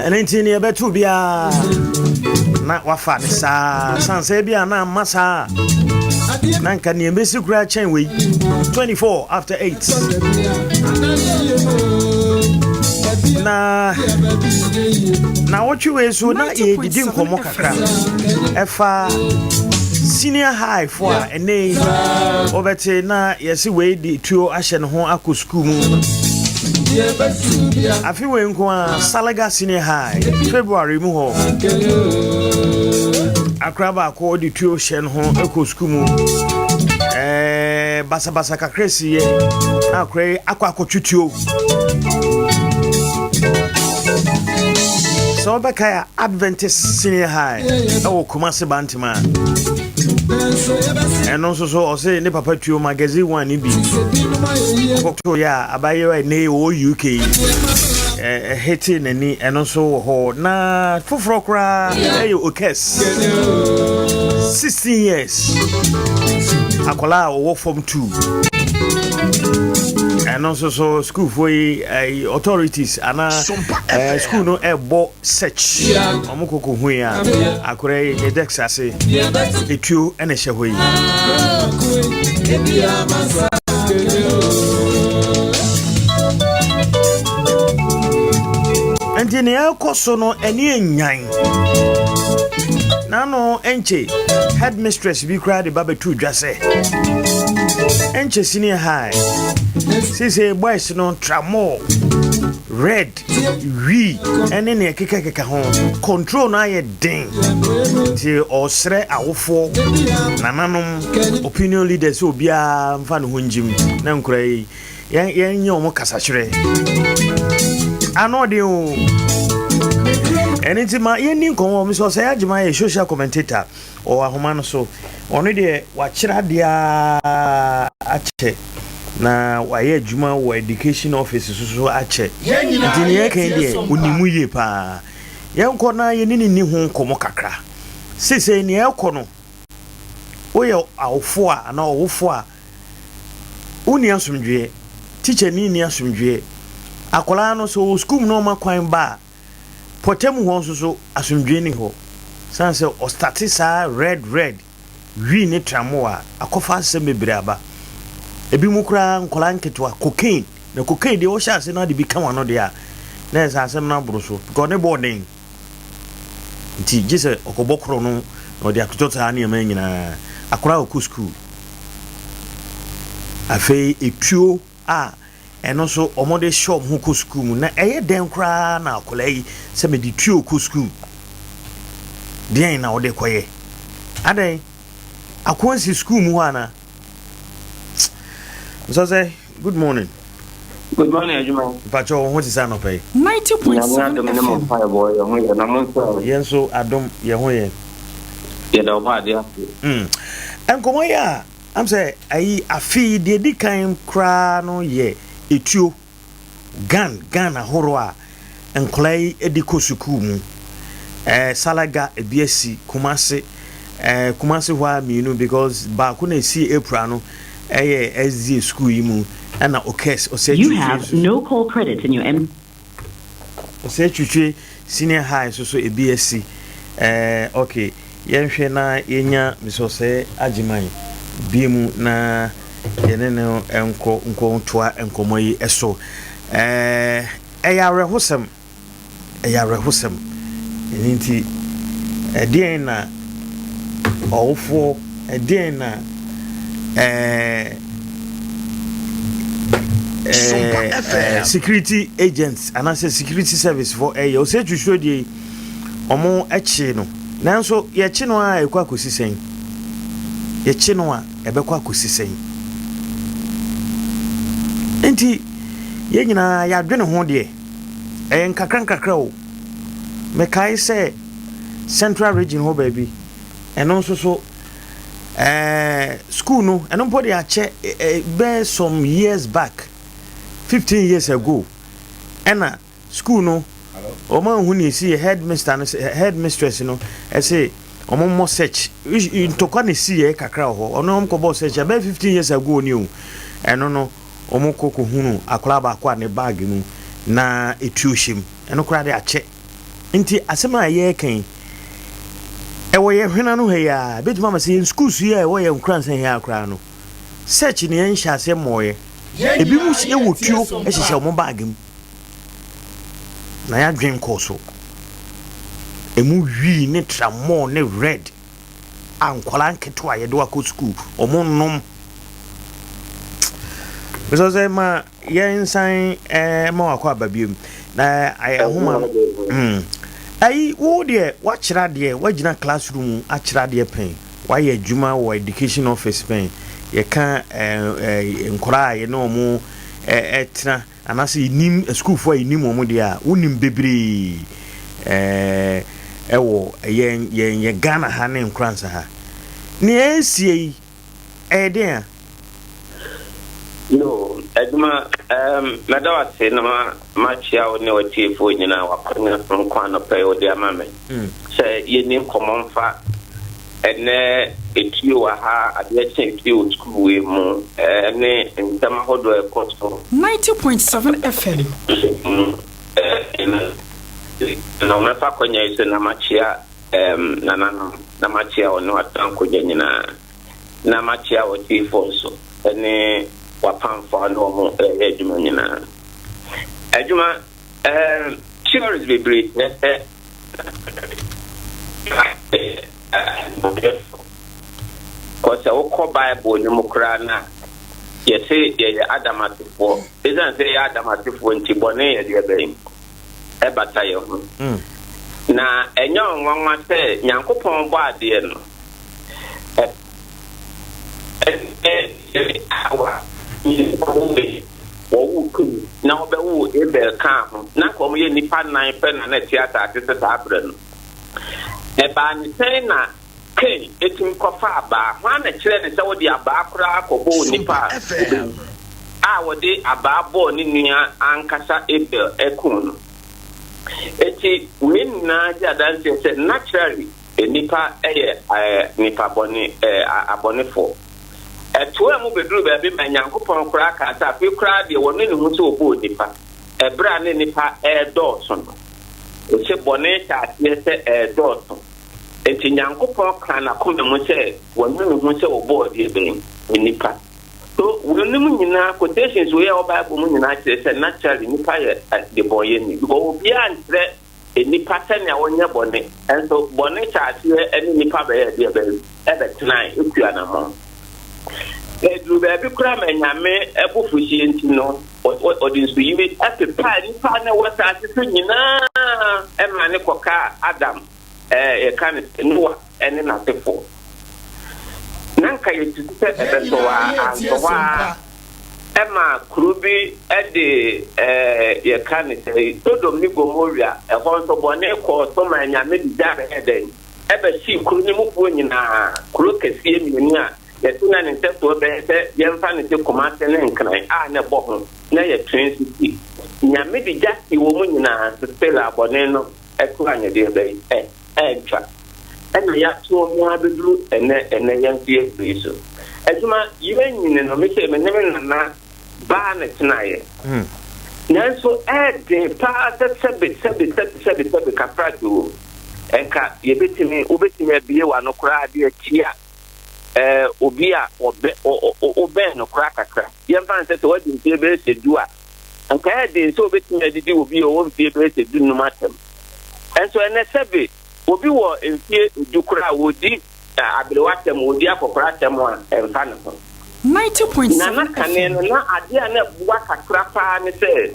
Ɛno nti ne yɛbɛto biara na wafa ne saa san sɛ bi a na amma saa na nka nea ɛbɛsi koraa kyɛn wei. 24 after 8 na wɔtwe wei so na yɛdidi nkɔmmɔ kakra ɛfa senior high fo a ɛnɛ yi wɔbɛte na yɛse wei de tuo ahyɛ ne ho akɔ sukuu mu. Afe wei nko a, Salaga Senior High, February mu hɔ, akora baako ɔde tuo hyɛ ne ho kɔ sukuu mu. Basabasa kakra si yɛ na akora yi akɔ akɔtwe tuo. Sɛ wɔbɛkae a, Adventist Senior High ɛwɔ Kumase Bantama. Ɛno nso so ɔse ne papa tuo magazine one ne bi kɔto yɛ a abayewa ɛnɛ wɔ UK yi ɛhete n'ani. Ɛno nso wɔ hɔ na foforɔ koraa ɛyɛ Okes, 16 years, akwadaa a ɔwɔ form 2. Ɛno nso so sukuufoɔ yi, authorities anaa school no ɛbɔ search, ɔmo kɔkɔ hu yi a akora yi ne desk ase etuo ɛna ɛhyɛ hɔ yi. Nti nea ɛkɔ so no ɛne enyan n'ano nkyɛ. Headmistress bi koraa de ba bɛtu dwa sɛ ɛnkyɛ senior high sese boys no tramol, red, wii ɛne nea ɛkekakeka ho, control no ayɛ den. Nti ɔsrɛ awofoɔ, nananom, opinion leaders sɛ obiara mfa ne ho ngyim na nkora yi yɛnyɛ ɔmo kasakyerɛ ano ɔden o. Ɛno nti ma yɛnni nkɔmmɔ mi sɛ ɔsɛ agyema yɛ social commentator, ɔwɔ ahoma no so. Ɔno deɛ wakyerɛ adeɛ akyɛ na wayɛ adwuma wɔ education office so so akyɛ, nti ne yɛka deɛ onimu yie paa. Yɛnkɔ na yɛne ne ni ho nkɔmmɔ kakra. Seesei nea ɛkɔ no, woyɛ awofoɔ a anaa ɔwofoɔ a wonni asomdwoeɛ, teacher ni nni asomdwoeɛ, akwaraa no sɛ ɔwɔ sukuu mu na ɔma kwan ba a pɔtam hɔ nso so asomdwoeɛ ni hɔ, san sɛ ɔstart saa red red wii ne tramo a akɔfa asɛm bebree aba. Ebi mu koraa nkwaraa nketewa, cocaine na cocaine deɛ wɔhyɛ ase na ade bi ka wɔn ano deɛ a na ɛsɛ asɛm no aboro so because ne bɔɔ den, nti gye sɛ ɔkɔbɔ korɔ no na ɔde atotɔ saa nneɛma nyinaa. Akwaraa ɔkɔ sukuu afei etuo a ɛno nso wɔde hyɛ wɔn ho kɔ sukuu mu na ɛyɛ dɛn koraa na akwaraa yi sɛ mede tuo kɔ sukuu deɛn na wɔde kɔyɛ adan akwansi sukuu mu hɔ ana? Nso sɛ good morning. Good morning, adwuma. Mpakyɛ, wɔn ho te sɛ anɔpɛ yi? 90.7 Nyame adom ne mo FM. mpaebɔ, yɛ ho yɛ, na mo nso? Yɛn nso adom, yɛn ho yɛ. Yɛda ɔbɔ ade ase. Nkɔmmɔ yi a am sɛ ayi afei deɛ di kan koraa no yɛ etuo gun ahorow a nkɔla yi de kɔ sukuu mu. Salaga ebi asi Kumase, Kumase hɔ a mmienu, because baako na esi April no ɛyɛ SDA sukuu yi mu, ɛna Okes ɔsɛ You have no call credits in your M. Ɔsɛ Twitwi Senior High nso so ebi asi. Ok, yɛnhwɛ na yɛnya mesɛ ɔsɛ Agyeman bie mu na yɛne no nkɔ nkɔntoa nkɔmmɔ yi so. Ɛyɛ awerɛhosɛm, ɛyɛ awerɛhosɛm. Ɛno nti ɛdeɛn na ɔwofoɔ, ɛdeɛn na security agents anaasɛ security service fo ɛyɛ? Ɔsɛ twitwi deɛ yi ɔmo ɛkye no, nanso yɛkye no a ɛkɔ akɔsi sɛn? Yɛkye no a ɛbɛkɔ akɔsi sɛn? Nti yɛn nyinaa yɛadwene ho deɛ ɛyɛ nkakra nkakra o. Mekae sɛ Central Region hɔ baabi, ɛno nso so. School no, ɛno mpo de akyɛ bɛyɛ some years back, 15 years ago, ɛna school no wɔn ahu ne esi yɛ headmaster no, headmistress no ɛsɛ wɔn mmɔ search. Ntɔkwa na esi yɛ kakra wɔ hɔ. Ɔno wɔn kɔ bɔ search ɛbɛyɛ 15 years ago ni o. Ɛno no wɔn kɔ kɔ hunu akwadaa baako a ne bag mu na etuo hyɛ mu. Ɛno koraa de akyɛ. Nti asɛm a yɛreka yi, ɛwɔ yɛn hwena no ha yi a, ebɛtumi ama sɛ yɛn schools yi a ɛwɔ yɛn nkoransa yi akora no, search ne yɛn hyɛ aseɛ mmɔɔyɛ. Ebi mu ɛwɔ tuo hyehyɛ wɔn bag mu na yɛadwen kɔɔ so. Emu wii ne tramɔɔ ne red a nkwadaa nketewa a yɛde wakɔ school wɔn nom. Mesɛ sɛ ma yɛnsan ma wakɔ aba biom na ayɛ ahoma no. Ayi, wo deɛ, wakyerɛ adeɛ, wagyina classroom mu akyerɛ adeɛ pɛn, wayɛ adwuma wɔ education office pɛn. Yɛka nkwadaa a yɛne wɔn ɛtena anaasɛ yɛnim sukuufoɔ a yɛnim wɔn deɛ a, wonim bebree ɛwɔ yɛn Ghana ha ne Nkoransa ha. Nea ɛresie yi, ɛyɛ den a? Yo, adwuma, mɛda wo ase na makyia wo ne watiefoɔ nyinaa. Wakwanya nkwa anɔpɛ yi wode ama me sɛ yɛni nkɔmmɔ mfa ɛnɛ etuo wɔ ha, adeɛ kye etuo wɔ sukuu wei mu, ne nsɛm ahodoɔ a ɛkɔ so. 90.7 FM. Mu na mɛfa akɔnya yi so na makyia nananom, na makyia ɔne watena nkonnwa nyinaa, na makyia wɔtiefoɔ nso ne wapamfoɔ a ne wɔn ɛyɛ adwuma nyinaa. Adwuma, theories bebree kyerɛ sɛ kɔ sɛ wokɔ Bible no mu koraa no a, yɛse yɛyɛ Adam asefoɔ. Ɛsiane sɛ yɛyɛ Adam asefoɔ nti, bɔne yɛ deɛ bɛn ɛbata yɛn ho. Na ɛnyɛ ɔnwanwa sɛ Nyankopɔn bɔ adeɛ no, ɛne Hawa wɔwo Kain na wɔbɛwo Abel kaa ho, na nka wɔyɛ nnipa nnan pɛ na na ɛte asase so saa berɛ no. Ɛbaa ne sɛn na Kain ɛtumi kɔfa abaa? Hwan na kyerɛ ne sɛ wode abaa koraa kɔbɔ onipa a wobɛwu, a wɔde abaa bɔɔ ne nua ankasa Abel ɛko no? Enti wei nyinaa gye adanseɛ sɛ naturally nnipa yɛ nipa bɔne, abɔnefoɔ. Ɛtoa mu bɛduru baabi ma Nyankopɔn koraa kaa sɛ afei koraa deɛ wɔne ne ho sɛ ɔbɔɔ nipa. Ɛberɛ a ne nipa ɛredɔɔso no, ɔsɛ bɔne hyɛ aseɛ sɛ ɛredɔɔso. Enti Nyankopɔn kaa n'akoma mu sɛ wɔne ne ho sɛ ɔbɔɔ deɛ bɛn nipa. So wɔnom nyinaa, quotations wei a ɛwɔ Bible mu nyinaa kyerɛ sɛ naturally nipa yɛ debɔnyɛni, because obiara nkyerɛ nipa sɛnea wɔnyɛ bɔne. Nso bɔne hyɛ aseɛ ne nipa bɛyɛ deɛ bɛn ɛbɛtenae etu anammɔn. Ɛduru baabi koraa ma Nyame abufuhyeɛ nti no, ɔde nsuyiri ɛpepaa nipa na ɛwɔ asase so nyinaa ɛma ne kɔkaa Adam, yɛka no sɛ Noa ɛne n'asefoɔ. Na nka yɛsusu sɛ ɛbɛsɔ hɔ a, ansɔ hɔ a, ɛma kuro bi ɛde yɛka ne sɛ Sodom ne Gomorrah. Ɛhɔ nso bɔne kɔɔ so ma Nyame de gya bɛyɛ dɛn ɛbɛhyee kuro ne mufoɔ nyinaa. Kuro kɛseɛ mmienu a yɛte na ne nsɛsoɔ bɛyɛ sɛ yɛmfa ne sɛ Kumase ne Nkran a na ɛbɔ ho na yɛ twin city. Nyame de gya si wɔ mu nyinaa so, still a bɔne no ɛto anyɛdeɛ bɛyi ɛntwa. Ɛna yɛato mu abɛduru ɛnɛ yɛn nso yɛ yi so. Adwuma, yɛn nyini no, mesɛ me ne me nana baa ne tenaeɛ, nanso ɛɛden paa sɛ sɛbe sɛbe sɛbe sɛbe sɛbe kakra de wɔ nka yɛbɛtumi, wobɛtumi abie w'ano koraa de akyia obi a ɔbɛ wobɛn no koraa kakra. Yɛmfa no sɛ wadi mfeɛ bɛyɛ sɛ 10 a, nka ɛɛden sɛ wobɛtumi adidi obi a ɔwɔ mfeɛ bɛyɛ sɛ 15 atɛm. Ɛnso ɛnɛ sɛbe obi wɔ mfeɛ 10 koraa a, wɔdi aberewa atɛm, wɔdi akɔkora atɛm a, ɛmfa ne ho. 90.7 Na kane no FM. na adeɛ a na ɛboa kakra paa ne sɛ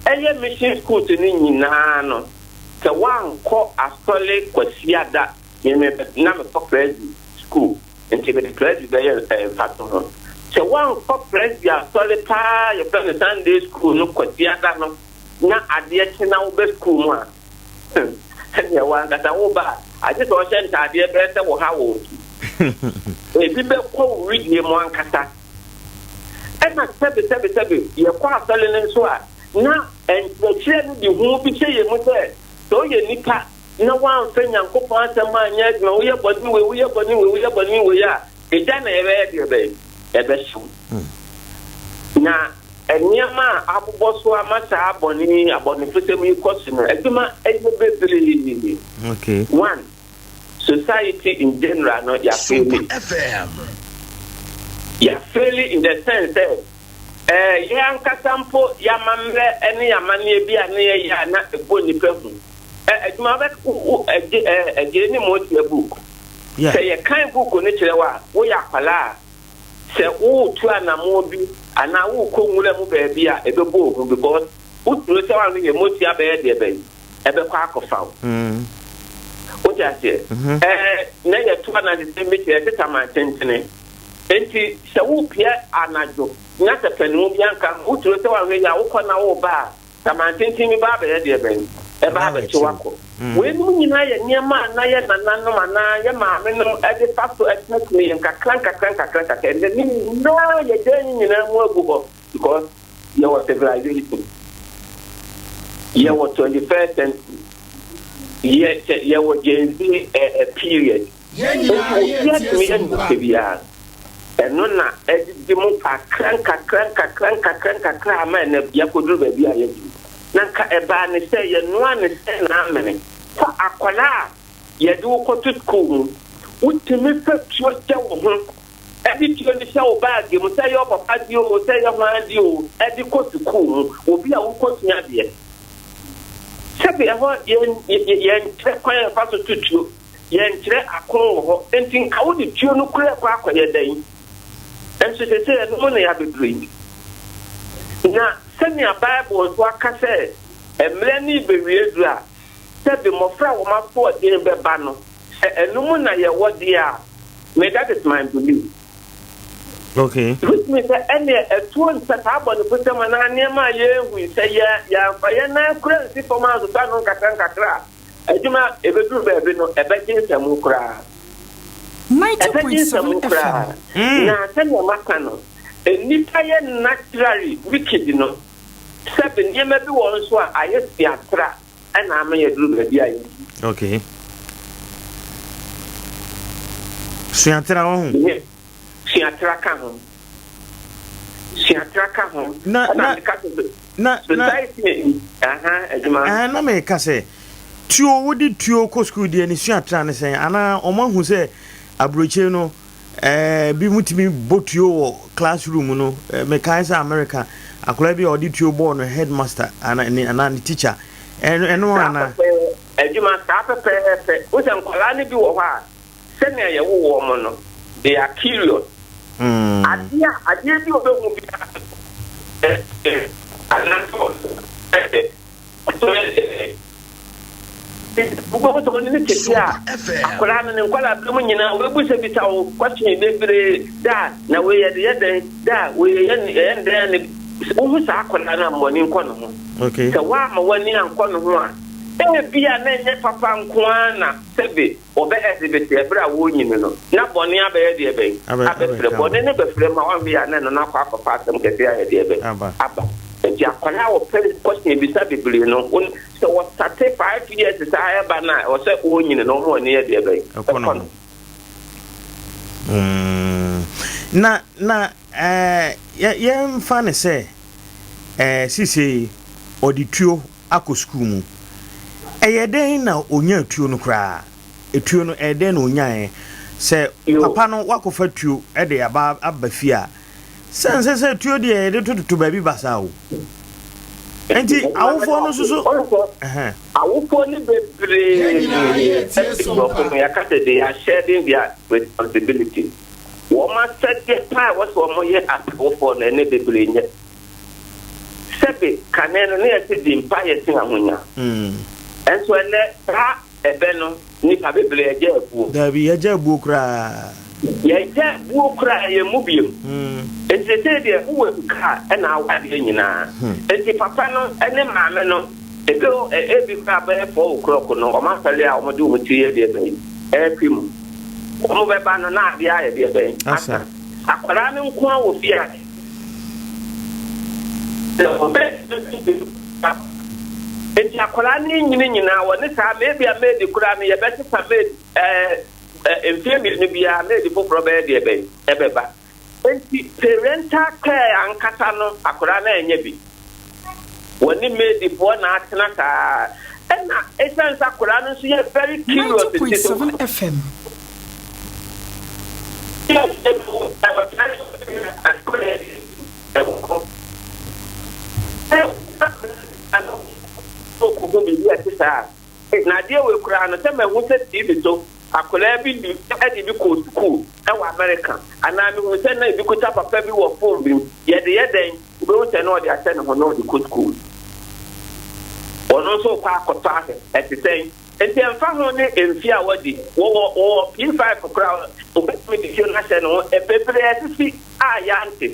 ɛyɛ mission schools no nyinaa no, sɛ woankɔ asɔre Kwasiada, meme na mekɔ Presby school, nti mede Presby bɛyɛ mfato ho, sɛ woankɔ Presby asɔre paa, yɛfrɛ no Sunday school no, Kwasiada no na adeɛ kye na wobɛ school mu a, ɛneɛ wankasa woba a, agye sɛ ɔhyɛ ntaadeɛ bɛyɛ sɛ wɔ ha wɔ. Ebi bɛkɔ wo wedeɛ mu ankasa. Ɛna sɛbe sɛbe sɛbe yɛkɔ asɔre no nso a, na nkyerɛkyerɛ no de hu bi hyɛ yɛn mu sɛ, sɛ woyɛ nipa na woamfa Nyankopɔn asɛm anyɛ adwuma, woyɛ bɔne wei, woyɛ bɔne wei, woyɛ bɔne wei a, egya na ɛbɛyɛ deɛ bɛn? Ɛbɛhye wo. Na nneɛma a abobɔ so ama saa bɔne yi, abɔnefosɛm yi kɔ so no, adwuma ɛyɛ bebree. Okay. One, society in general no, yɛafeeli. Yɛafeeli in the sense sɛ, ɛɛ yɛn ankasa mpo yɛamammerɛ ne yɛamanneɛ bi a na yɛyɛ a na ɛbɔ nnipa hu. Ɛ adwuma bɛ wo wo ɛgye ɛ ɛgye ne motia book. Yeah. Sɛ yɛkan book no kyerɛ wo a, woyɛ akwadaa a, sɛ woretu anammɔn bi anaa worekɔ nwura mu baabi a, ɛbɛbɔ wo hu because wosuro sɛ woanhwɛ yie motia bɛyɛ deɛ bɛn? Ɛbɛkɔ akɔfa wo. Wote aseɛ? Ɛɛ na yɛto anansesɛm bi kyerɛ yɛte saman tentene. Enti sɛ worepia anadwo na sɛ panin bi anka ho, wosuro sɛ woanhwɛ yie a wokɔ na woreba a, Saman tenten bi ba abɛyɛ deɛ bɛn? Ɛba abɛkye wo akɔ. Weinom nyinaa yɛ nneɛma a na yɛn nananom anaa yɛn maamenom de fa so kyerɛkyerɛ yɛn nkakra nkakra nkakra nkakra. Ɛnnɛ ne nyinaa yɛgyae ne nyinaa mu agu hɔ because yɛwɔ civilization. Yɛwɔ 21st century. Yɛ, yɛwɔ Gen Z eh, period. Yɛn Enti nyinaa obiara yɛretie tumi yɛ nea Sompa. ɔpɛ biara. Ɛno na adidi mu kakra nkakra nkakra nkakra nkakra ama ɛnnɛ yɛakɔduru baabi a yɛaduru. Na nka ɛbaa ne sɛ yɛnoaa ne sɛ n'amene. Fa akwadaa a yɛde wo kɔto sukuu mu, wotumi fa tuo hyɛ wo ho, de tuo no hyɛ wo baage mu, sɛ ɛyɛ wo papa deɛ oo, sɛ ɛyɛ hwan deɛ oo, de kɔ sukuu mu, obi a wokɔsua adeɛ. Sɛbe ɛhɔ yɛn, yɛnkyerɛ kwan a yɛfa so to tuo. Yɛnkyerɛ ako wɔ hɔ, enti nka wode tuo no kura kɔ akɔyɛ dɛn? Nso seesei ɛno mu na yɛabɛduru yi. Na sɛnea Bible nso aka sɛ mmerɛ no rebɛwie duru a, sɛbe mmɔfra a wɔn asoɔden bɛba no, sɛ ɛno mu na yɛwɔ deɛ a, me that is my belief. Okay. Which means sɛ ɛneɛ ɛtuo nsɛ saa abɔnefosɛm anaa nneɛma a yɛrehu yi, sɛ yɛ yɛamfa yɛn nan kura nsi fam ansosɔ ano nkakra nkakra a, Adwuma, ebeduru baabi no, ɛbɛgye nsamu koraa. Ɛbɛgye nsamu 90.7 koraa. FM. Na sɛnea maka no, nnipa yɛ naturally wicked no, sɛbe nneɛma bi wɔ hɔ nso a ayɛ suatra na ama yɛaduru baabi a yɛadu. Okay. Suatra wɔ ho. Suatra ka ho. Suatra ka ho. Na Ɛna na meka sɛ na na society aha adwuma. Ɛɛ na meka sɛ tuo wode tuo kɔ sukuu deɛ ne suatra ne sɛn anaa wɔn ahu sɛ aburokyire no ɛɛ bi mu tumi bɔ tuo wɔ classroom no ɛɛ mekae sɛ America akwadaa bi a ɔde tuo bɔɔ no headmaster ana ne anaa ne teacher ɛno ɛno Saa anaa. pɛpɛɛ adwuma saa pɛpɛɛpɛ wosɛ nkwadaa no bi wɔ hɔ a Sɛnea yɛwo wɔn no, they are curious. Adeɛ a adeɛ bi a ɔbɛhu biara no, ɛɛ anaasɛ ɔsɛ ɔsɛ wobɛhu sɛ ɔne ne tete a akwadaa no ne nkwadaa berɛ mu nyinaa wɔbɛbisabisa wo question bebree da na wei yɛde yɛ dɛn da wei yɛyɛ yɛyɛ dɛn ne wohu saa akwadaa no a mmɔne nkɔ ne ho sɛ woama w'ani ankɔ ne ho a ebia na ɛnyɛ papa nko ara na sɛbe Wɔbɛ exhibit ɛberɛ a wɔrenyini no, na bɔne abɛyɛ deɛ bɛn? Abɛfrɛ. Bɔne no bɛfrɛ mu a, wanhwɛ yie a na ɛno no akɔ akɔfa asɛm kɛseɛ ayɛ deɛ bɛn? Aba. Nti akwadaa a wɔpɛ question bisa bebree no, wo sɛ wɔstate 5 years saa ɛba no a, ɛwɔ sɛ wɔrenyini no wɔn ani yɛ deɛ bɛn? Ɛkɔ no ho. Mm. Na, na, eh, yɛmfa no sɛ, eh, sisei ɔde tuo akɔ sukuu mu. Ɛyɛ dɛn na onyaa tuo no koraa? Tuo no, ɛyɛ dɛn na onyaeɛ? Sɛ papa no wakɔfa tuo de aba aba fie a, sɛ nsɛ sɛ tuo deɛ yɛde tototo baabi basaa o. Nti awofoɔ no nso so. Awofoɔ no bebree borɔfo no yɛaka sɛ they are shedding their responsibility. Wɔn asɛdeɛ paa a ɛwɔ sɛ wɔyɛ as awofoɔ no ɛnɛ bebree nyɛ. Sɛbe kane no na yɛse di mpaeɛ sen ahonya. Nso ɛnnɛ saa ɛbɛ no nnipa bebree agya abuo. Daabi, yɛagya abuo koraa. Yɛagya abuo koraa, yɛmmu biom. Nti seesei deɛ wowɔ sika a ɛna awo adeɛ nyinaa. Nti papa no ne maame no ebi ebi koraa bɛyɛ 4 o'clock no wɔn asɔre a wɔde wɔn ti yɛ deɛ bɛn ɛretwe mu. Wɔn bɛba no na adeɛ ayɛ deɛ bɛn? Asa. Akwadaa no nko ara wɔ fie a Nti akwadaa no nyini nyinaa wɔne saa maybe a maid koraa no yɛbɛsesa maid ɛɛ mfeɛ 2 biara maid foforɔ bɛyɛ deɛ bɛn ɛbɛba. Nti parental care ankasa no akwadaa no ɛnyɛ bi. Wɔne maidfoɔ na atena saa. Ɛna ɛsiane sɛ akwadaa no nso yɛ very curious nti so. 90.7 FM. Ɔkɔhu biribi a ɛte saa. Na adeɛ wei koraa no sɛ mahu sɛ TV so akwadaa bi de ɛde bi kɔɔ sukuu ɛwɔ America anaa mehu sɛ na ebi kuta papa bi wɔ phone bi mu yɛde yɛ dɛn wobɛhu sɛ na ɔde ahyɛ ne ho na ɔde kɔ sukuu. Ɔno nso kɔ akɔtɔ ahwɛ ɛte sɛn. Nti ɛmfa ho ne mfe a wɔdi wɔwɔ P5 koraa obɛtumi de tuo no ahyɛ ne ho bebree asisi a yɛante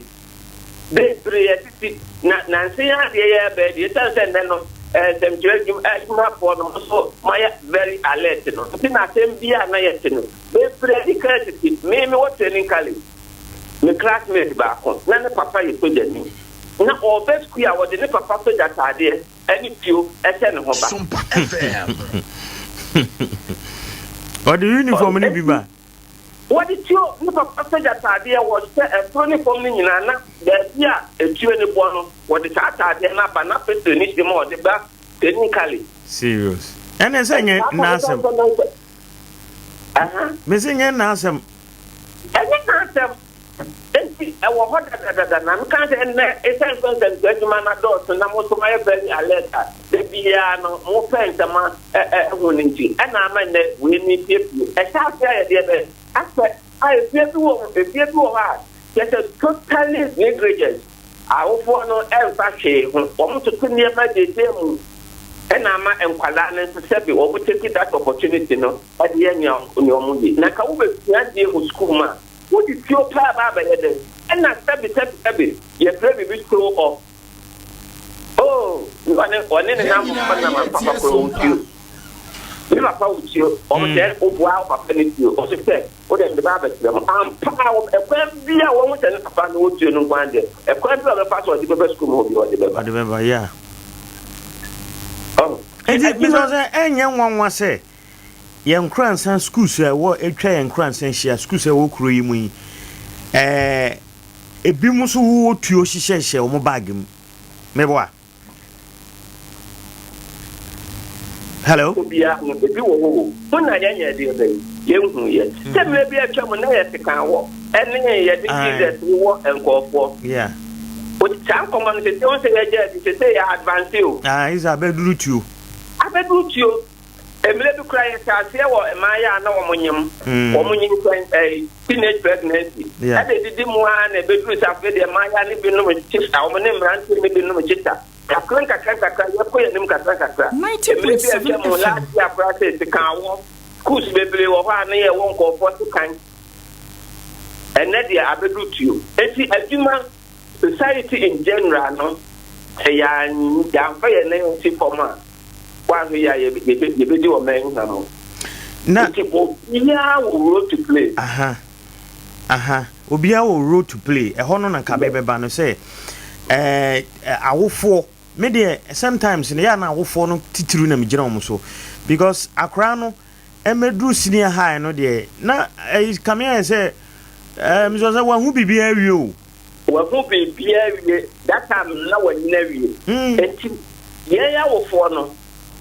bebree asisi na nanse yɛn adeɛ yɛ bɛɛ deɛ ɛsiane sɛ nnɛ no nsɛmtwerɛ adwumafoɔ no nso moayɛ very alert no nti na asɛm bi a na yɛte no bebree di kan asisi. Me wɔ training college, me classmate baako na ne papa yɛ sogyani na ɔbɛ sukuu a wɔde ne papa sogya ataadeɛ ɛne tuo ɛhyɛ ne ho ba. Sompa FM. Ɔde uniform no bi ba. Wɔde tuo ne papa sogya ataadeɛ wɔhyɛ ɛsoro ne fam no nyinaa na baabi a etuo ne bɔ no wɔde saa ataadeɛ no aba na pistol ne hyɛ mu a ɔde ba training college. Serious. Ɛne sɛ nyɛ n'asɛm. Mese nyɛ n'asɛm. Ɛnyɛ n'asɛm. Nti ɛwɔ hɔ dadadada na meka sɛ nnɛ ɛsiane sɛ nsɛmtwerɛ adwuma no adɔɔso na mo nso moayɛ very alert a da biara no mopɛ nsɛm a ɛho no nti ɛna ama nnɛ wei ne piepie ɛhyɛ ase ayɛ deɛ bɛ asɛ a efie bi wɔ efie bi wɔ hɔ a kyerɛ sɛ totally negligence awofoɔ no ɛmfa hwee ho wɔn toto nneɛma gyegye mu ɛna ama nkwadaa no nso sɛbi wɔn take that opportunity no ɛde yɛ nea wɔn yɛ na nka wobɛsua adeɛ wɔ sukuu mu a wode tuo paa ba abɛyɛ dɛ ɛna sɛbi sɛbi sɛbi yɛfrɛ biribi show off. Oh, ɔne ne nam papa nam papa koro wo tuo ne papa wo tuo ɔmo sɛ woboa wo papa ne tuo ɔso sɛ wode de ba abɛkyerɛ mo ampa ɛkwan bi a wɔn sɛ ne papa no wɔ tuo no nko adeɛ ɛkwan bi a ɔbɛfa so ɔde bɛba sukuu mu hɔ bi ɔde bɛba. Ɔde bɛba ya. Eti bisa sɛ ɛnyɛ nwanwa sɛ yɛn nkoransa schools a ɛwɔ atwa yɛn nkoransa ahyia schools a ɛwɔ kuro yi mu yi ebi mu nso wowɔ tuo hyehyɛhyɛ wɔn bag mu meboa. Hello. Obiara no ebi wɔ hɔ o ho na yɛnyɛ deɛ bɛyi yɛnhu yɛ sɛ mmerɛ bi atwa mu na yɛ sekan wɔ ɛne yɛde Jesus wɔ nkɔɔfoɔ. Saa nkɔmmɔ no sɛ wɔn sɛ yɛgye adi sɛ sɛ yɛ advance o. Isa abɛduru tuo. Abɛduru tuo. Mmerɛ bi kora yɛhyɛ aseɛ wɔ mmaayɛ a na wɔn nyem wɔn nyinsɛn ɛyi teenage pregnancy ɛna didi mu ara na ebɛduru sɛ afei deɛ mmaayɛ ne binom kyita wɔn ne mmeranteɛ ne binom kyita kakra nkakra nkakra yɛkɔ yɛn anim kakra nkakra. Mmerɛ bi atwa mu last year koraa sɛ sekan wɔ schools bebree wɔ hɔ a ne yɛwɔ nkɔɔfoɔ sekan ɛnɛ deɛ abɛduru tuo. Eti adwuma society in general no sɛ yɛamfa yɛn nan nsi fam a woahwɛ yi a yɛbɛdi ɔman ha no. Na nti obiara wɔ role to play. Aha aha obiara wɔ role to play ɛhɔ no na nka bɛbɛba no sɛ awofoɔ me deɛ sometimes no yɛ na awofoɔ no titiri na megyina wɔn so because akwaraa no ɛmɛduru senior high no deɛ na ɛyi kame ayɛ sɛ mesɔ sɛ wahu biribiara awie o. Wahu biribiara awie that time na wanyina awie. Nti yɛn awofoɔ no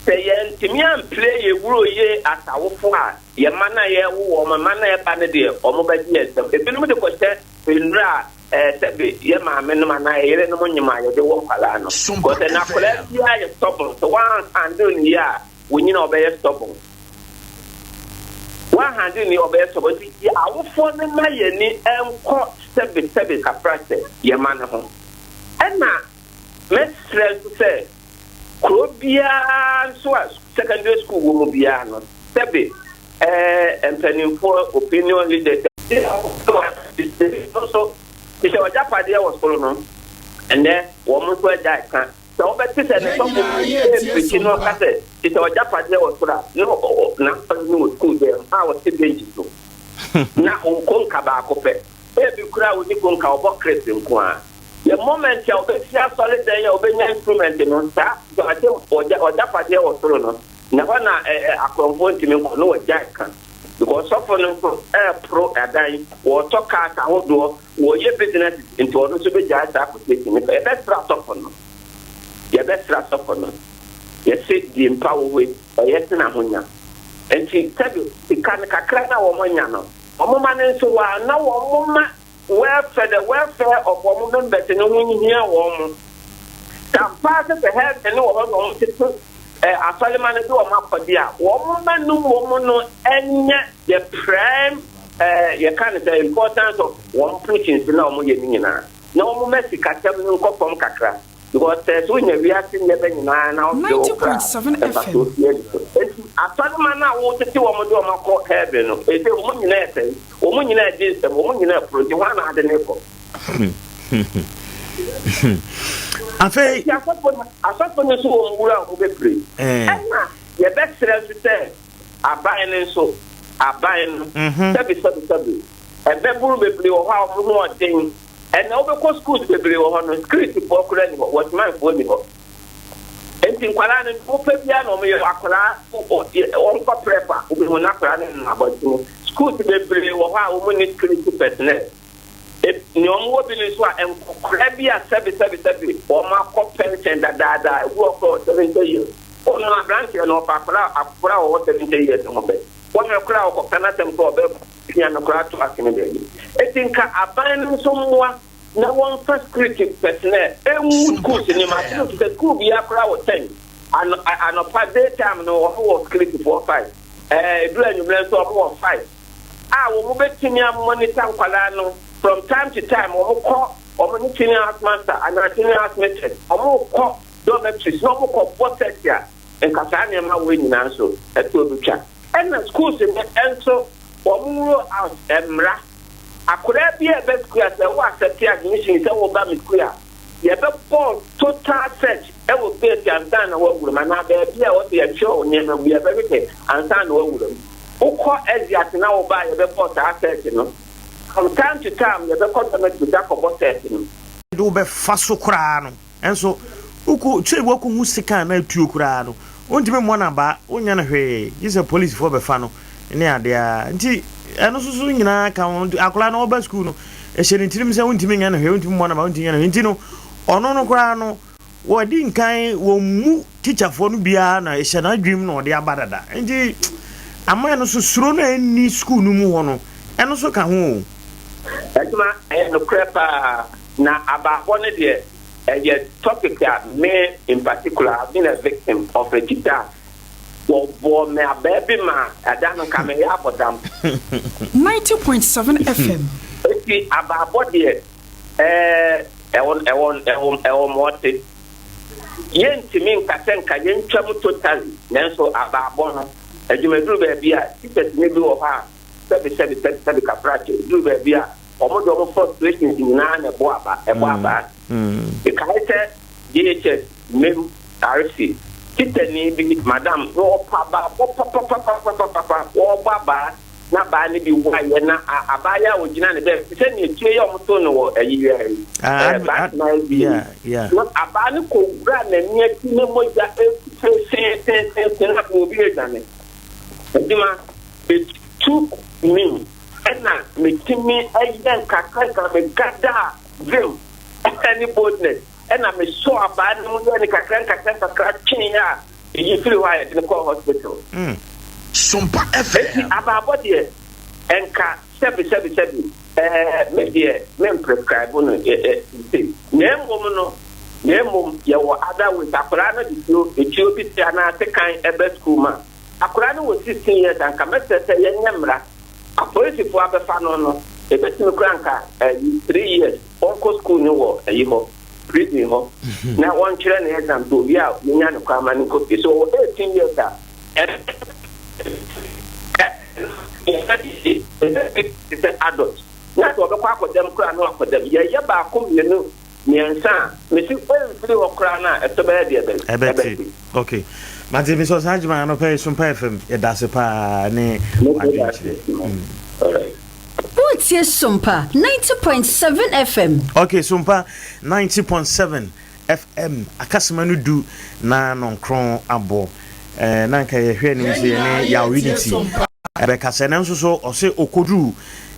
sɛ yɛntumi amplay yɛ wuro yie as awofoɔ a yɛn mma no a yɛwo wɔn mma no a ɛba no deɛ wɔn bɛgye yɛn nsam. Ebinom de kɔhyɛ nnura a sɛbe yɛ maame nom anaa yɛ yere nom nyim a yɛde wɔ nkwadaa no. Kɔsɛ na akwadaa biara yɛ stubborn sɛ wɔn handle ne yie a wɔnyina ɔbɛyɛ stubborn. Wɔn handle ne yie ɔbɛyɛ stubborn nti awofoɔ no ma yɛn ni nkɔ sɛbe sɛbe kakra sɛ yɛn mma no ho. Ɛna mɛsrɛ nso sɛ kuro biara nso a secondary school wɔ mu biara no sɛbe mpanimfoɔ opinion leaders nso sɛ ɔgyapadeɛ wɔ soro no ɛnɛ wɔn nso agya ɛka sɛ wɔbɛte sɛ ne sɔfo pirikyi no ɔka sɛ sɛ ɔgyapadeɛ wɔ soro a na n'asɔre no wɔ sukuu dɛm a wɔte bench so. Na ɔwɔ konka baako pɛ. Ebi koraa ɔnni konka, ɔbɔ kris nko ara. The moment a ɔbɛsi asɔredan a ɔbɛnya instrument no, saa ɔgye ɔgya ɔgyapadeɛ wɔ soro no, na hɔ na ɛ ɛ akorɔmfoɔ ntumi nkɔ na wɔgyae ka. Because sɔfo no nso ɛreporo adan, wɔretɔ cars ahodoɔ, wɔreyɛ businesses, nti ɔno nso bɛgyae saa quotation no ka. Yɛbɛsrɛ asɔfo no, yɛbɛsrɛ asɔfo no, yɛse die mpa wɔ hɔ yi, ɛyɛ sene ahonya. Nti sɛbe sika no kakra no a wɔanya no, wɔn ma no nso wɔ a na wɔn ma welfare, the welfare of wɔn members no ho nhia wɔn. Tampa sɛ sɛ heaven no wɔ hɔ na wɔn tete ɛ asɔrema no de wɔn akɔde a, wɔn ma no wɔn no nyɛ the prime yɛka no sɛ importance of wɔn preachings na wɔn yɛ no nyinaa. Na wɔn ma sikasɛm no nkɔ fam kakra. Because sɛ so nya wiase nneɛma nyinaa na wɔde wo kra 90.7 ɛfa FM. so fie ni so. Eti asɔrema no a wɔtete wɔn de wɔn akɔ heaven no, ese wɔn nyinaa ɛsɛn, wɔn nyinaa di nsɛm, wɔn nyinaa poro, nti wɔn na ade ne kɔ. Afei Nti asɔfo no nso wɔn wura a wɔn bɛpire. Ɛna yɛbɛsrɛ nso sɛ aban no nso, aban no, sɛbi sɛbi sɛbi, ɛbɛboro bebree wɔ hɔ a wɔn ho ɔden. Ɛna wobɛkɔ schools bebree wɔ hɔ no, securityfoɔ koraa ni hɔ, watchmanfoɔ ni hɔ. Nti nkwadaa no, wopɛ biara na wɔn yɛ akwadaa wɔnkɔ prep a, wobɛhu na akwadaa no nenam abɔntene. Schools bebree wɔ hɔ a wɔn ni security personnel. Nea wɔn wɔ bi no nso a, nkɔkora bi a sɛbi sɛbi sɛbi wɔn akɔ pension dadaada, ebi wɔ kɔ 70 years. Wɔn aberanteɛ no ɔfa akwadaa a wɔwɔ 70 years ho bɛ. Wɔn akwadaa a wɔkɔka n'asɛm kɔ ɔbɛ pia no koraa to asene baabi. Eti nka aban no nso mmoa na wɔmfa security personnel emu schools ne mu ase no sɛ school biara koraa wɔ 10 anɔpa day time no, wɔn wɔ security foɔ five, eduru anwummerɛ nso wɔn wɔ five a wɔn bɛtumi amonitor nkwadaa no from time to time. Wɔn kɔ wɔn ne senior house master anaa senior house mistress, wɔn kɔ dormitories na wɔn kɔ bɔ search a, nka saa nneɛma wɔ nyinaa nso ɛto obi twa. Ɛna schools no nso, wɔn roll out mmara, akwadaa bi a ɛbɛ school a, sɛ wo accept admission sɛ wɔba mi school a, yɛbɛbɔ total search ɛwɔ gate ansa na wɔawura mu, anaa baabi a wɔsɛ yɛhwɛ wo nneɛma bi yɛbɛhwehwɛ ansa na wɔawura mu. Wokɔ exit na wɔba a, yɛbɛbɔ saa search no. From time to time yɛbɛkɔ dormitory akɔbɔ search no. De wobɛfa so koraa no, ɛnso wokɔ sɛ woakɔhu sika na atuo koraa no, wontumi mmɔ no aba, wonyɛ no hwee gye sɛ polisifoɔ bɛfa no ne adeɛ a. Nti ɛno nso so nyinaa ka ho. Nti akwadaa no ɔba sukuu no, ɛhyɛ ne tirim sɛ wontumi nyɛ no hwee, wontumi mmɔ no aba, wontumi nyɛ no hwee. Nti no ɔno no koraa no, wɔdi nkan wɔn mu tikyafoɔ no biara na ɛhyɛ n'adwene mu na ɔde aba dada. Nti aman no so suro no a ɛnni sukuu no mu hɔ no, ɛno nso ka ho o. Adwuma ɛyɛ nokorɛ paa, na abaabɔ no deɛ, ɛyɛ topic a me in particular, I've been a victim of a teacher a wɔbɔɔ me abaa bi ma ɛda no nka meyɛ abɔdam. 90.7 FM. Eti abaabɔ deɛ, ɛwɔ mɔɔte yɛntumi nkasɛ nka yɛntwa mu totally, nanso abaabɔ no adwumaduru baabi a teachers ne bi wɔ hɔ a, sɛbi sɛbi sɛbi sɛbi kafrakyɛ, duru baabi a wɔn de wɔn frustrations nyinaa na ɛbɔ aba, ɛbɔ aba. Ɛkae sɛ JHS mem RC titani bi, madam na ɔpa abaabɔ papapapapapa. Wɔbɔ abaa na abaa no bi wayɛ na abaayewa a ogyina ne bɛɛ sɛ nea etie yɛ ɔmo to no wɔ ɛyi yɛ Ah, baatena bi na abaa no kɔ wura n'ani akyi ne mogya efu sensensensɛn na obi adwane. Adwuma, it took me ɛna metumi ɛyɛ nkakra nkakra, me gather vim ɛne boldness, ɛna mesɔ abaa no mu yɛ ne kakra nkakra nkakra twee a eyi firi hɔ a yɛde no kɔɔ hospital. Sompa Eti FM. abaabɔ deɛ, ɛnka sɛbi sɛbi sɛbi, me deɛ me prescribe no ɛ ɛ se na emom no, na emom yɛwɔ other ways. Akwadaa no de tuo etuo bi te anaa sekan ɛbɛ school ma akwadaa no wɔ 16 years, anka mɛsɛ sɛ yɛnyɛ mmara, apolisifoɔ abɛfa no, ebetumi kura nka 3 years wɔnkɔ school no wɔ ɛyi hɔ, prison hɔ, na wɔntwerɛ ne exam to obi a yɛnya no kwan ma no nkɔ fie. So wɔ 18 years a ɛɛ sɛ adult na sɛ ɔbɛkɔ akɔdɛm koraa no, akɔdɛm yɛyɛ baako, mmienu, mmiɛnsa a mesi ɛmfiri hɔ koraa no a, ɛtɔ bɛyɛ deɛ bɛn. Ɛbɛte. Okay, mate. Mi sɛ ɔsan adwuma anɔpɛ yi, Sompa FM, yɛda ase paa ne wadwenkyerɛ. Alright. Woretie Sompa 90.7 FM. Okay, Sompa 90.7 FM akasema no du na nɔnkron abɔ. Eh, na nka yɛhwɛ anim sɛ yɛne Yaw Unity ɛbɛkasa nanso so ɔsɛ ɔkɔduru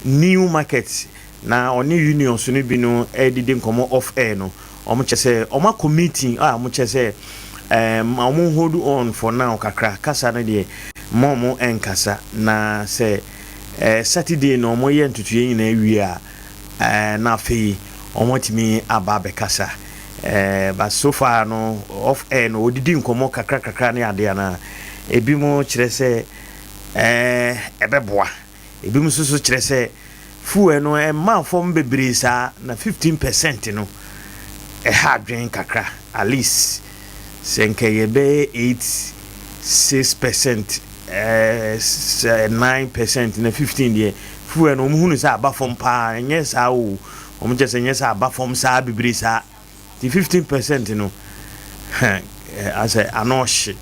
New Market na ɔne unions no bi no ɛdidi nkɔmmɔ off air no, ɔmo kyɛ sɛ ɔmo akɔ meeting a ɔmo kyɛ sɛ ɔmo hold on for now kakra, kasa no deɛ ma ɔmo ɛnkasa, na sɛ Saturday no ɔmo yɛ ntotoeɛ nyinaa wie a, na afei ɔmo atumi aba abɛkasa. But so far no, off air no, odidi nkɔmmɔ kakra kakra ne adeɛ na ebi mo kyerɛ sɛ ɛbɛboa, ebi mo nso so kyerɛ sɛ fuel no ɛma fam bebree saa na 15% no ɛha adwene kakra. At least sɛ nka yɛbɛyɛ 8, 6%, 9% na 15 deɛ, fuel no wɔn hunu sɛ aba fam paa. Ɛnyɛ saa o, wɔn kyerɛ sɛ ɛnyɛ sɛ aba fam saa bebree saa, ti 15% no asɛ ano ɔhye.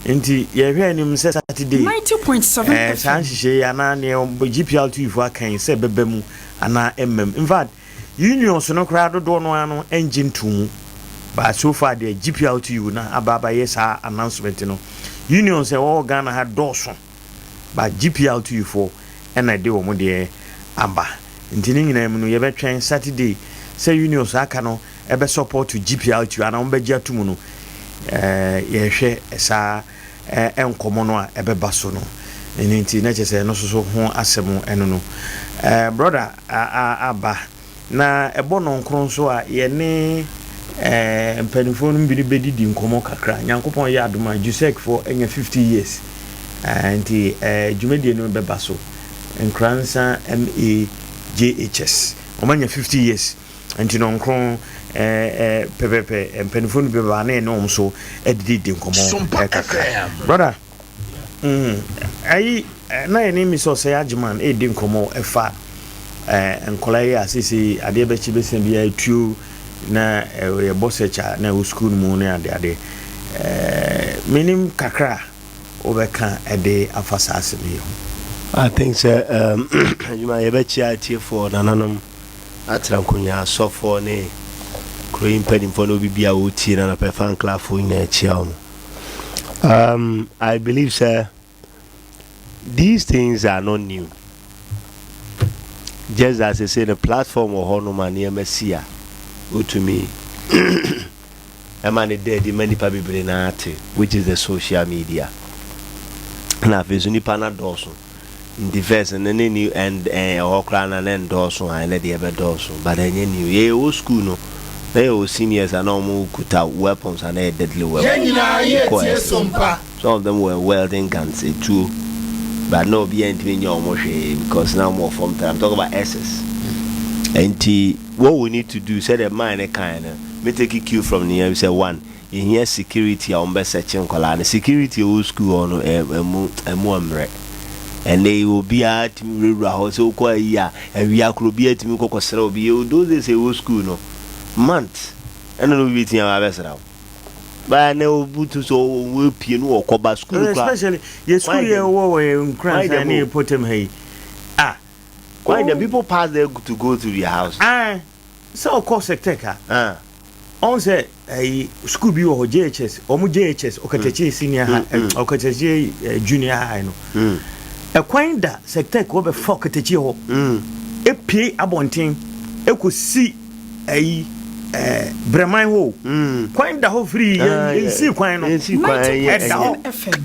Nti yɛhwɛ anim sɛ Saturday 90.7 saa FM. Nhyehyɛ yi anaa neɛ GPRTU fo aka yi sɛ ɛbɛba mu anaa ɛmma mu. In fact, unions no koraa dodoɔ no ara no ɛngye nto mu, but so far deɛ, GPRTU na aba abayɛ saa announcement no. Unions a ɛwɔ Ghana ha dɔɔso, but GPRTU foɔ ɛna ɛde wɔn deɛ aba. Nti ne nyinaa mu no, yɛbɛtwɛn Saturday sɛ unions aka no ɛbɛ support GPRTU anaa wɔn bɛgye ato mu no. Yɛhwɛ saa nkɔmɔ no a ɛbɛba so no. Ɛno nti na kyerɛ sɛ ɛno nso so ho asɛm ɛno no. Brother aba na ɛbɔ nɔnkoro nso a yɛne mpanimfoɔ no bi no bɛdidi nkɔmmɔ kakra. Nyankopɔn yɛ adom a, JUSEC foɔ anya 50 years. Nti dwumadie no bɛba so. Nkoransa M/A JHS ɔmanya 50 years, nti nɔnkron pɛpɛpɛ mpanimfoɔ no bɛba na yɛne wɔn so adididi nkɔmmɔ kakra. Brother, ayi na yɛne mi sɛ ɔsɛ Agyeman ɛredi nkɔmmɔ ɛfa nkɔla yi a sese adeɛ bɛkyi bɛsɛn bi etuo na yɛbɔ search a na ɛwɔ sukuu no mu ne ade ade. Menim kakra a wobɛka ɛde afa saa asɛm yi ho. I think sɛ adwuma yɛbɛkyia atiefoɔ, nananom atena nkonnwa, asɔfoɔ ne kuro yi mpanimfoɔ ne obi bia wɔtie na nɔpɛ fan clubfoɔ nyinaa akyia wɔn. I believe sɛ these things are not new, just as I say, the platform wɔ hɔ nom a nneɛma si a wotumi ɛma ne da adi ma nipa bebree na ate, which is the social media. Na afei so nipa na dɔɔso, nti first no ne new and ɛhɔ koraa na ne ndɔɔso a, ɛnɛ deɛ ɛbɛdɔɔso, but ɛnyɛ new. Yɛyɛ wɔ school no na yɛwɔ seniors a na wɔn kuta weapons a na yɛ deadly weapons. Yɛn nyinaa yɛ Kɔ tie ɛsɛ. Sompa. Some of them were welding guns, etuo, but na obi ntumi nyɛ wɔn hwee because na wɔn wɔ fam tara. I'm talking about SS. Nti what we need to do, sɛ the man ne kan no, me take cue from ne yɛn sɛ one, yɛhia security a wɔn bɛ sɛkye nkɔlaa no. Security a ɛwɔ school hɔ no, ɛmu mmerɛ. Ɛnɛ yi obiara tumi wurawura hɔ sɛ wokɔ ayi a awia koro, obiara tumi kɔ kɔsrɛ obi. Yɛ those days a ɛwɔ school no, month ɛna na obi bɛtumi aba abɛsrɛ wo baa na obutu so wɔpie no wɔkɔba school kora. Especially yɛ school yɛ wɔ wɔ yɛ Nkoransa Why ne them yɛ pɔtɛm ha yi ah. Why the people pass there to go to their house? Ah, sɛ ɔkɔ Sectec a, Ah. ɔn sɛ ɛyi school bi wɔ hɔ, JHS, ɔmo JHS Ɔkatakyie senior high, Ɔkatakyie junior high no, ɛkwan da Sectec hɔ bɛfa Ɔkatakyie hɔ, epie abɔnten ekosi ɛyi Brɛman hɔ o. Kwan da hɔ firi Ah, yɛn yɛnsi kwan no. Yɛnsi kwan, ɛyɛ ɛda hɔ. 90.7 FM.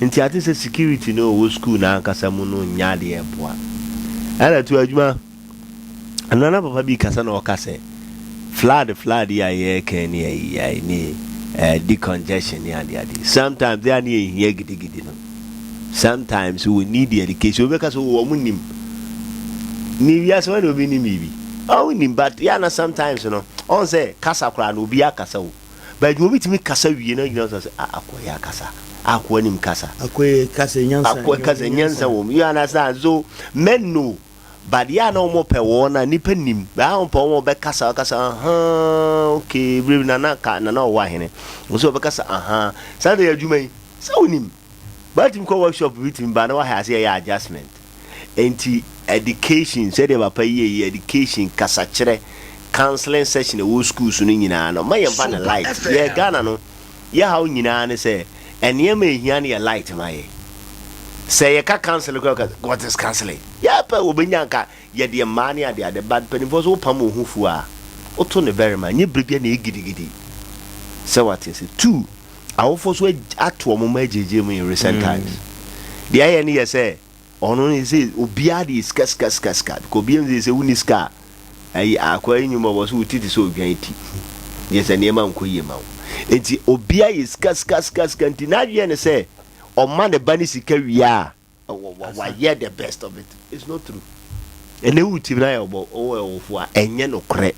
Nti ate sɛ security no ɔwɔ school na ankasa mu no nya adeɛ boa ɛna to adwuma. Nana papa bi kasa na ɔka sɛ flood yi a yɛreka ne ayi ayi ne decongestion ne ade ade, sometimes they are ne yɛhia gidigidi no, sometimes we need the education. Obi bɛka sɛ wɔn nim ne wiase wɔn na obi nim biribi ɔn nim, but yɛ ana sometimes no ɔn sɛ kasa koraa na obi akasa o, but obi tumi kasa wie na gyina sɛ ah, akɔ yɛ akasa, akɔ anim kasa. Akɔyɛ kasa nyansa. Akɔ kasa nyansa wɔ mu, you understand? So men know, but yɛ a na wɔn pɛ wɔn na nipa nim baa wɔn pɛ wɔn bɛkasa kasa ahan, okay, bere nana ka nana ɔwɔ ahene nso ɔbɛkasa ahan saa de yɛ adwuma yi sɛ onim baatumi kɔ workshop bi tumi ba na wahɛ ase yɛ adjustment. Nti Education, sɛdeɛ papa yi yɛ yi, education, kasakyerɛ, counseling session ɛwɔ schools no nyinaa no, ma yɛmfa no light. Yɛ Ghana no, yɛ haw nyinaa ne sɛ, nneɛma a ɛhia no yɛ light ma yɛ. Sɛ yɛka counseling koraa, what is counseling? Yɛpɛ wɔbɛnya nka yɛdeɛ mmaa ne adeade, but mpanimfoɔ so wopam wo ho fu a, woto ne barima, nyɛ berɛ bia na ɛyɛ gidigidi. Sɛ wate ase. Two, awofoɔ so ato wɔn mma agyegye mu in recent times. Deɛ ɛyɛ ne yɛ sɛ, ɔno ne sɛ obiara de sika sika sika sika, because obiara sɛ sɛ wonni sika a, ɛyi akwa yi nnwuma wɔ so wo ti te sɛ odwan ti, yɛ sɛ nneɛma nkɔ yie ma wo. Nti obiara yɛ sika sika sika sika, nti n'adwene ne sɛ ɔma ne ba ne sika wie a, wayɛ the best of it. It's not true. Ɛnɛ wo tim na yɛ ɔbɔ ɔwɔ ɛwɔfo a, ɛnyɛ nokorɛ.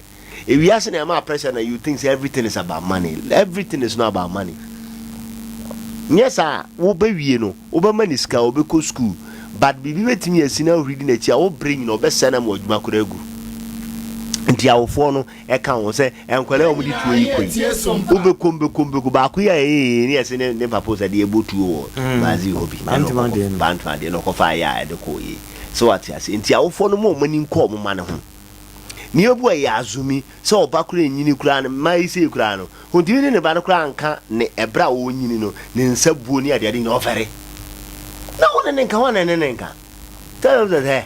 Ewiase na ɛma pressure na you think say everything is about money. Everything is not about money. Nyɛ saa, wobɛwie no, wobɛma ne sika, wobɛkɔ school, but biribi bɛtumi asi na ahuri di n'akyi a, wobere nyina ɔbɛsɛ na ma adwuma koraa agu. Nti awofoɔ no ɛka ho sɛ nkwadaa a wɔde tuo yi kɔ yi, wobɛkɔ mbɛkɔ mbɛkɔ baako yi a ɛyɛ ne yɛsɛ ne papa sɛ deɛ ɛbɔ tuo wɔ Brazil hɔ bi. Bantama deɛ no. Bantama deɛ no ɔkɔfa ayɛ a ɛde kɔɔ yie sɛ wate ase. Nti awofoɔ no ma ɔmo ani nkɔ ɔmo ma ne ho. Nneɛma bi wɔ yɛ azumi sɛ ɔba koraa enyini koraa no, mmaa yi sei koraa no, ontumi ne ne ba no koraa nka ne ɛbrɛ a ɔnyini no ne nsa buo ne adeade nyinaa ɔfɛre na wo ne ne nka, wɔn ne ne nka. Tell them that, hey,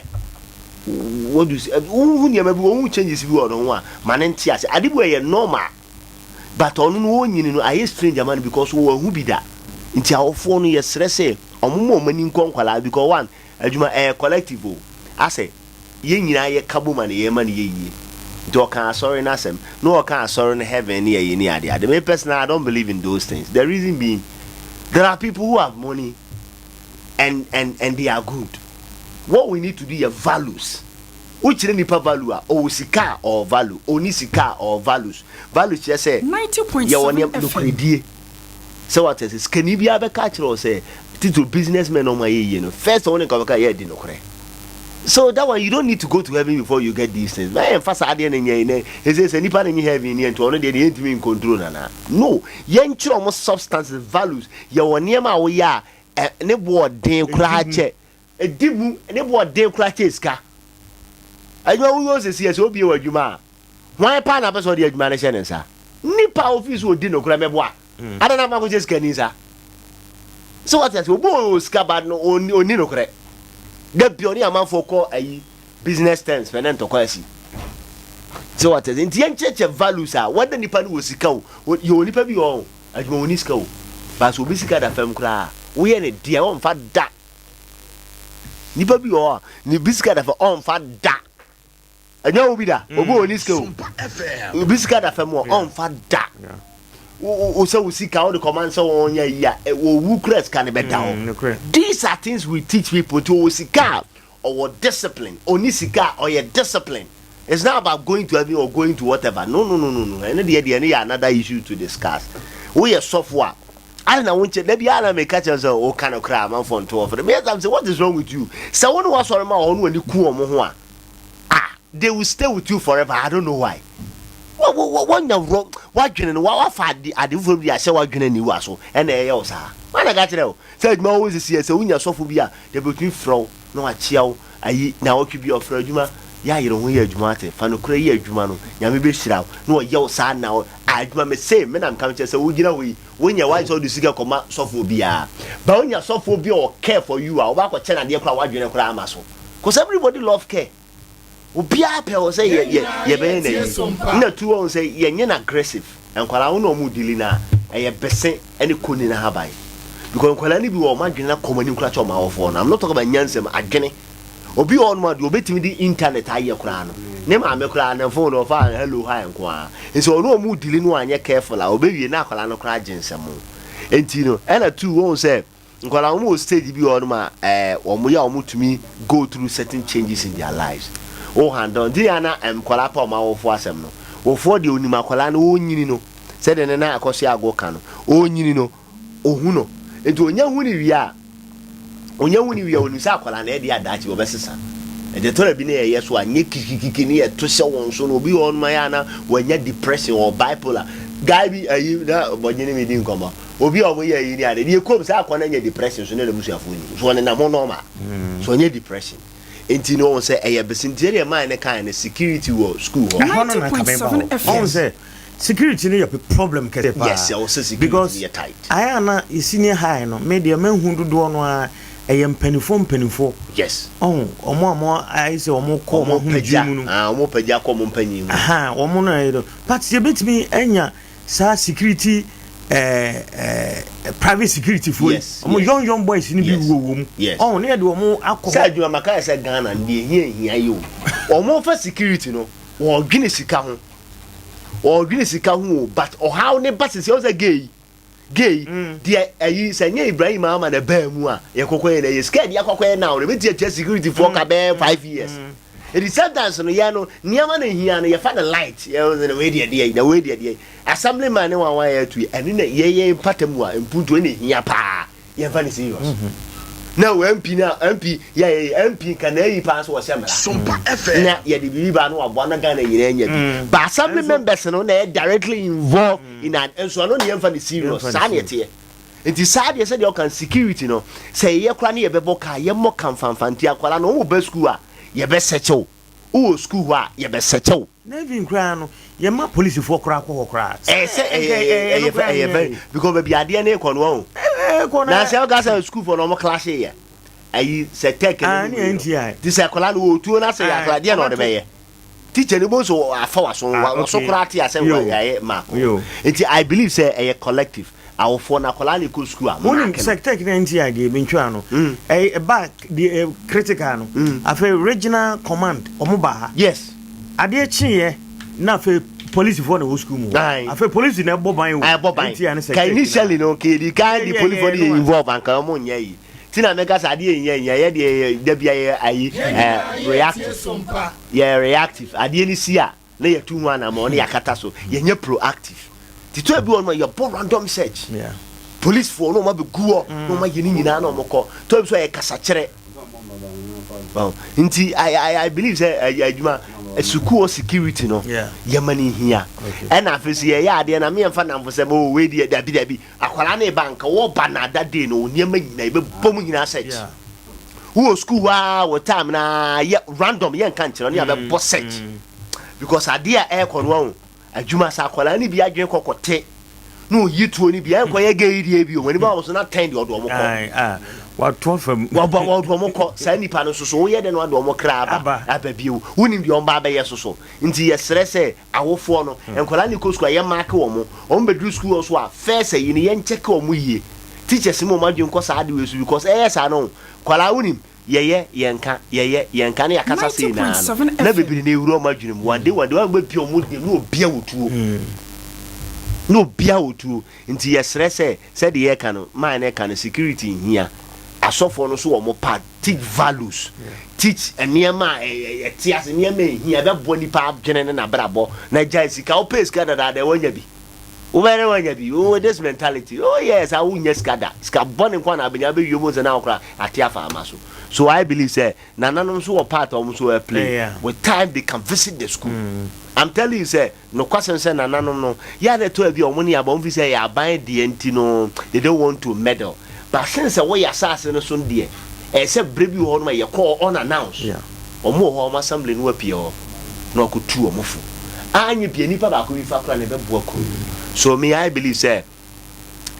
what do you say? Wohu nneɛma bi, wohu changes bi wɔ ne ho a, ma ne nte ase. Ade bi wɔ yɛ normal, but ɔno no wɔnyini no ayɛ strange ama no because wɔn bi da. Nti awofoɔ no, yɛsrɛ sɛ ɔmo ma ɔmo ani nkɔ nkwalaa, because one, adwuma ɛyɛ collective o, asɛ yɛn nyinaa yɛ ka bom a na yɛma no yɛ yie. Nti ɔka asɔre no asɛm na ɔka asɔre no heaven ne yɛyɛ ne ade ade. Me personally, I don't believe in those things. The reason being, there are people who have money and they are good. What we need to do yɛ values. Wokyerɛ nipa value a, ɔwɔ sika a, ɔwɔ value, ɔni sika a, ɔwɔ values. Values kyerɛ sɛ yɛwɔ 90.7 nneɛma FM. Nokoredie sɛ wate sɛ sikani biara bɛka kyerɛ wo sɛ titiro businessmen na ɔmo ayɛ yie no, first ɔmo ne nka bɛka yɛ di nokorɛ. So that one, you don't need to go to heaven before you get these things. Bɛyɛ nfa saa adeɛ no nyɛ ne ɛsɛ sɛ nipa no nye heaven ni, nti ɔno deɛ deɛ yɛntumi ncontrol nana no. Yɛnkyerɛ ɔmo substances, values. Yɛwɔ nneɛma a woyɛ a ɛ ne bo ɔden koraa kyɛ ɛdi mu, ne bo ɔden koraa kyɛ sika. Adwuma woyɛ osisi yɛ sɛ obie wɔ adwuma a, hwan paa na apɛ sɛ ɔde adwuma no hyɛ ne nsa? Nipa a ofi so odi nokorɛ mɛboa ada na afa akɔhyɛ sika ni nsa sɛ wate ase. Obi wɔ sika ba no, ɔnni nokorɛ da bia ɔne amanfoɔ kɔ ayi business terms fɛ ne ntɔkwa asi sɛ wate ase. Nti yɛnkyerɛkyerɛ values a wɔda nipa no wɔ sika o. Yɛwɔ nipa bi wɔ hɔ, adwuma wɔ ni sika o, baasa obi sika da fam koraa, woyɛ ne deɛ ɔmfa da. Nipa bi wɔ hɔ a ne bi sika da fam, ɔmfa da. Ɛnyɛ wo bi da, obi wɔ ni sika o, obi sika da fam wɔ, ɔmfa da. Wo sɛ wo sika wode kɔma sɛ wɔnyɛ yi a, wɔwu kura sika no bɛda hɔ. Nokorɛ. These are things we teach people. Nti ɔwɔ sika a, ɔwɔ discipline, ɔni sika a, ɔyɛ discipline. It's not about going to heaven or going to whatever. No, no, no, no, no. Ɛno deɛ no yɛ another issue to discuss. Woyɛ sɔfo a, ade na wo nkyɛn dabi a na meka kyerɛ sɛ woka no koraa amanfoɔ nto wɔ fere meyɛ sam sɛ, what is wrong with you? Sɛ wo ne wasɔre ma ɔno ani ku ɔmo ho a, ah, they will stay with you forever. I don't know why wɔnya wrong wadwene no, wafa ade foforɔ bi de ahyɛ wadwene aniwa so ɛna ɛyɛ wo saa. Wana ka kyerɛ wo sɛ adwuma wo sisi sɛ wonya sɔfo bi a, dabi otumi frɛ wo na wakyia wo ayi na wɔtwe bi a ɔfrɛ adwuma yɛ ayere ho yɛ adwuma ate fa nokorɛ yɛ adwuma no, Nyame bɛhyira wo na ɔyɛ wo saa na adwuma. Me se me nam ka kyerɛ sɛ wogyina hɔ yi, wonyɛ wagye sɛ wode sika kɔma sɔfoɔ biara ba, wonya sɔfoɔ bi a ɔ care for you a, wobɛakɔkyɛ no adeɛ koraa, wadwene koraa ama so, cause everybody love care. Obiara pɛ wɔ sɛ yɛ yɛ yɛbɛyɛ na yi nna tu wɔn sɛ yɛnyɛ no aggressive. Nkwadaa wo na ɔmo deal na ɛyɛ bɛsɛ ɛne koni na haban, because nkwadaa no bi wɔ ɔmo adwene na kɔn anim koraa kyɛ ɔmo awɔfoɔ no. I'm not talking about nyansɛm adwene. Obi wɔ hɔnom a deɛ obetumi de internet ayɛ koraa no, ne maame koraa ne phone no ɔfa hello hi nko ara. Nti ɔno ɔmo deal no anyɛ careful a, obewie na akwadaa no koraa gye nsɛm. Nti no ɛna tu wɔn sɛ nkwadaa wɔn wɔ stage bi wɔ hɔnom a wɔn yɛ a wɔn tumi go through certain changes in their lives. O handle nti yɛ ana nkwadaa pa wɔn awɔfoɔ asɛm no, wɔfoɔ deɛ onim akwadaa no wɔnyini no sɛdeɛ ne nan akɔso ago ka no, ɔnyini no ohu no. Nti onya hu ne wie a, onya hu ne wie a, onim sɛ akwadaa no ɛde adaakye wɔbɛsesa. Ɛdeɛ tɔrɔ bi ne yɛyɛ so a nyɛ kikikiki ne yɛto hyɛ wɔn so no. Obi wɔ hɔnom ayɛ ana wɔanya depression or bipolar. Guy bi ayi na bɔnye ne mi di nkɔmɔ, obi a wɔn yɛ ayi ne ade deɛ kurom sɛ akɔ na nya depression so ne n'abusuafoɔ nim so, ɔnenam ho normal so ɔnyɛ depression. Nti no wɔn sɛ ɛyɛ bese nti ɛdeɛ maa ne kan no, security wɔ school hɔ. Ɛhɔ no na nka meba hɔ. Ɔhu sɛ security no yɛ problem kɛseɛ paa. Yes, ɛwɔ sɛ security no because yɛ tight. Ayɛ a na yɛ senior high no, me deɛ mahu dodoɔ no ara ɛyɛ mpanifoɔ mpanifoɔ. Ɔhu ɔmo a ɔmo ayɛ sɛ ɔmo kɔ ɔmo ahomegyeɛ mu no. Ah, ɔmo pagya kɔ ɔmo mpanyin mu. Aha, ɔmo no ayɛ no. But yɛbɛtumi anya saa security ɛɛ ɛɛ private security foɔ yi. Ɔmo young young boys no bi wɔ wɔ mu. Ɔho ne yɛde ɔmo akɔ hɔ. Sɛ adwuma maka yɛ sɛ Ghana no deɛ ehia ehia yi o. Ɔmo fa security no, wɔdwene sika ho. Wɔdwene sika ho o, but ɔhaw ne ba sisi ɔmo sɛ gay yi. Gay yi, deɛ ɛyi sɛ nyɛ Ibrahim Mahama na ɛbaa mu a yɛkɔkɔ yɛ na ɛyɛ sika yɛde akɔkɔ yɛ now no ebetumi atua security foɔ ka bɛyɛ 5 years. Edi sometimes no yɛn no nneɛma na ehia no, yɛfa no light. Yɛn no wei deɛ deɛ na wei deɛ deɛ assemblyman ne wɔn a wɔayɛ atu yi, ɛno na yɛyɛ mpata mu a mpuntuo na ehia paa, yɛnfa ne serious. Na o MP na MP yɛ yɛ MP nka na eyi paa nso wɔhyɛ mmara na yɛde biribi ba no waboa na Ghana nyinaa nya bi, but assembly members no na yɛ directly involved in an nso ɛno na yɛnfa ne serious. Saa na yɛteɛ. Nti saa deɛ, sɛdeɛ ɔka security no, sɛ yɛyɛ koraa ne yɛbɛbɔ kaa, yɛmmɔ ka mfanfa. Nti akwadaa no wɔn ba school a, yɛbɛsɛkyɛw wowɔ school hɔ a, yɛbɛsɛkyɛw. Na even koraa no, yɛma polisifoɔ koraa kɔ hɔ koraa. Ɛyɛ sɛ ɛyɛ very, because baabi adeɛ ne kɔ no wɔn kɔ na sɛ ɔka sɛ school fɔ no ɔmo clash yɛ ayi sɛ tech ne ne NTI. Ti sɛ akwadaa no wɔ tuo na sɛ yɛ akwadaa deɛ na ɔde bɛyɛ teacher ni bo nso afa waso waso koraa te asɛ wɔ yɛ mark. Nti I believe sɛ ɛyɛ collective, awofoɔ na akwadaa ne kɔ school a wonim mark no. Sɛ tech ne NTI deɛ mentwa no, ɛyɛ ɛba deɛ critical no, afei regional command ɔmo ba ha. Adeɛ kyeeɛ na afei polisifoɔ na ɛwɔ school mu hɔ. Afei polisi na ɛbɔ ban o. Ɛbɔ ban. NTI ne sɛ ka tech initially no kedi kan di police no yɛ no a. Involve anka ɔmo nyɛ yi ti na mɛka sɛ adeɛ nyɛ nyɛ yɛ deɛ yɛ dabi yɛ ayi reactive, yɛ reactive. Adeɛ ni si a na yɛtu ho anamɔ ne yɛakata so, yɛnyɛ proactive. Tito ebi wɔ no a yɛbɔ random search, police foɔ na ɔmo abɛgu hɔ na ɔmo ayɛ ne nyinaa na ɔmo kɔ tɔ ebi so yɛ kasakyerɛ. Nti I believe sɛ ɛyɛ adwuma sukuu security no yɛma no hia. Ɛna afei so yɛyɛ adeɛ na meyɛmfa namfo sɛ oh, wei deɛ dabi dabi, akwadaa ne ba nka wɔba na that day no nneɛma nyinaa yɛbɛbɔ mu nyinaa search. Wowɔ sukuu hɔ a wɔ time na yɛ random, yɛnka nkyerɛ no, yɛbɛbɔ search because adeɛ a ɛrekɔ no wahu adwuma sɛ akwadaa no bi adwene kɔkɔte na oyi tuo no bi ɛnkɔ yɛ gay deɛ bi o wɔn nipa wɔn so na tɛn deɛ ɔde wɔn kɔ. Wato fam. Wɔbɔ wɔde wɔn kɔ saa nipa no soso woyɛ dɛ na wɔde wɔn kra aba aba bio, wonim deɛ wɔn ba abɛyɛ soso. Nti yɛsrɛ sɛ awofoɔ no, nkwadaa ne kɔ sukuu a, yɛ mark wɔn, wɔn bɛduru sukuu hɔ so a, first ayi no yɛn check wɔn yie. Teachers mu wɔn adwene kɔ saa de wei so because ɛyɛ saa no nkwadaa wonim yɛyɛ yɛnka yɛyɛ yɛnka ne yɛakasa sei naa no na bebree na ewura wɔn adwene mu. One day, one day wɔn bɛ pia wɔn de na obia wɔ tuo na obia wɔ tuo. Nti yɛsrɛ sɛ sɛdeɛ yɛka no maa ne ka no, security nhia. Asɔfoɔ no so wɔn part, teach values, teach nneɛma a ɛte ase, nneɛma ehia ɛbɛboa nipa adwene ne n'abrabɔ na gyae sika. Wopɛ sika dadaada, wɔnya bi wobɛyɛ wɔnya bi oh, this mentality, oh yes, a wonya sika da sika bɔne nko na abɛnya abɛwie mu sɛ na wokora ate afa ama so. So I believe sɛ nananom nso wɔ part a wɔn nso play. With time they can visit the school. I'm telling you sɛ nokwasɛm sɛ nananom no yɛ a na ɛtɔ bi a wɔn ne aba wɔn fi sɛ ɛyɛ aban deɛ nti no they don't want to meddle, but since sɛ wɔyɛ asase no so deɛ, ɛyɛ sɛ bere bi wɔ hɔ nom a yɛkɔɔ unannounce, wɔn wɔ hɔ, wɔn assembly no apue hɔ na wɔakɔtu wɔn fo anyɛ bia nipa baako bi fa kora na ɛbɛboa kuro. So me, I believe sɛ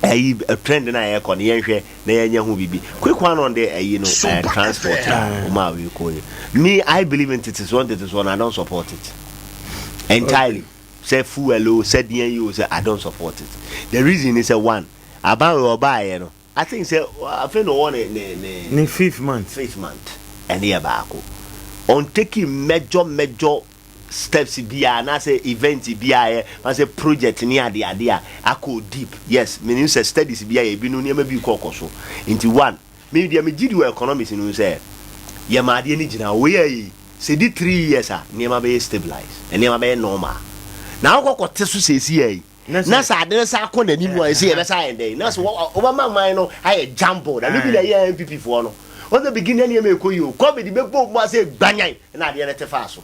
ɛyi trend na yɛkɔ no, yɛnhwɛ na yɛnyɛ ho biribi. Quick one on the ɛyi no, transport a wɔn a wɔkɔ yi, me, I believe in tete soɔ ntete soɔ no, I don't support it entirely. Sɛ fuel o, sɛ deɛn yi o, sɛ I don't support it. The reason is sɛ one, aban wei ɔbaayɛ no, I think sɛ afei na ɔwɔ ne ne fifth month. Fifth month, ɛne yɛ baako on taking major major steps biara anaasɛ event biara yɛ ma sɛ project ne ade ade a akɔ deep. Yes, menim sɛ studies bi a yɛ bi no nneɛma bi kɔ kɔ so. Nti one, me deɛ megye di wɔ economics no sɛ yɛma adeɛ no gyina wei a yi sɛ di 3 years a, nneɛma bɛyɛ stabilize, nneɛma bɛyɛ normal. Na wokɔ kɔte so sɛsi yɛ yi na sɛ ade no sa akɔ n'anim a, ɛsɛ yɛbɛsa ayɛ dɛn na sɛ wobɛma man no ayɛ jumble na no bi na ɛyɛ NPP foɔ no wɔn sɛ begin nneɛma ɛkɔ yi o, COVID bɛbɔ mu asɛ gbanyan na adeɛ no te faa so.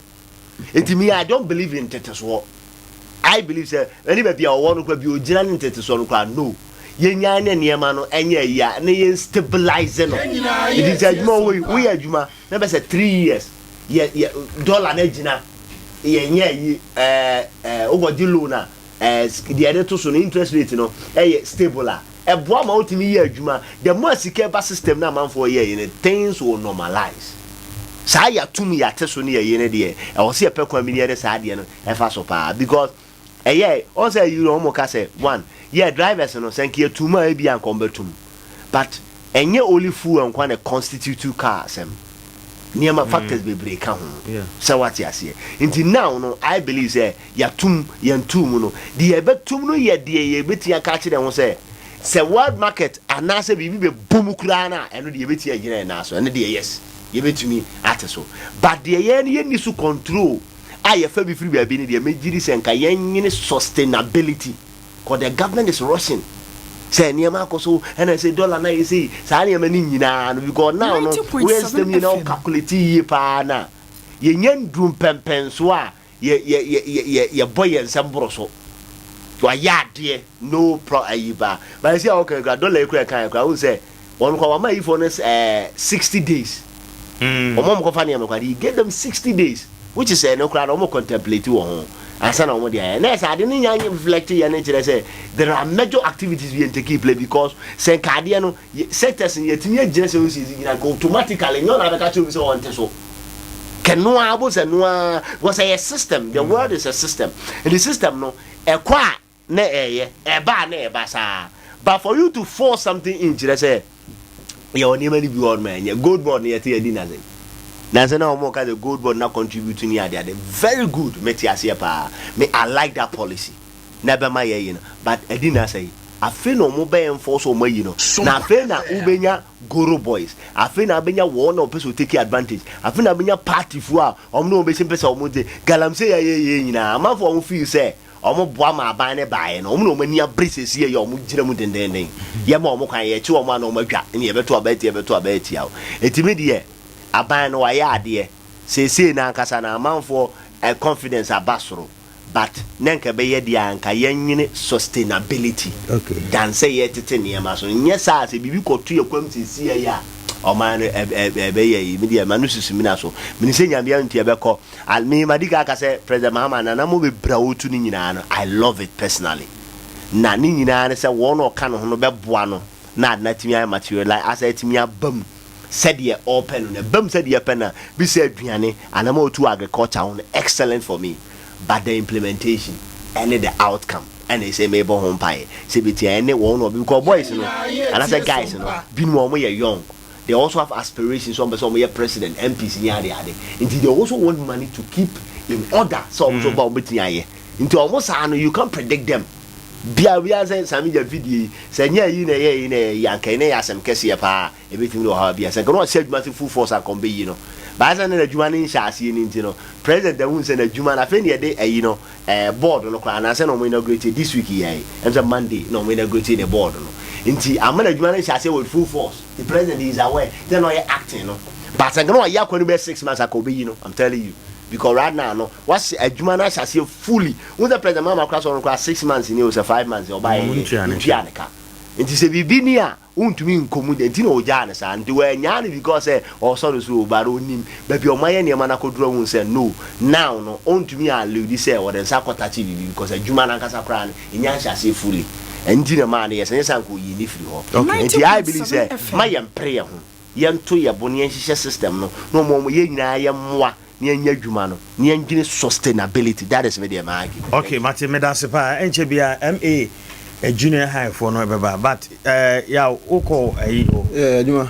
Nti me, I don't believe in tete soɔ. I believe sɛ ɛne baabi a ɔwɔ no kora bi ogyina ne ntete soɔ no kora no. Yɛnyae ne nneɛma no ɛnyɛ ayi a na yɛn stabilize no. Nti sɛ adwuma wɔ yi, woyɛ adwuma na bɛ sɛ 3 years yɛ yɛ dollar no agyina, yɛnyɛ ayi, ɛɛ ɛɛ wokɔgye loan a, deɛ yɛde to so no, interest rate no ɛyɛ stable a, ɛboa ma wotumi yɛ adwuma. The more sika ɛba system na amanfoɔ yɛ yi no, things will normalize. Saa yɛatum yɛate so no, yɛyi no deɛ, ɛwɔ sɛ yɛpɛ kwan bi ne yɛde saa adeɛ no ɛfa so paa, because ɛyɛ ɔn sɛ yi no, ɔmo ka sɛ one yɛ drivers no sɛ nka yɛtum a, ebi anka ɔmo bɛtum, but ɛnyɛ only fuel nkwa na constitute car asɛm. Nneɛma factors bebree ka ho. Sɛ wate aseɛ? Nti now no, I believe sɛ yɛatum yɛntum mu no deɛ, yɛbɛtum no yɛ deɛ yɛbɛtumi aka akyerɛ ho sɛ world market anaasɛ biribi bɛbɔ mu koraa no a, ɛno deɛ yɛbɛtumi agyina yɛn nan so. Ɛno deɛ, yes, yɛbɛtumi ate so, but deɛ yɛn no yɛnni so control a yɛfa bi firi baabi no deɛ, mɛgyiri sɛ nka yɛnyene sustainability, cause the government is rushing sɛ nneɛma akɔ so, ɛna sɛ dollar na yɛ sɛ saa nneɛma no nyinaa no, because now no woyɛ system yi na wo calculate yie paa na yɛnya nduru mpɛmpɛnso a yɛ yɛ yɛ yɛ yɛbɔ yɛn nsɛm boro so. Wayɛ adeɛ no pro ayi ba ba si a wɔka kura dollar yi kura kan kura wɔn sɛ wɔn kɔ wɔn ayifoɔ no 60 days. Wɔn a wɔn kɔfa nneɛma kora, he gave them 60 days, which is ɛno kora na wɔn contemplate wɔ ho ansa na wɔn de ayɛ. Na ɛsɛ ade ne nya reflect yɛ ne kyerɛ sɛ there are major activities bi yɛn take place, because sɛ nkaadeɛ no sectors no yɛtumi agyina sɛ osi esi gyina nka automatically nyɛ ɔna abɛka kyerɛ obi sɛ wɔn te so kɛnoa abo sɛ noa, because ɛyɛ system. The world is a system, and the system no ɛkɔ a na ɛyɛ ɛba a na ɛba saa, but for you to force something in kyerɛ sɛ yɛwɔ nneɛma no bi wɔ hɔ nom a ɛnyɛ. Gold board no, yɛte yɛdi na sɛ nanso na wɔn ka sɛ gold board na contribute ni ade ade, very good, mete aseɛ paa. Me, I like that policy na ɛbɛma yɛ yi no, but ɛdi na sɛ afei na wɔn bɛyɛ enforce wɔn ayi no, na afei na wobɛnya goro boys, afei na wobɛnya wɔn na wɔpɛ sɛ take advantage, afei na wobɛnya party foɔ a wɔn na wɔn bɛsi mpɛ sɛ wɔn de galamsey yɛ yɛ yɛ nyinaa. Amanfoɔ wɔn feel sɛ wɔn boa ma aban ne baeɛ no, wɔn na wɔn ani abere sɛsi yɛ wɔn gyina mu dendenden yɛ ma wɔn kwan yɛkyi wɔn a na wɔn adwa ne yɛbɛto abɛɛ tia, yɛbɛto abɛɛ tia o. Etimi deɛ, aban no wayɛ adeɛ seesei na ankasa na amanfoɔ confidence aba soro, but ne nka bɛyɛ deɛ a nka yɛnwene sustainability than sɛ yɛtete nneɛma so. Nyɛ saa sɛ biribi kɔto yɛ kwam seesei yɛ a, ɔman no ɛbɛyɛ yi. Mi deɛ, ma no susu mi na so mene sɛ Nyame nti ɛbɛkɔ. Me madi ka aka sɛ President Mahama nana mo bebree a wɔtu no nyinaa no, I love it personally, na ne nyinaa ne sɛ wɔn a ɔka ne ho no bɛboa no na ade no atumi ayɛ materialize asa atumi aba mu sɛdeɛ ɔrepɛ no, na ɛba mu sɛdeɛ ɛpɛ no a, bi sɛ aduane anam a ɔtu agriculture ho no, excellent for me, but the implementation ɛne the outcome ɛna ɛsɛ mebɔ ho mpaeɛ sɛ bɛtia ɛne wɔn na ɔbi, because boys no anaasɛ guys no binom a wɔn yɛ young, they also have aspirations, wɔn pɛ sɛ wɔn yɛ president, MPs ne ade ade, nti they also want money to keep in order sɛ wɔn nso ba wɔn bɛtumi ayɛ. Nti wɔn saa no, you can predict them bia bia sɛ Sami gya video yi sɛ nyɛ yi na ɛyɛ yi na ɛyɛ yi anka yi na ɛyɛ asɛm kɛseɛ paa, ebɛtumi de ɔhaw bi asɛ nka na ɔhyɛ adwuma sɛ full force anka ɔmbɛyi no baasa ne n'adwuma no nhyɛ aseɛ no. Nti no president ahu sɛ n'adwuma no afei ne yɛde ayi no board no koraa anaasɛ na ɔmo inaugurate this week yɛ ɛm sɛ Monday na ɔmo inaugurate ne board no, nti ama n'adwuma no nhyɛ aseɛ with full force. The president is aware sɛ na ɔyɛ acting no, but nka na ɔyɛ akɔ no bɛ 6 months aka ɔbɛyi no. I'm telling you, because right now no wasi adwuma no ahyɛ aseɛ fully. N sɛ President Mahama koraa sɛ ɔno koraa 6 months ni o sɛ 5 months ɔba yɛ ntua ne ka, nti sɛ biribi ni a wontumi nkɔ mu de nti na ɔgyaa no saa. Nti wɔanyaa no because sɛ ɔsɔ no so o, but onim baabi a ɔma yɛ nneɛma no akɔduru ahu sɛ no, now no ɔntumi allude sɛ wɔde nsa akɔtakye biribi, because adwuma no ankasa koraa no ɛnya nhyɛ aseɛ fully. Ɛnti na maa no yɛ sɛ nyɛ sɛ anka ɔyii ne firi hɔ. Nti I believe sɛ ma yɛmpere yɛ ho, yɛnto yɛ bo ne yɛnhyehyɛ system no na ɔmo yɛn nyinaa yɛmmoa ne yɛnyɛ adwuma no ne yɛndwene sustainability. That is me deɛ, my argument. Okay, mate, meda ase paa. Ɛnkyɛ bia ma junior high foɔ no ɛbɛba, but ya wokɔ ayi hɔ. Adwuma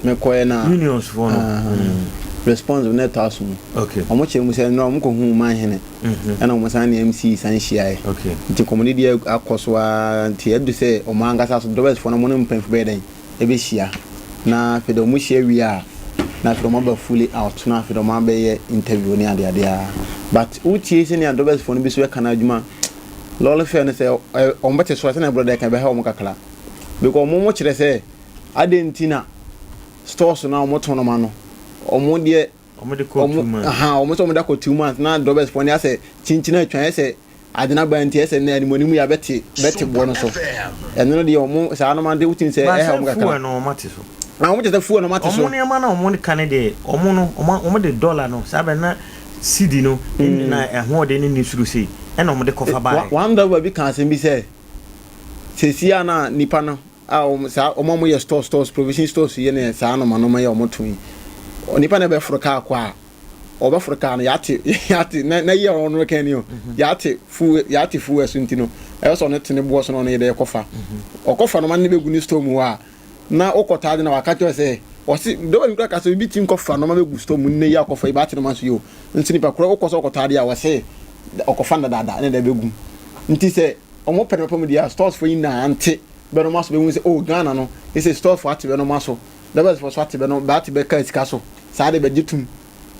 mekɔɛ na unions foɔ no response na ɛtɔ aso mu. Ɔmo kyerɛ mu sɛ nnora ɔmo kɔhu manhene ɛna ɔmo san ne MC san hyiaeɛ. Nti nkɔmmɔdidi akɔ so ara, nti ɛdu sɛ ɔmo ankasa so drivers foɔ no, ɔmo ne mpanyinfo bɛyɛ dɛn ɛbɛhyia, na afei de ɔmo hyia wie a, na afei de ɔmo aba fully out, na afei de ɔmo abɛyɛ interview ne adeade a. But wotie sɛnea drivers foɔ no bi so ɛka no adwuma lorry fare no sɛ ɔmo bɛte so a, sɛnea brother ɛka ɛbɛha ɔmo kakra, because ɔmo mo kyerɛ sɛ adeɛ nti na stores no a ɔmo tɔn nɔɔma no, ɔmo deɛ ɔmo de kɔ 2 months. Aha, ɔmo sɛ ɔmo de akɔ 2 months, na drivers foɔ no asɛ kyinkyin atwa yɛ sɛ. Ade no aba nti ɛsɛ nnɛ animuanimu yi abɛte bɛte boɔ no so. Ɛno no deɛ wɔn saa nneɛma de wotumi sɛ Ba ɛha sɛ wɔn fuel kakra. no wɔn ate so. Na wɔn kyɛ sɛ fuel no wɔn ate Wɔn so. nneɛma no a wɔn ka no deɛ wɔn no wɔn wɔn de dollar no saa bɛ na cedi no na ɛhoɔden no nni soro sei ɛna wɔn de kɔfa baeɛ. One driver bi ka asɛm bi sɛ seesei a na nipa no a wɔn saa wɔn a wɔyɛ stores stores provision stores yi ne saa nneɛma nneɛma yi a wɔto yi nipa na ɛbɛforo kaa kɔ a ɔbɛforo kaa no yɛate yɛate na na yi a ɔno reka ni o mhm. yɛate fuel yɛate fuel so nti no ɛyɛ sɛ ɔno te ne boɔ so na ɔno yɛ dɛ ɛkɔfa mhm. ɔkɔfa no ma ne bɛgu ne store mu hɔ a na wokɔ taa de na waka kyerɛ sɛ ɔse dɔba bi kora ka sɛ obi ti nkɔfa nɔɔma bɛgu store mu nnɛ yi akɔfa yi baate nɔɔma nso yi o nso nipa korɔ wokɔ sɛ ɔkɔtɔ adeɛ a wɔse ɔkɔfa no dadaada ne dɛ bɛgu nti sɛ ɔmo pɛ no papa mu deɛ a stores fo nyinaa nte bɛnɔma so bɛhu sɛ oh Ghana no ɛsɛ stores fo ate bɛnɔma so Drivers fo so ate bɛ no bɛ ate bɛ kaa sika so saa de bɛ gye tum.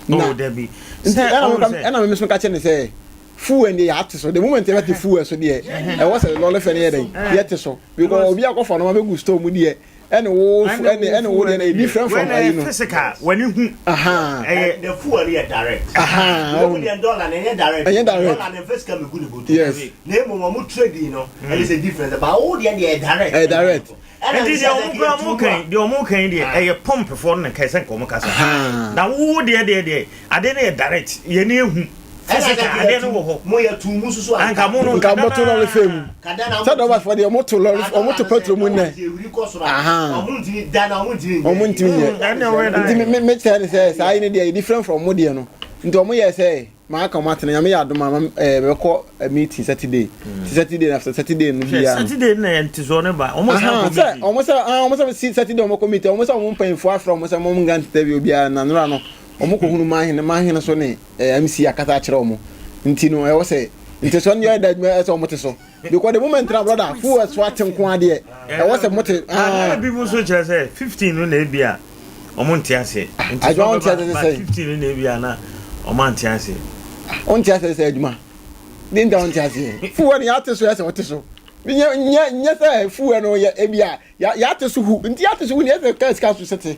Na oh dabi. Nti ɛna meka ɛna meme so ka kyerɛ ne sɛ fuel deɛ yɛate so the moment yɛbɛte fuel so deɛ ɛwɔ sɛ lɔre fɛ no yɛ dɛn yɛte so because obi akɔfa no ma bɛgu store mu deɛ ɛne wo ɛne ɛne wo deɛ no yɛ different from ayi no. Physical w'ani hu. Ɛyɛ the fuel no yɛ direct. Ɛmu deɛ dollar no ɛnyɛ direct. Ɛnyɛ direct. Dollar no nfa sika megu ne bɔtɔ. Yes. Na emu wɔn trading no ɛne sɛ difference but wo deɛ deɛ yɛ direct. Ɛyɛ direct. Nti deɛ ɔmo kura ɔmo kan deɛ ɔmo kan deɛ ɛyɛ pump foɔ no na nkae sɛ nka ɔmo kasa na wo deɛ deɛ deɛ adeɛ no yɛ direct yɛn ni ehu physical adeɛ no wɔ hɔ mo yɛ tu mu soso anka mo no nka mo to lɔri fɛ mu sɛ dɔba fɔ deɛ ɔmo to lɔri ɔmo to petrol mu nɛ ɔmo ntumi nyɛ nti me me kyerɛ ne sɛ saa yi ne deɛ yɛ different from mo deɛ no nti ɔmo yɛ sɛ. Maka ɔmo atena nyame yɛ adom a ɛɛ bɛkɔ eh, meeting Saturday. Ti Saturday na after Saturday no biara. Saturday na yɛn ti so ne ba. Ɔmo san kɔ meeting. Sɛ ɔmo sɛ ah ɔmo sɛ si Saturday ɔmo kɔ meeting ɔmo sɛ ɔmo mpanyinfoɔ afrɛ ɔmo sɛ ɔmo nga ntete bi obiara na nora no ɔmo kɔ hunu manhene manhene so ne eh, MC akasa akyerɛ ɔmo nti no ɛwɔ sɛ nti so ɛno yɛ da adwuma ɛsɛ ɔmo te so. Because the moment na brother fuel so ate nko adeɛ ɛwɔ sɛ mote. Ah bi mu nso kyerɛ sɛ 15 no na ebi a ɔmo nte ase. Nti adwuma ɔnte ase sɛ 15 no na ebi a na ɔmo ante ase. Ɔnte ase sɛ adwuma. De nta ɔnte ase. Fuel no yɛate so yɛ sɛ ɔte so. Nyɛ nyɛ nyɛ sɛ fuel no yɛ ebi a yɛate so hu nti yɛate so hu ne yɛ sɛ kaa sika so sɛte.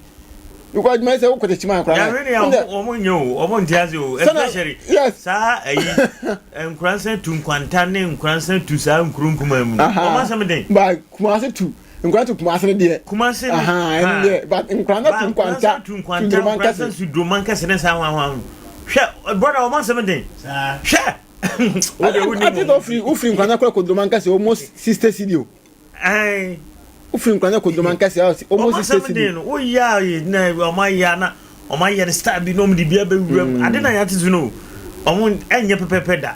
Because adwuma sɛ wokɔ tɛkyima akora. Yàrá ni wɔn nyɛ o wɔn nti ase o especially saa ayi nkuransa tu nkwanta ne nkuransa tu saa nkuro nkuma mu no wɔn asɛm den. Ba kumase tu nkuransa tu kumase ne deɛ. Kumase ne ɛne deɛ but nkuransa tu nkwanta tu nkwanta nkuransa tu duroma nkɛse ne saa hwan hwan hwɛ brother wɔn asɛm den hwɛ. Ati sɛ ofiri ofiri nkwanta kora kɔ duroma nkɛse almost 60 cedi o. Ae. Wofiri nkura no kɔ doma nkɛse a ɔmo sisi sisi bi. No woyɛ a yɛ na ɔmo ayɛ a na ɔmo ayɛ no style bi na ɔmo de bi abɛwura mu. Ade na yɛate so no ɔmo ɛnyɛ pɛpɛpɛ da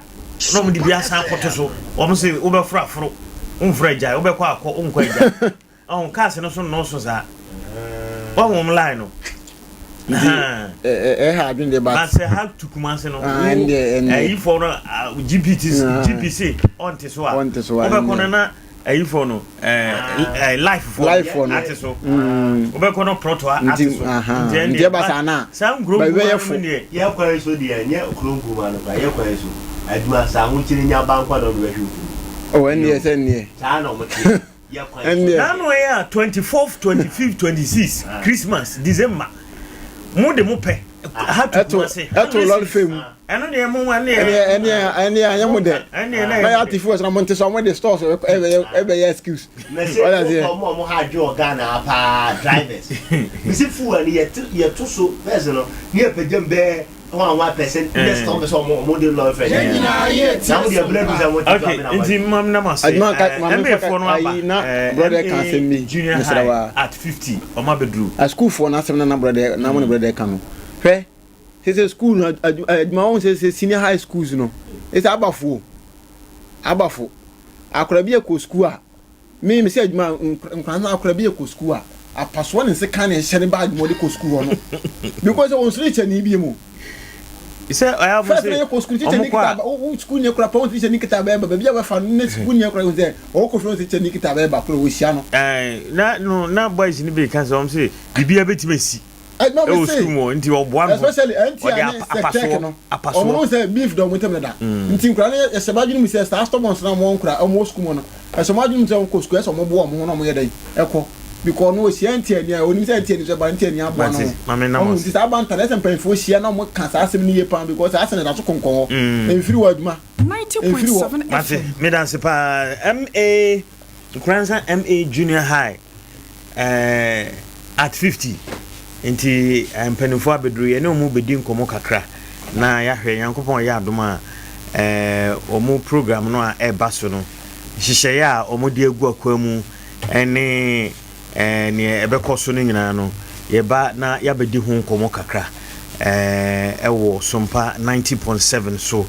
na ɔmo de bi asan akɔto so. Ɔmo se wobɛforo aforo, womforo agyae, wobɛkɔ akɔ, wonkɔ agyae. Ɔho cars no so nnɔɔso saa. Wahu ɔmo line no. Nti ɛha adwene deɛ but. Ba sɛ ha tu Kumasi no. Ayifoɔ no GPT GPC ɔnte so a. Ɔnte so a. Wobɛkɔ no na ayifoɔ no life foɔ no ate so. Wobɛkɔ no prɔtoa ate so. Nti ɛba saa na. Saa nkuro nkuma no deɛ. Yɛ kwan so deɛ nyɛ kuro nkuma no kora yɛ kwan so adwuma saa ahokyere nya ba nkwa na ɔde bɛhwɛ okunu. Oh ɛnneɛ sɛ nneɛ. Saa na ɔmo teɛ. Ɛnneɛ. N'ano yɛ a 24th, 25th, 26 Christmas, December mo de mo pɛ ha tu Kumasi. Ɛto lɔri fɛ mu. Ɛno deɛ mo ɛnneɛ. Ɛnneɛ ɛnneɛ ɛnneɛ anyɛ mo dɛ. Ɛnneɛ na yɛ ati fuel so na mo nte so ɔmo de stores ɛbɛyɛ ɛbɛyɛ excuse. Mɛsi mo ɔmo ɔmo ha adwe wɔ Ghana paa drivers. Mesi fuel no yɛto yɛto so first no ne yɛ pagya mu bɛɛ. Okay, nti mam na ma se MA foɔ no aba MA junior high at 50 ɔma bɛduru. Asukuufoɔ no asɛm na na brɔdɛ na mo ne brɔdɛ ka no hwɛ sese school no adwuma wɔn sese senior high schools no sese abafoɔ abafo akora bi akɔ school a Me mese adwuma nkwadaa no akora bi kɔ sukuu a apasoɔ ne nsekan na ɛhyɛ ne baage mu ɔde kɔ sukuu hɔ no because wɔn soro kyɛ ne bi mu. Sɛ ɔyɛ afɔ sɛ ɔmo kɔ sukuu teacher ni kita wo sukuu ni kura pɔn teacher ni kita bɛɛ ba baabi a wɔfa no ne sukuu ni kura sɛ ɔwɔ kɔ fɛn teacher ni kita bɛɛ ba kura wɔhyia no. Ɛɛ na no na boys ni bi ka sɛ wɔn sɛ biribi abɛtumi asi. Ɛwɔ sukuu mu hɔ nti ɔboa no especially ɛnti a ne sɛtɛk no ɔmo no sɛ beef dɔ ɔmo ntɛm dada mm. nti nkura no ɛhyɛ ɔmo adwene mu sɛ saa stubborn na ɔmo nkura ɔmo wɔ sukuu mu no ɛhyɛ ɔmo adwene mu sɛ ɔmo kɔ sukuu ɛsɛ ɔmo boa ɔmo ho na ɔmo yɛ dɛ ɛkɔ. Because ɔno ɔhyia ntiani a, ɔnim sɛ ntiani nso ɛba ntiani aboa no ho. Ɔho nti saa banta no ɛsɛ mpanyinfoɔ hyia na wɔn ka saa asɛm no yie paa because saa asɛm no ɛda so konkɔn hɔ. Ɛmfiri hɔ adwuma. Ɛmfiri hɔ. Mate, medase paa. MA Nkoranza MA Junior High eh, at 50 nti eh, mpanimfoɔ abɛduru yɛne wɔn bɛdi nkɔmmɔ kakra na yɛahwɛ Nyankopɔn yɛ adom a eh, wɔn program no a ɛreba so no nhyehyɛeɛ a wɔde agu akwan mu ne eh, neɛ ɛbɛkɔ so no nyinaa no yɛba na yɛabɛdi ho nkɔmmɔ kakra eh, ɛwɔ Sompa 90.7 so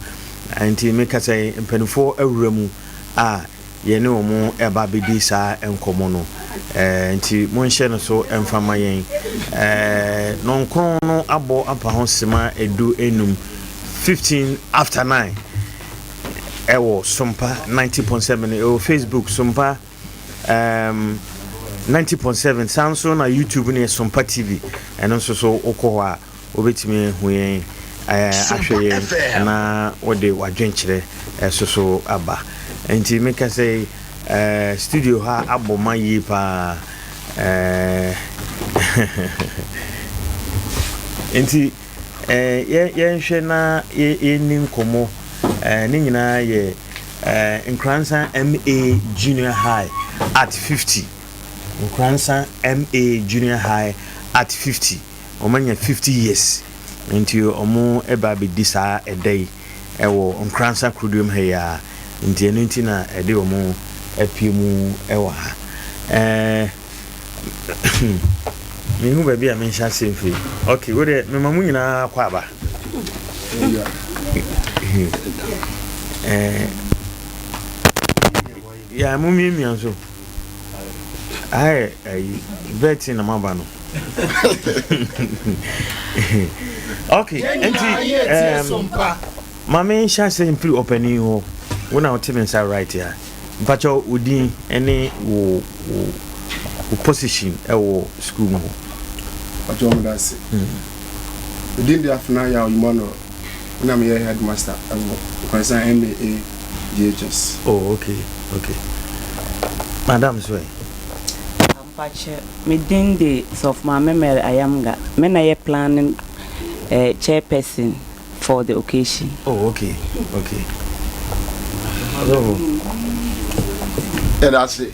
nti meka sɛ mpanimfoɔ awura mu a yɛne wɔn reba abɛdi saa nkɔmmɔ no. Nti monhyɛ no so mfa mma yɛn. Nɔnkron no abɔ apa ho sima 15, 15 after 9 ɛwɔ Sompa 90.7 ɛwɔ Facebook Sompa um, 90.7 saa nso na YouTube no yɛ Sompa TV ɛno nso so wokɔ hɔ a Wobɛtumi ahu yɛn, ahwɛ yɛn na wode w'adwenkyerɛ nso so aba. Nti meka sɛ studio ha abɔ ma yie paa. Nti yɛnhwɛ na yɛnni nkɔmmɔ. Ne nyinaa yɛ Nkoransa MA Junior High at 50. Nkoransa MA Junior High at 50. Wɔn anya 50 years nti wɔn ɛba abɛdi saa ɛda yi ɛwɔ Nkoransa Kuroduam ha yi ara nti ɛno nti na ɛde wɔn apue mu ɛwɔ ha. Ɛɛ mehu baabi a menhyɛ aseɛ mfiri. Ok, wo deɛ mema mo nyinaa kɔ aba. Ɛɛ ya mo miamia nso. Ayɛ ayi vetting na maba no. Okay, nti um, maame nhyɛ ase mfiri ɔpanin hɔ. Wo na wote me nsa right ya. Mpakyɛ wo din ne wo wo wo position ɛwɔ school mu hɔ. Mpakyɛ wɔn da ase. Me din de Afena Yaw Emmanuel. Me na meyɛ headmaster ɛwɔ Nkoransan MAA JHS. Oh okay okay. Madam so ɛ? Mpakyɛ, me din de Sɔfo Maame Mary Ayamga. Me na yɛ planning eh, chairperson for the occasion. Oh okay okay. Ɔsɔfo. Yɛda ase.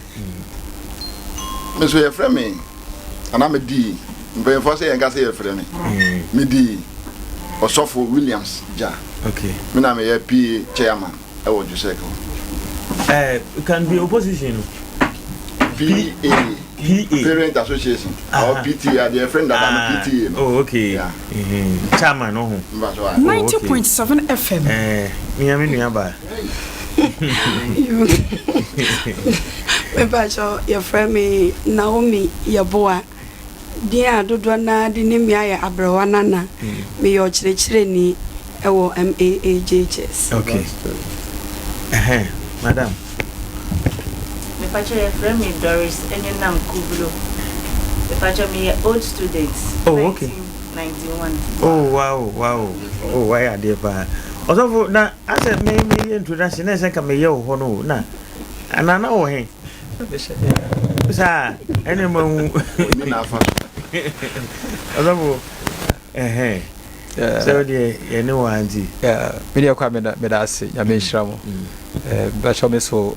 Me nso yɛfrɛ me anaa medii mpanyinfoɔ sɛ yɛnka sɛ yɛfrɛ me. Medii Ɔsɔfo Williams Gya. Okay. Me na meyɛ PA chairman ɛwɔ Josek hɔ. Eh, can be opposition no. PA. PA. Parent Association. Or PTA, adeɛ yɛfrɛ no dada no PTA no. Oh, okay. Yeah. Mm-hmm. Chairman no ho. Mba so. 90.7 FM. Eh, me me nua ba. Mepakyɛw, yɛfrɛ me Naomi Yeboah. Din a dodoɔ no ara de nim me ayɛ Aberewa Nana. Meyɛ ɔkyerɛkyerɛni wɔ MAAJHS. Okay. Ɛhɛn, madam. Mepakyɛw yɛfrɛ me Doris Enyonam Kublo. Mepakyɛw meyɛ old student. Oh, okay. 1991. Oh, wow, wow. Oh, wayɛ adeɛ paa. Ɔsɔfo, na asɛ me meyɛ introduction na ɛsɛ nka meyɛ wɔ hɔ no o, na anaa na wɔ he? Saa ɛne ma hu. Ɔsɔfo, ɛhɛn. Sɛ wo deɛ yɛne wɔ ha nti. Me deɛ kwa meda ase nyame nhyira mo. Bɛkyɛ me so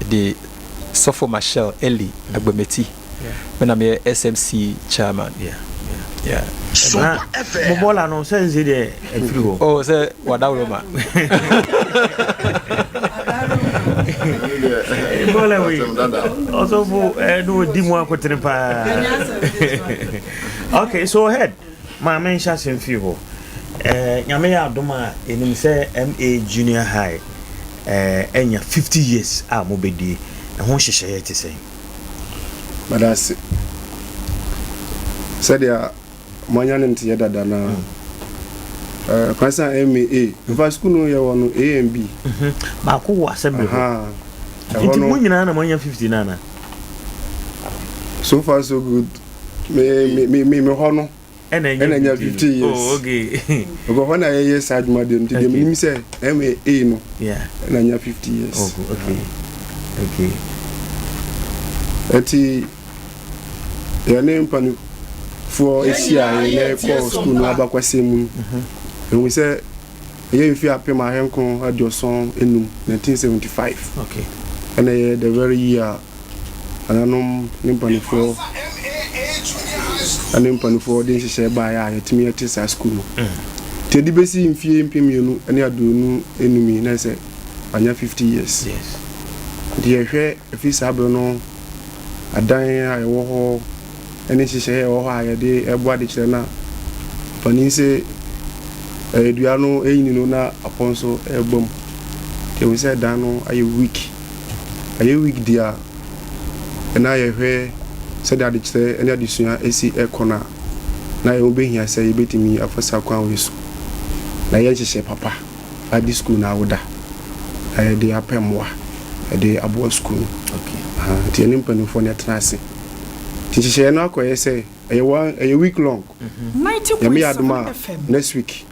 de Sɔfo Machel Eli Agbemeti. Me na meyɛ SMC chairman. Yeah. Yeah. Na mo bɔɔla no sɛ nse deɛ afiri hɔ. Oh sɛ wadaworo ma. Bɔɔla wei ɔsɔfo ɛna ɔdi mu akotene paa. Okay, so head maame nhyɛ ase mfiri hɔ. Eh, nyame yɛ adom a yɛnim sɛ MA Junior High eh, anya 50 years a mobɛdie ɛho nhyehyɛeɛ te sɛn? Meda ase. Sɛdeɛ moanya ne nteɛ dada no ara, kwan sɛ a MA, nfa sukuu no yɛwɔ no A and B. Baako wɔ assembly hɔ. Nti mo nyinaa na moanya 50 no ana? So far so good. Me me me me hɔ no. Ɛna ɛna nya 50 years. Oh, okay. Because hɔ na yɛyɛ saa adwuma deɛ nti deɛ menim sɛ MAA no ɛna nya 50 years. Oh, okay. Okay. Ɛti Yɛne mpanimfoɔ hyiaeɛ na yɛkɔɔ sukuu no abakwasɛm mu no, yɛhuu sɛ ɛyɛ mfeɛ 1975, 1975, ɛna ɛyɛ the very year a nananom ne mpanimfoɔ ne mpanimfoɔ de nhyehyɛe baeɛ a yɛtumi yɛte saa sukuu no. Nti ɛde bɛsi mfeɛ 2025 yi na ɛsɛ anya 50 years. Nti yɛhwɛ ɛfiri saa berɛ no adan a ɛwɔ hɔ ne nhyehyɛe a ɛwɔ hɔ a yɛde bɔ adekyerɛ no a, panin se dua no renyini no na apɔn nso reba mu. Nti ɛhu sɛ dan no ayɛ weak. Ayɛ weak deɛ a, na yɛhwɛ sɛdeɛ adekyerɛ ne adesua si rekɔ no a, na ɛho bɛhia sɛ yɛbɛtumi afa saa kwan wei so na yɛayɛ nhyehyɛe papa. ade sukuu no awoda na yɛde apɛ mmoa de aboa sukuu no. Nti yɛne mpanimfoɔ no yɛtena ase. Nti nhyehyɛeɛ no akɔyɛ sɛ ɛyɛ one ɛyɛ week long. Nyame yɛ adom a next week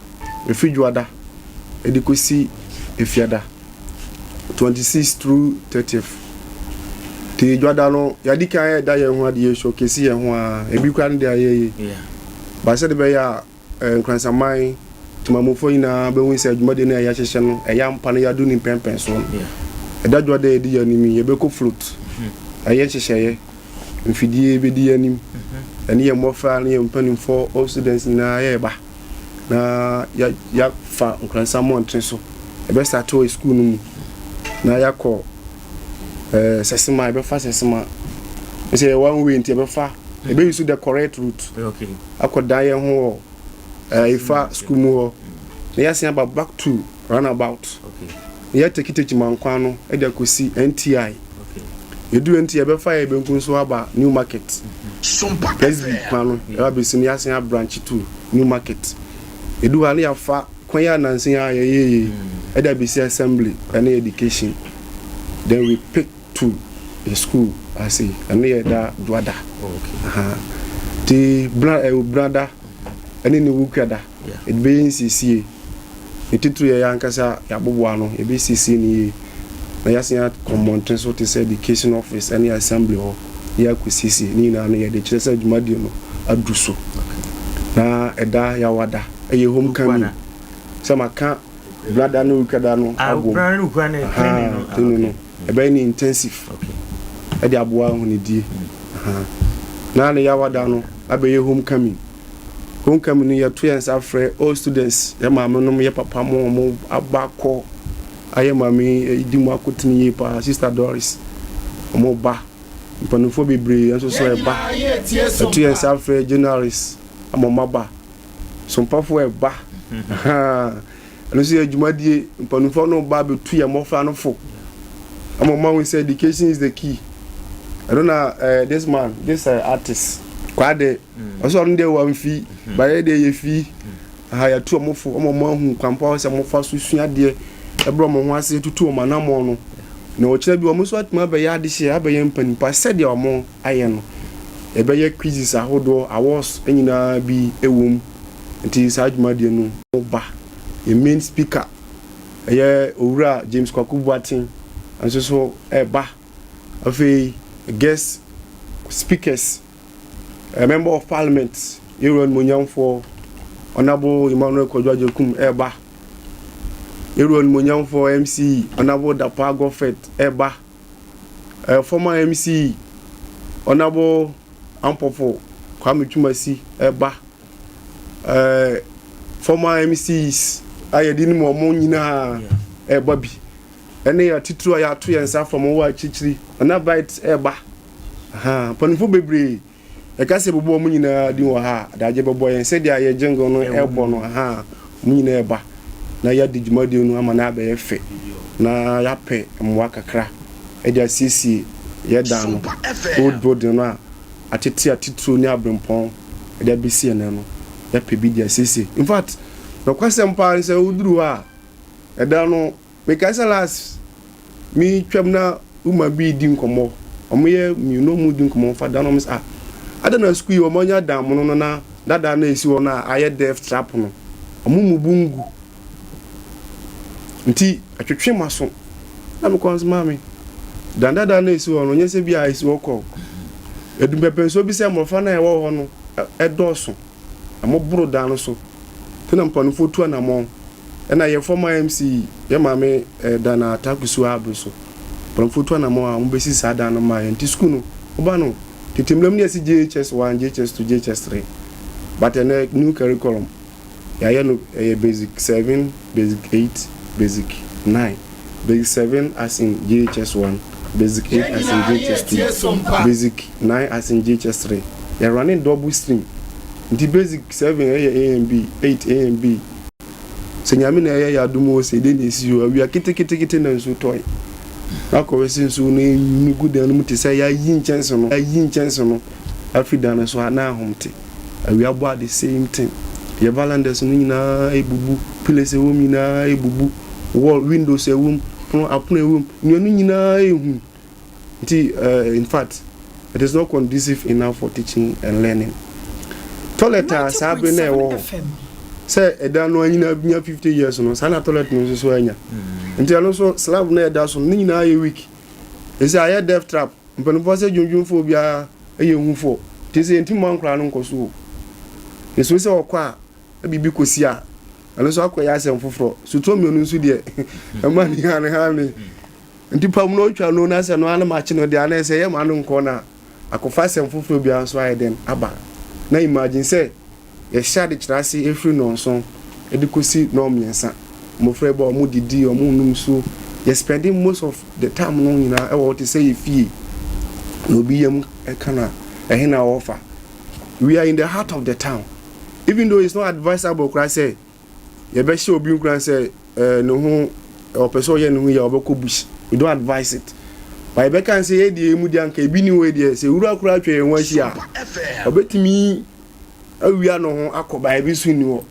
ɛfiri Dwoada ɛde kɔsi Efiada 26 through 30th. Nti Dwoada no yɛadi kan ɛda yɛn ho ade yɛ showcase yɛn ho a ebi koraa no deɛ ayɛ yie. But sɛde bɛyɛ a Nkoransaman temammufoɔ nyinaa bɛhu sɛ dwumadie no a yɛahyehyɛ no, ɛyɛ ampa na yɛadu ne mpɛnpɛnsoɔ no. Ɛda dwoada a ɛdi yɛn anim yi, yɛbɛkɔ float, ayɛ nhyehyɛeɛ, mfidie bɛdi yɛn anim, ɛne yɛn mmɔfra ne yɛn mpanimfoɔ, all students nyinaa yɛreba na yɛafa Nkoransa mmɔntene so. Yɛbɛstate wɔ sukuu no mu na yɛakɔ eh, Sɛsema, yɛbɛfa Sɛsema. Sɛ yɛ one way nti yɛbɛfa, yɛbɛyi so the correct route. Okay. akɔdan yɛn ho wɔ Ifa sukuu mu hɔ na yɛasan aba back to runabout na yɛataki Techiman kwan no de akɔsi NTI. Yɛduru NTI yɛbɛfa yɛn benkum so aba New Market. Presby kwan no yɛba abɛsi no yɛasan abranche to New Market. Yɛduru hɔ a na yɛafa kwan yi a nansa yi a yɛyɛeɛ yi de abɛsi Assembly ne Education. Then we pick to the school ase ɛno yɛ da dwoada nti bra eh, brada ɛne ne wukuada ɛde bɛyɛ nsiesie ne titiri yɛ ankasa yɛaboboa ano yɛbɛsiesie ne yie na yɛasen akɔ mmɔnten so te sɛ education office ɛne assembly hɔ na yɛakɔsiesie ne nyinaa no yɛde kyerɛ sɛ dwumadie no adu so na ɛda yɛawada ɛyɛ homecoming sɛ maka Brada ne Wukuada no abom. Ahaa, training no ɛbɛyɛ no intensive ɛde aboa ahonidie. Ahaa. Na ne Yawada no abɛyɛ homecoming. Homecoming no yɛto yɛn nsa frɛ all students, yɛ maame nom, yɛ papa mo, wɔn aba kɔ ayɛ maame yi di mu akotene yie paa, Sister Doris, wɔn ba. Mpanimfoɔ bebree nso so ɛba. Yɛto yɛn nsa frɛ journalists ama wɔn aba. Sompafo ɛba. Ɛno nso yɛ dwumadie. Mpanimfoɔ no ba abɛtu yɛn mmɔfra no fo. Ama wɔn ahu sɛ education is the key. Ɛno na eh, this man, this uh, artist, Kwade, ɔsɛ ɔno deɛ wamfi, bayɛ deɛ yɛfi. Aha yɛatu wɔn fo, ama wɔn ahu kwan pa sɛ wɔfa so sua adeɛ, ɛbrɛ wɔn ho ase, tutu wɔn anammɔn no. Na ɔkyerɛ bi wɔn nso atumi abɛyɛ adehyeɛ, abɛyɛ mpanimpa sɛdeɛ wɔn ayɛ no. Yɛbɛyɛ quizzes ahodoɔ, awards nyinaa bi wɔ mu. Nti saa dwumadie no ba. Yɛn main speaker ɛyɛ Owura James Kwaku Boateng nso so ɛreba. Afei guest speakers, member of parliament Yɛwura Animuonyamfoɔ Honourable Emmanuel Kwadwo Agyekum ɛreba. Yɛwura Animuonyamfoɔ MC Honourable Dapaah Godfred ɛreba. Former MC Honourable Ampofo Kwame Twumasi ɛba. Former MCs a yɛde nim wɔn nyinaa ɛba bi. Ɛne atitiriw a yɛato yɛn nsa from wɔ akyirikyiri. Nana Bright ɛba. Mpanimfoɔ bebree. Yɛka sɛ yɛbɛbɔ wɔn nyinaa din wɔ ha a, adagye bɛbɔ yɛn. Sɛdeɛ yɛn jingle no ɛrebɔ no, ahaa, wɔn nyinaa ɛreba na yɛadi dwumadie no ama no abɛyɛ fɛ na yɛapɛ mmoa kakra de asiesie yɛn dan no, old building no a atete atitiriw ne aberempɔn de abɛsi ɛnnɛ no, yɛapɛ bi de asiesie. In fact, nokwasɛm paa ne sɛ woduru hɔ a, ɛdan no Mekae sɛ last me twam na woman bi redi nkɔmmɔ, wɔyɛ mmienu wɔn redi nkɔmmɔ fa dan no wɔn sɛ ah adɛn na sukuu yi wɔn anya dan mono no na dada no a esi hɔ no a ayɛ death trap no wɔn mmubu ngu nti ɛtwetwe m'aso na mekɔ nso maame dan dada no a esi hɔ no nyɛ sɛ bi a esi hɔ kɔ. Ɛdu mpɛmpɛnsoɔ bi sɛ mmɔfra no a ɛwɔ hɔ no dɔɔso, wɔboro dan no so. Nti na mpanimfoɔ tu anammɔn. Ɛna yɛn former MC, yɛn maame Dana Takusu abere so, mpanimfoɔ tu anammɔn a wɔbɛsi saa dan no maa yɛn. Nti sukuu no, woba no, tete mmerɛ mu no yɛsi JHS 1, JHS 2, JHS 3. But ɛnɛ new curriculum, yɛayɛ no ɛyɛ basic 7, basic 8, basic 9. Basic 7 as in JHS 1, basic 8 as in JHS 2, basic 9 as in JHS 3. Yɛ running double stream. Nti basic 7 ɛyɛ A and B, 8 A and B. Sɛ Nyame na ɛyɛ yɛ adom o, sɛ dɛn na esi o, awia ketekete na nsuo tɔe. Na akɔhwɛ sɛ nsuo no enwunu gu dan no mu te sɛ yɛayi nkyɛnse no, yɛayi nkyɛnse no afiri dan no so a na ahom te. Awia bɔ a the same thing. Yɛ valandas no nyinaa ebubu, pillars ɛwɔ mu nyinaa ebubu, wall, windows ɛwɔ mu, pono, apono ɛwɔ mu, nnua no nyinaa ehu. Nti eh, in fact, it is not conducive enough for teaching and learning. Toilet a saa bere na ɛwɔ hɔ sɛ ɛdan no anyina nya 50 years no, saa na toilet no nso so anya. Nti ɛno nso slab na ɛda so no, ne nyinaa yɛ weak. Ɛsɛ ayɛ death trap. Mpanimfoɔ sɛ dwondwonfoɔ biara yɛ hufoɔ. Nti sɛ yɛntumi mma nkwadaa no nkɔ so o. Yɛsuro sɛ ɔkɔ a na biribi kɔsi a, ɛno nso akɔyɛ asɛm foforɔ. Sotɔ mmienu nso deɛ, ɛma ne hane hane. Nti pam na ɔtwa no na sɛ no ara na makye no deɛ a na ɛsɛ yɛ ma no nkɔ na akɔfa asɛm foforɔ biara nso ayɛ dɛn aba. Na imagine sɛ yɛhyɛ adekyerɛ ase ɛfiri nnɔnson de kɔsi nnɔnmiɛnsa. Mmɔfra yi ba a wɔdidi, wɔnom nsuo. Yɛ spending most of the time no nyinaa ɛwɔ hɔ te sɛ yɛ fie. Na obi yam ɛka no a, ɛhe na ɔrefa? We are in the heart of the town. Even though it's not advisable koraa sɛ yɛbɛhyɛ obi nkuran sɛ eh, ne ho ɔpɛ sɛ ɔyɛ ne ho yie a ɔbɛkɔ bush. We don't advise it. But yɛbɛka sɛ yɛ deɛ mu deɛ anka ebi ni hɔ yi deɛ sɛ wura koraa atwa yɛn ho ahyia a, ɔbɛtumi awia ne ho akɔ baa ebi nso nni hɔ.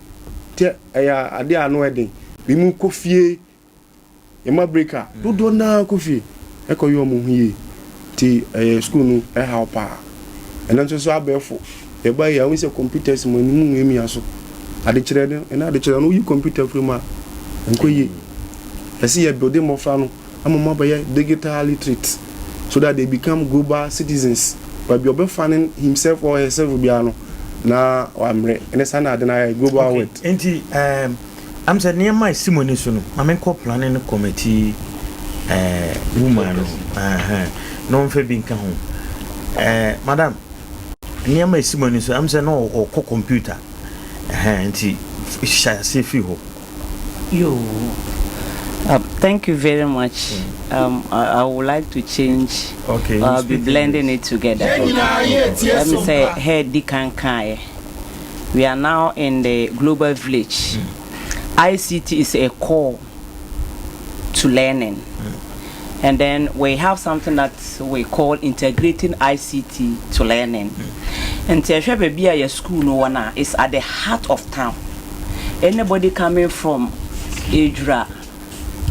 Nti ɛyɛ adeɛ a ano ɛden. Bi mu kɔ fie Yɛma break a, dodoɔ no ara kɔ fie kɔyɛ wɔn ho yie. Nti ɛyɛ sukuu no haw paa. Ɛno nso so abɛɛfo, yɛba yi a, wohu sɛ computers mu anim miamia so. Adekyerɛ no, ɛnɛ adekyerɛ no, woyi computer firi mu a, ɛnkɔ yie. Ɛsɛ yɛ builde mmɔfra no ama wɔn abɛyɛ digital literate so that they become global citizens. Baabi a ɔbɛfa himself or herself biara no, na wammerɛ. Ɛnɛ saa na ade no ayɛ global Okay, world. nti um, Am sɛ nneɛma a ɛsi mo ani so no, ma menkɔ planning committee eh, woman no uh, na ɔmfa bi nka ho. Eh, madam, nneɛma a ɛsi mo ani so, am sɛ na ɔkɔ computer, uh, nti hyɛ aseɛ firi hɔ. Yo, thank you very much. I would like to change. Okay, I'll be blending it together. Okay. Let me say, head di kan kan. We are now in the global village. ICT is a core to learning. And then we have something that we call integrating ICT to learning. Nti ɛhwɛ baabi a yɛ school no wɔ no a, it's at the heart of town. Anybody coming from Ejura,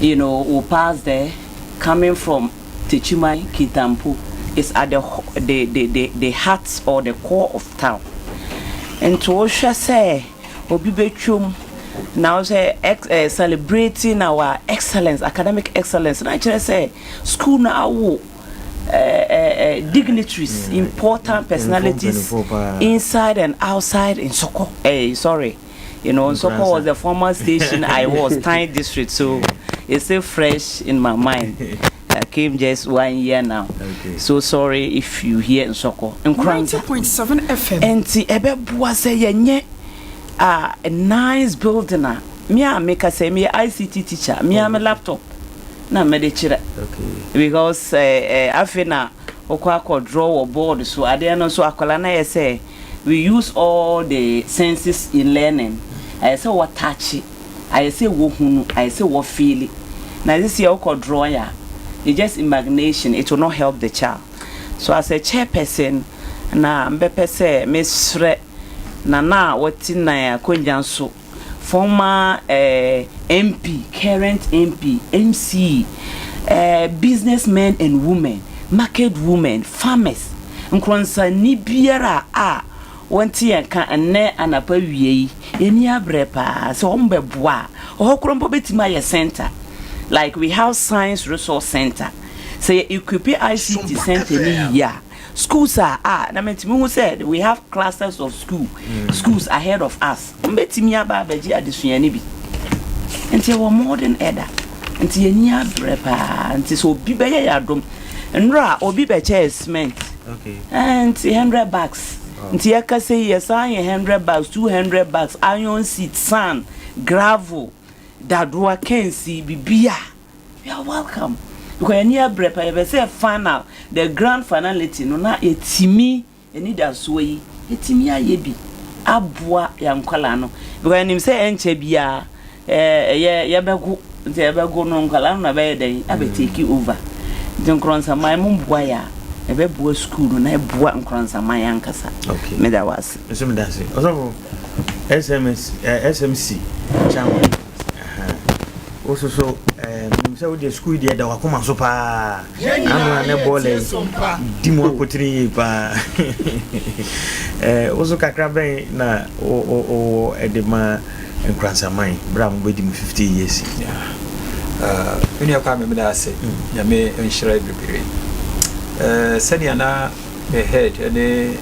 you know, will pass there. Coming from Techiman, Kintampo, it's at the, the, the, the, the heart or the core of town. Nti wohwɛ sɛ obi bɛtwam na wo sɛ ex, eh, celebrating our excellence, academic excellence, na kyerɛ sɛ school no awo eh, eh, eh, dignitaries, important personalities inside and outside Nsɔkɔ. Eh, sorry. You know, Nsɔkɔ was the former station I was, Tine District, so it's still fresh in my mind. I came just one year now. Okay. So sorry if you hear Nsɔkɔ. Nkoranza. 90.7 FM. Enti ɛbɛboa sɛ yɛnyɛ a nice building a me a meka sɛ meyɛ ICT teacher, me a me laptop na mede kyerɛ. Because eh, eh, afei na wokɔ akɔ draw wɔ board so adeɛ no nso akwadaa no ayɛ sɛ we use all the senses in learning ayɛ sɛ wɔ touch ayɛ sɛ wɔ hunu ayɛ sɛ wɔ feeli na sisi a wokɔ draw a it's just imagination it will not help the child so as a chairperson na mbɛpɛ sɛ mesrɛ nana a wɔte nan akonnwa so former eh, MP current MP MC eh, businessmen and women market women farmers Nkorɔnsani biara a wɔnte yɛn nka nnɛ anapa awia yi, yɛn ani abrɛ paa sɛ wɔn bɛboa a, ɔhɔ koraa mpo bɛtumi ayɛ center like we have science resource center. Sɛ yɛ equipe ICT center no yie a, Schools a a na metumi hu sɛ we have clusters of school schools ahead of us. Wɔn bɛtumi aba abɛgye adesua no bi. Nti ɛwɔ modern ɛda. Nti yɛn ani abrɛ paa. Nti sɛ obi bɛyɛ yɛ adom. Nnora obi bɛkyɛɛ cement. Okay. Ɛɛ nti hundred bags. Nti yɛkasa yi yɛsan yɛ hundred bags, 200 bags, iron seat, sand, gravel, dadoa, kɛnsi, bibia. You are welcome. Because yɛn ani abrɛ paa. Yɛpɛ sɛ final, the grand finality no na yɛtumi anidasoɔ yi yɛtumi ayɛ bi aboa yɛn nkwadaa no because yɛnim sɛ ɛnkyɛ biara ɛyɛ yɛbɛgo nti yɛbɛgo no nkwadaa no na bɛyɛ dɛn abɛ take over nti nkorɔnsaman mo mboa yɛ a ɛbɛboa sukuu no na ɛboa nkorɔnsaman ankasa. Okay. Meda wo ase. Nso meda ase. Ɔsɔfo SMS eh, SMC chairman. Wo soso eh, menim sɛ wodeɛ sukuu deɛ da wakoma so paa. Ano a ne bɔɔla yi di mu akotene yie paa. Eh, wo so kakra bɛn na wowɔ de ma Nkoransaman berɛ a mobɛdi mu 50 years yi? Uh, me nua Kwame meda ase. Mm. Nyame nhyira bebree. Uh, sɛnea na me head ne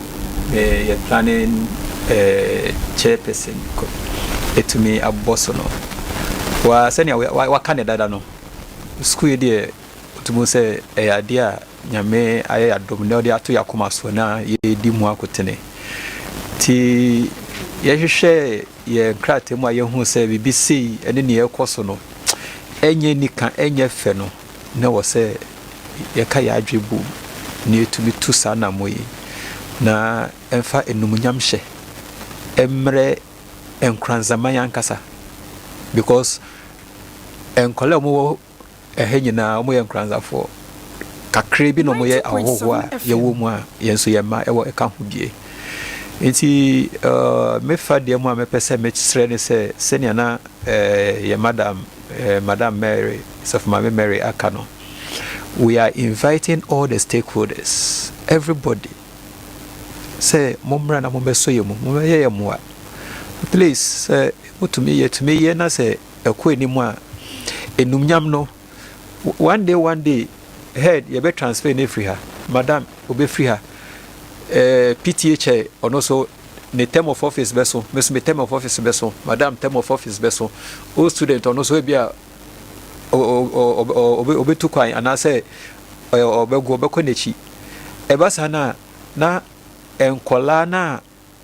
me yɛ planning uh, chairperson ɛtumi abɔ so no wa sɛnea waka ne dada no sukuu yi deɛ wotumi hu sɛ ɛyɛ adeɛ a Nyame ayɛ yɛn adom na ɔde ato yɛn akoma so na yɛredi mu akotene. Nti yɛhwehwɛɛ yɛn nkrataa mu a yɛhuu sɛ biribi sei ne nea ɛrekɔ so no ɛnyɛ nika, ɛnyɛ fɛ no, na ɛwɔ sɛ yɛka yɛn adwene bom na yɛtumi tu saa anammɔn yi na ɛmfa animuonyamhyɛ mmrɛ Nkoranzaman ankasa because nkwadaa a wɔwɔ Ɛha nyinaa wɔyɛ Nkoranzafoɔ. Kakra bi na wɔyɛ ahɔhoɔ a yɛwɔ mu a yɛn nso yɛn mma wɔ ɛka ho bie. Nti me fa deɛ mu a mɛpɛ sɛ mesrɛ ne sɛ sɛnea na yɛn madam, Madam Mary, Sɔfo Maame Mary aka no, we are inviting all the stakeholders, everybody sɛ mommra na mommɛsɔ yɛn mu, mommɛyɛ yɛn mmoa. Please sɛ motumi yɛtumi yɛ na sɛ ɛkɔ anim a, enumnyam no, one day one day, head yɛbɛ transfer no afiri ha, madam obɛfiri ha, eh, PTA chair ɔno so ne term of office bɛso, me so me term of office bɛso, madam term of office bɛso, old student ɔno so ebi a ɔbɛtu kwan anaasɛ ɔbɛgo ɔbɛkɔ n'akyi. Ɛba saa no a, na nkɔlaa no a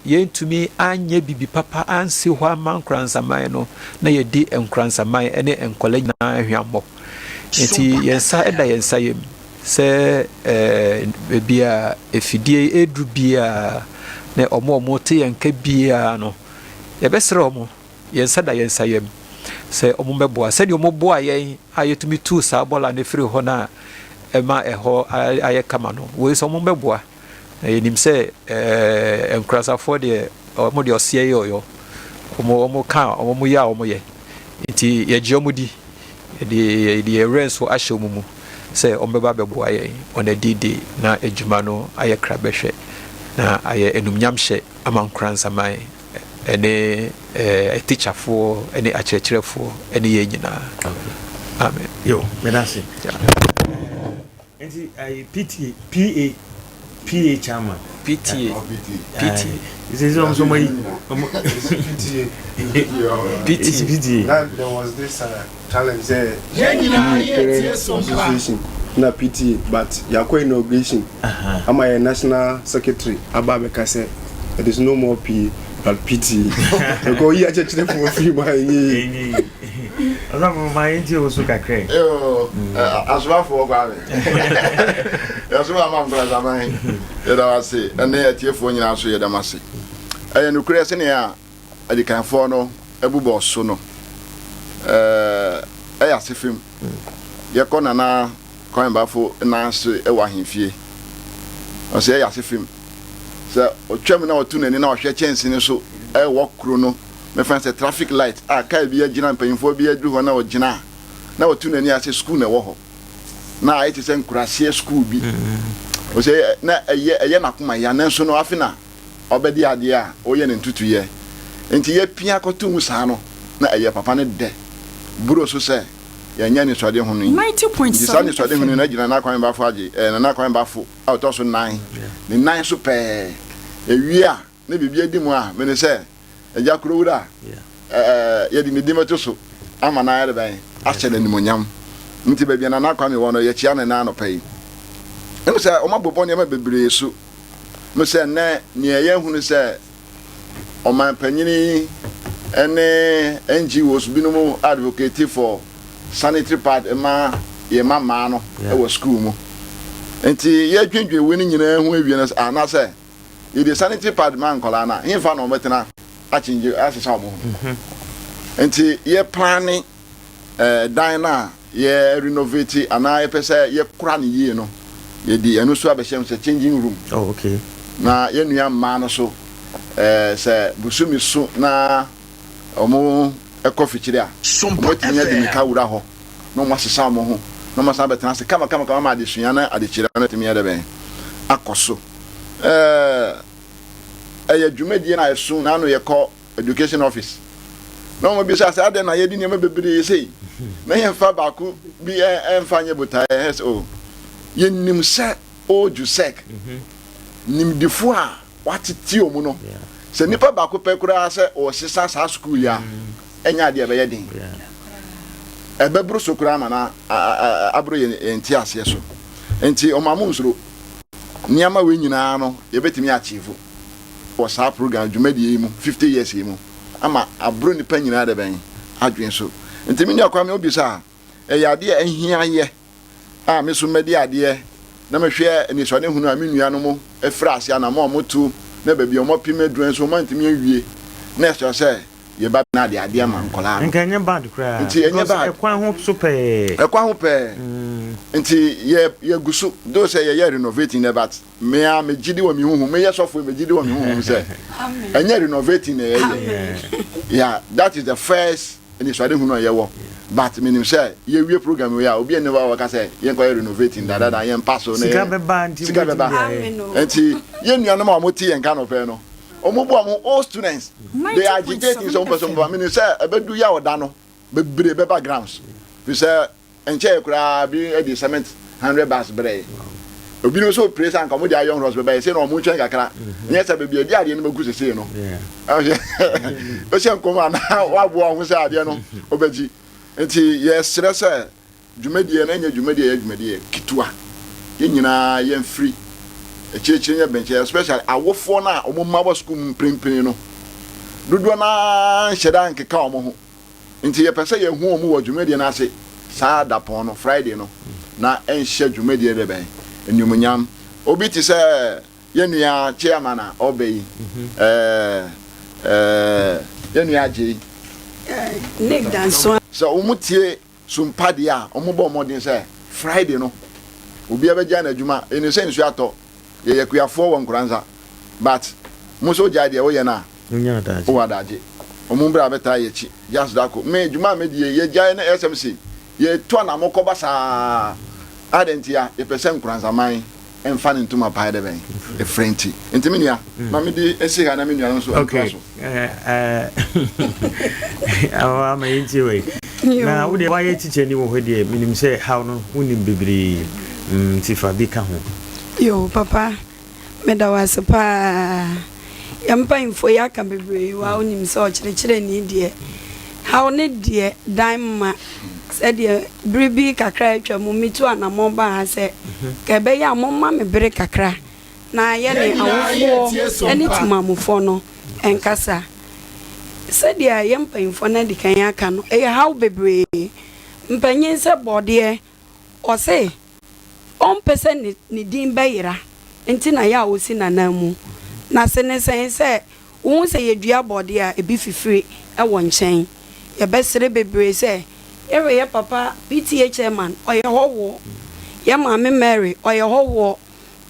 Yɛantumi anyɛ biribi papa ansi hɔ amma Nkoranzaman no, na yɛadi Nkoranzaman ne nkwadaa nyinaa hwammɔ. Enti yɛn nsa da yɛn nsa yam sɛ baabi a afidie yi reduru biara ne wɔn a wɔte yɛn nka biara no, yɛbɛsrɛ wɔn, yɛn nsa da yɛn nsa yam sɛ wɔmmɛboa. Sɛdeɛ wɔboaa yɛn a yɛtumi tuu saa bɔla no firii hɔ no a ɛma ɛhɔ ayɛ kama no, wei nso wɔmmɛboa. Na yɛnim sɛ ɛɛ nkurasafoɔ deɛ wɔn deɛ ɔseɛ yɛ ɔyɔ. Wɔn wɔn ka a wɔn yɛ a wɔn yɛ. Nti yɛgye wɔn di. Yɛde yɛde yɛn werɛ nso ahyɛ wɔn mu sɛ wɔn bɛba abɛboa yɛn on a D-day na adwuma no ayɛ krabɛhwɛ na ayɛ anumnyamhyɛ ama Nkoranzaman ne ɛɛ atikyafoɔ ne akyerɛkyerɛfoɔ ne yɛn nyinaa. Amen. Yo, meda ase. Yeah. Nti ayi PTA PA PA chairman. PTA PTA. Sɛ sɛ ɔmo sɛ ɔmo ayi ɔmo. PTA PTA. PTA. Na there was this uh, challenge sɛ. Yɛn nyinaa yɛ tie so association na PTA but yɛakɔ inauguration ama yɛ national secretary aba abɛka sɛ it is no more PA but PTA. Because oyi akyerɛkyerɛfoɔ firi mu a ɛnyɛ yie. Ɔsɔfo ma yɛn tie wo so kakra yi. Yoo, asomafoɔ Kwame. Yɛsoma ama nkorasaman. Yɛda wo ase ɛne atiefoɔ nyinaa so yɛda mo ase. Ɛyɛ nokorɛ sɛnea adikanfoɔ no bobɔɔ so no, ɛyɛ ase fam. Yɛkɔ Nana Kwame Bafo nan ase wɔ ahemfie. Ɔsɛ ɛyɛ ase fam. Sɛ ɔtwam na ɔto n'ani na ɔhwɛ kyɛnse no so ɛwɔ kuro no Mɛfa no sɛ traffic light a car bi agyina, mpanyimfoɔ bi aduru hɔ na ɔgyina a, na watu n'ani ase sukuu na ɛwɔ hɔ. Na ayɛ te sɛ nkuraseɛ sukuu bi. Ɔsɛ na ɛyɛ ɛyɛ n'akoma ya, nanso no afe na ɔbɛde adeɛ a ɔyɛ ne ntutuyɛ. Nti yɛpia kɔto mu saa no, na ɛyɛ papa no dɛ boro so sɛ. Yɛanya anisoadehunu yi. Nti saa anisoadehunu yi no agyina Nana Kwame Bafo agye, ɛɛ Nana Kwame Bafo a ɔtɔ so nan, ne nan so pɛɛ. Ewie a, na biribi adi mu a, mene sɛ, Agya Kurowura, ɛɛ yɛde ne din bɛto so ama no ayɛ dɛ bɛn? Ahyɛ no animuonyam. Nti baabi a Nana Kwame wɔ no, yɛkyia no nnɛ anɔpa yi. Ɛmu sɛ wɔabobɔ nneɛma bebree so. Mu sɛ nnɛ, nea yɛahunu sɛ ɔman panyin yi ne NGOs binom advocate for sanitary pad ma yɛn mma mmaa no wɔ sukuu mu. Nti yɛdwendwen wei no nyinaa ho awie no anaasɛ yɛde sanitary pad ma nkwadaa no a, hefa na wɔbɛtena akyengye asesa wɔn ho. Mhm. Nti yɛ plane eh, dan no a yɛ renovate anaa yɛpɛ sɛ yɛkora no yie no, yɛde ɛno nso abɛhyɛ mu sɛ changing room. Oh, okay. Na yɛn nua mmaa no so eh, sɛ bosome so na wɔn kɔ fikyiri a, wɔatumi adi mmirika wura hɔ na wɔn asesa wɔn ho na wɔn asan abɛtena ase kama kama kama ma adesua ne adekyerɛ no atumi ayɛ dɛ bɛn akɔ so. Eh, ɛyɛ dwumadie no a ɛso na ano yɛkɔ education office na wɔn bisa sɛ adɛn na yɛde nneɛma bebree sei na yɛmfa baako bi ɛmfa nyɛ botaeɛ ɛ sɛ o yɛnim sɛ old sec nimdefo a watete wɔn no sɛ nipa baako pɛ koraa sɛ ɔsesa saa sukuu yi a ɛnyɛ adeɛ ɛbɛyɛ den ɛbɛboro so koraa ma na aboro yɛn nte aseɛ so nti ɔmo amo nsoro nneɛma wei nyinaa no yɛbɛtumi achieve wɔ saa program dwumadie yi mu 50 years yi mu ama aboro nipa nyinaa de bɛn adwene so. Nti me nua Kwame wobisa a, ɛyɛ adeɛ a ɛhia yɛ a me so madi adeɛ na mehwɛ anisoadehunu a me nuanom afiri ase anamɔ a wɔtu na baabi a wɔapem aduru nso wɔantumi awie na ɛsɛ sɛ yɛba na ade adeɛ ama nkwadaa no. Nka ɛnyɛ bad koraa. Nti ɛnyɛ bad. Ɛkwan ho so pɛɛ. Ɛkwan ho pɛɛ. Nti yɛ yɛgu so though sɛ yɛyɛ renovating no but Me ara me gyidi wɔ me huhu meyɛ sɔfo yi me gyidi wɔ me huhu sɛ ɛnyɛ renovating na yɛyɛ yeah that is the first anisoadehunu a yɛwɔ but menim sɛ yɛwie program wei a obi ani hɔ a wɔka sɛ yɛnkɔyɛ renovating dadada yɛn mpa so na sika bɛba nti sika bɛba nti yɛn nuanom a wɔte yɛn ka nɔpɛ no wɔn bu wɔn all students they are agitating sɛ wɔn pɛ sɛ wɔn ba menim sɛ ɛbɛdu yɛ ɔda no bebree bɛba grounds fi sɛ Ɛnkyɛe koraa bi de cement hundred bags brɛe. Obinom nso pere sɛ anka wɔde iron rods bɛba yɛ sei na wɔn twɛn kakra. Nyɛ sɛ baabi a yɛde adeɛ no bɛgu sesei no. Wohyɛ nkɔm a na waboa ho sɛ adeɛ no wobɛgye. Nti yɛsrɛ sɛ dwumadie no ɛnyɛ dwumadie a ɛyɛ dwumadie ketewa. Yɛn nyinaa yɛmfiri akyirikyiri nyɛ bɛnkyɛ especially awofoɔ no a wɔn mma wɔ sukuu mu mprempren no dodoɔ no ara nhyɛ da nkeka wɔn ho. Nti yɛpɛ sɛ yɛhu wɔn wɔ dwumadie no ase saa dapɔn no, Friday no, na ɛnhyɛ dwumadie no dɛbɛn? Animuonyam. Obi te sɛ yɛn nua chairman a ɔreba yi, ɛɛ, ɛɛ, yɛn nua Agyei. Nick Dansoa. Sɛ wɔn tie sumpa deɛ a, wɔn bɔ mmɔden sɛ Friday no, obiara bɛgyae n'adwuma. Yɛnim sɛ nsuo atɔ, yɛyɛ akuafoɔ wɔ Nkoranza, but mo nso wogyae deɛ woyɛ no a, Wonya adagye. Wowɔ adagye. Ɔmo mbra bɛtaa yɛkyi. Just dako. Me dwuma a medi yi, yɛgyae na SMC, yɛtu anamo kɔ basaa. Adɛn ntia? Yɛpɛ sɛ Nkoranzaman mfa ne ntoma pae dɛ bɛn? Efrɛ nti. Nti me nua, ma me di nsi ha na me nua no nso ntoa so. Okay. Awɔ ama yɛntie wei. Na wo deɛ woayɛ tikyani wɔ hɔ deɛ, menim sɛ haw no wonim bebree. Nti fa bi ka ho. Yoo papa. Meda wo ase paa. Yɛn mpanyimfoɔ yi aka bebree wa wonim sɛ ɔkyerɛkyerɛni deɛ haw ne deɛ dan ma sɛdeɛ bere bi kakra atwa mu metu anammɔn baa ha sɛ ka ɛbɛyɛ a momma me bere kakra na yɛne awofoɔ ne timamufoɔ no nkasa. Sɛdeɛ yɛn mpanyimfoɔ no adi kan aka no, ɛyɛ haw bebree. Mpanyin sɛ bɔɔdeɛ, ɔse Ɔmpɛ sɛ ne ne din bɛyera nti na yɛ a ɔsi n'anan mu. Na se ne sɛn sɛ wohu sɛ yɛdua bɔɔdeɛ a ebi fifiri wɔ nkyɛn. Yɛbɛsrɛ bebree sɛ yɛhwɛ yɛ papa PTA chairman ɔyɛ hɔhoɔ, yɛ maame Mary ɔyɛ hɔhoɔ,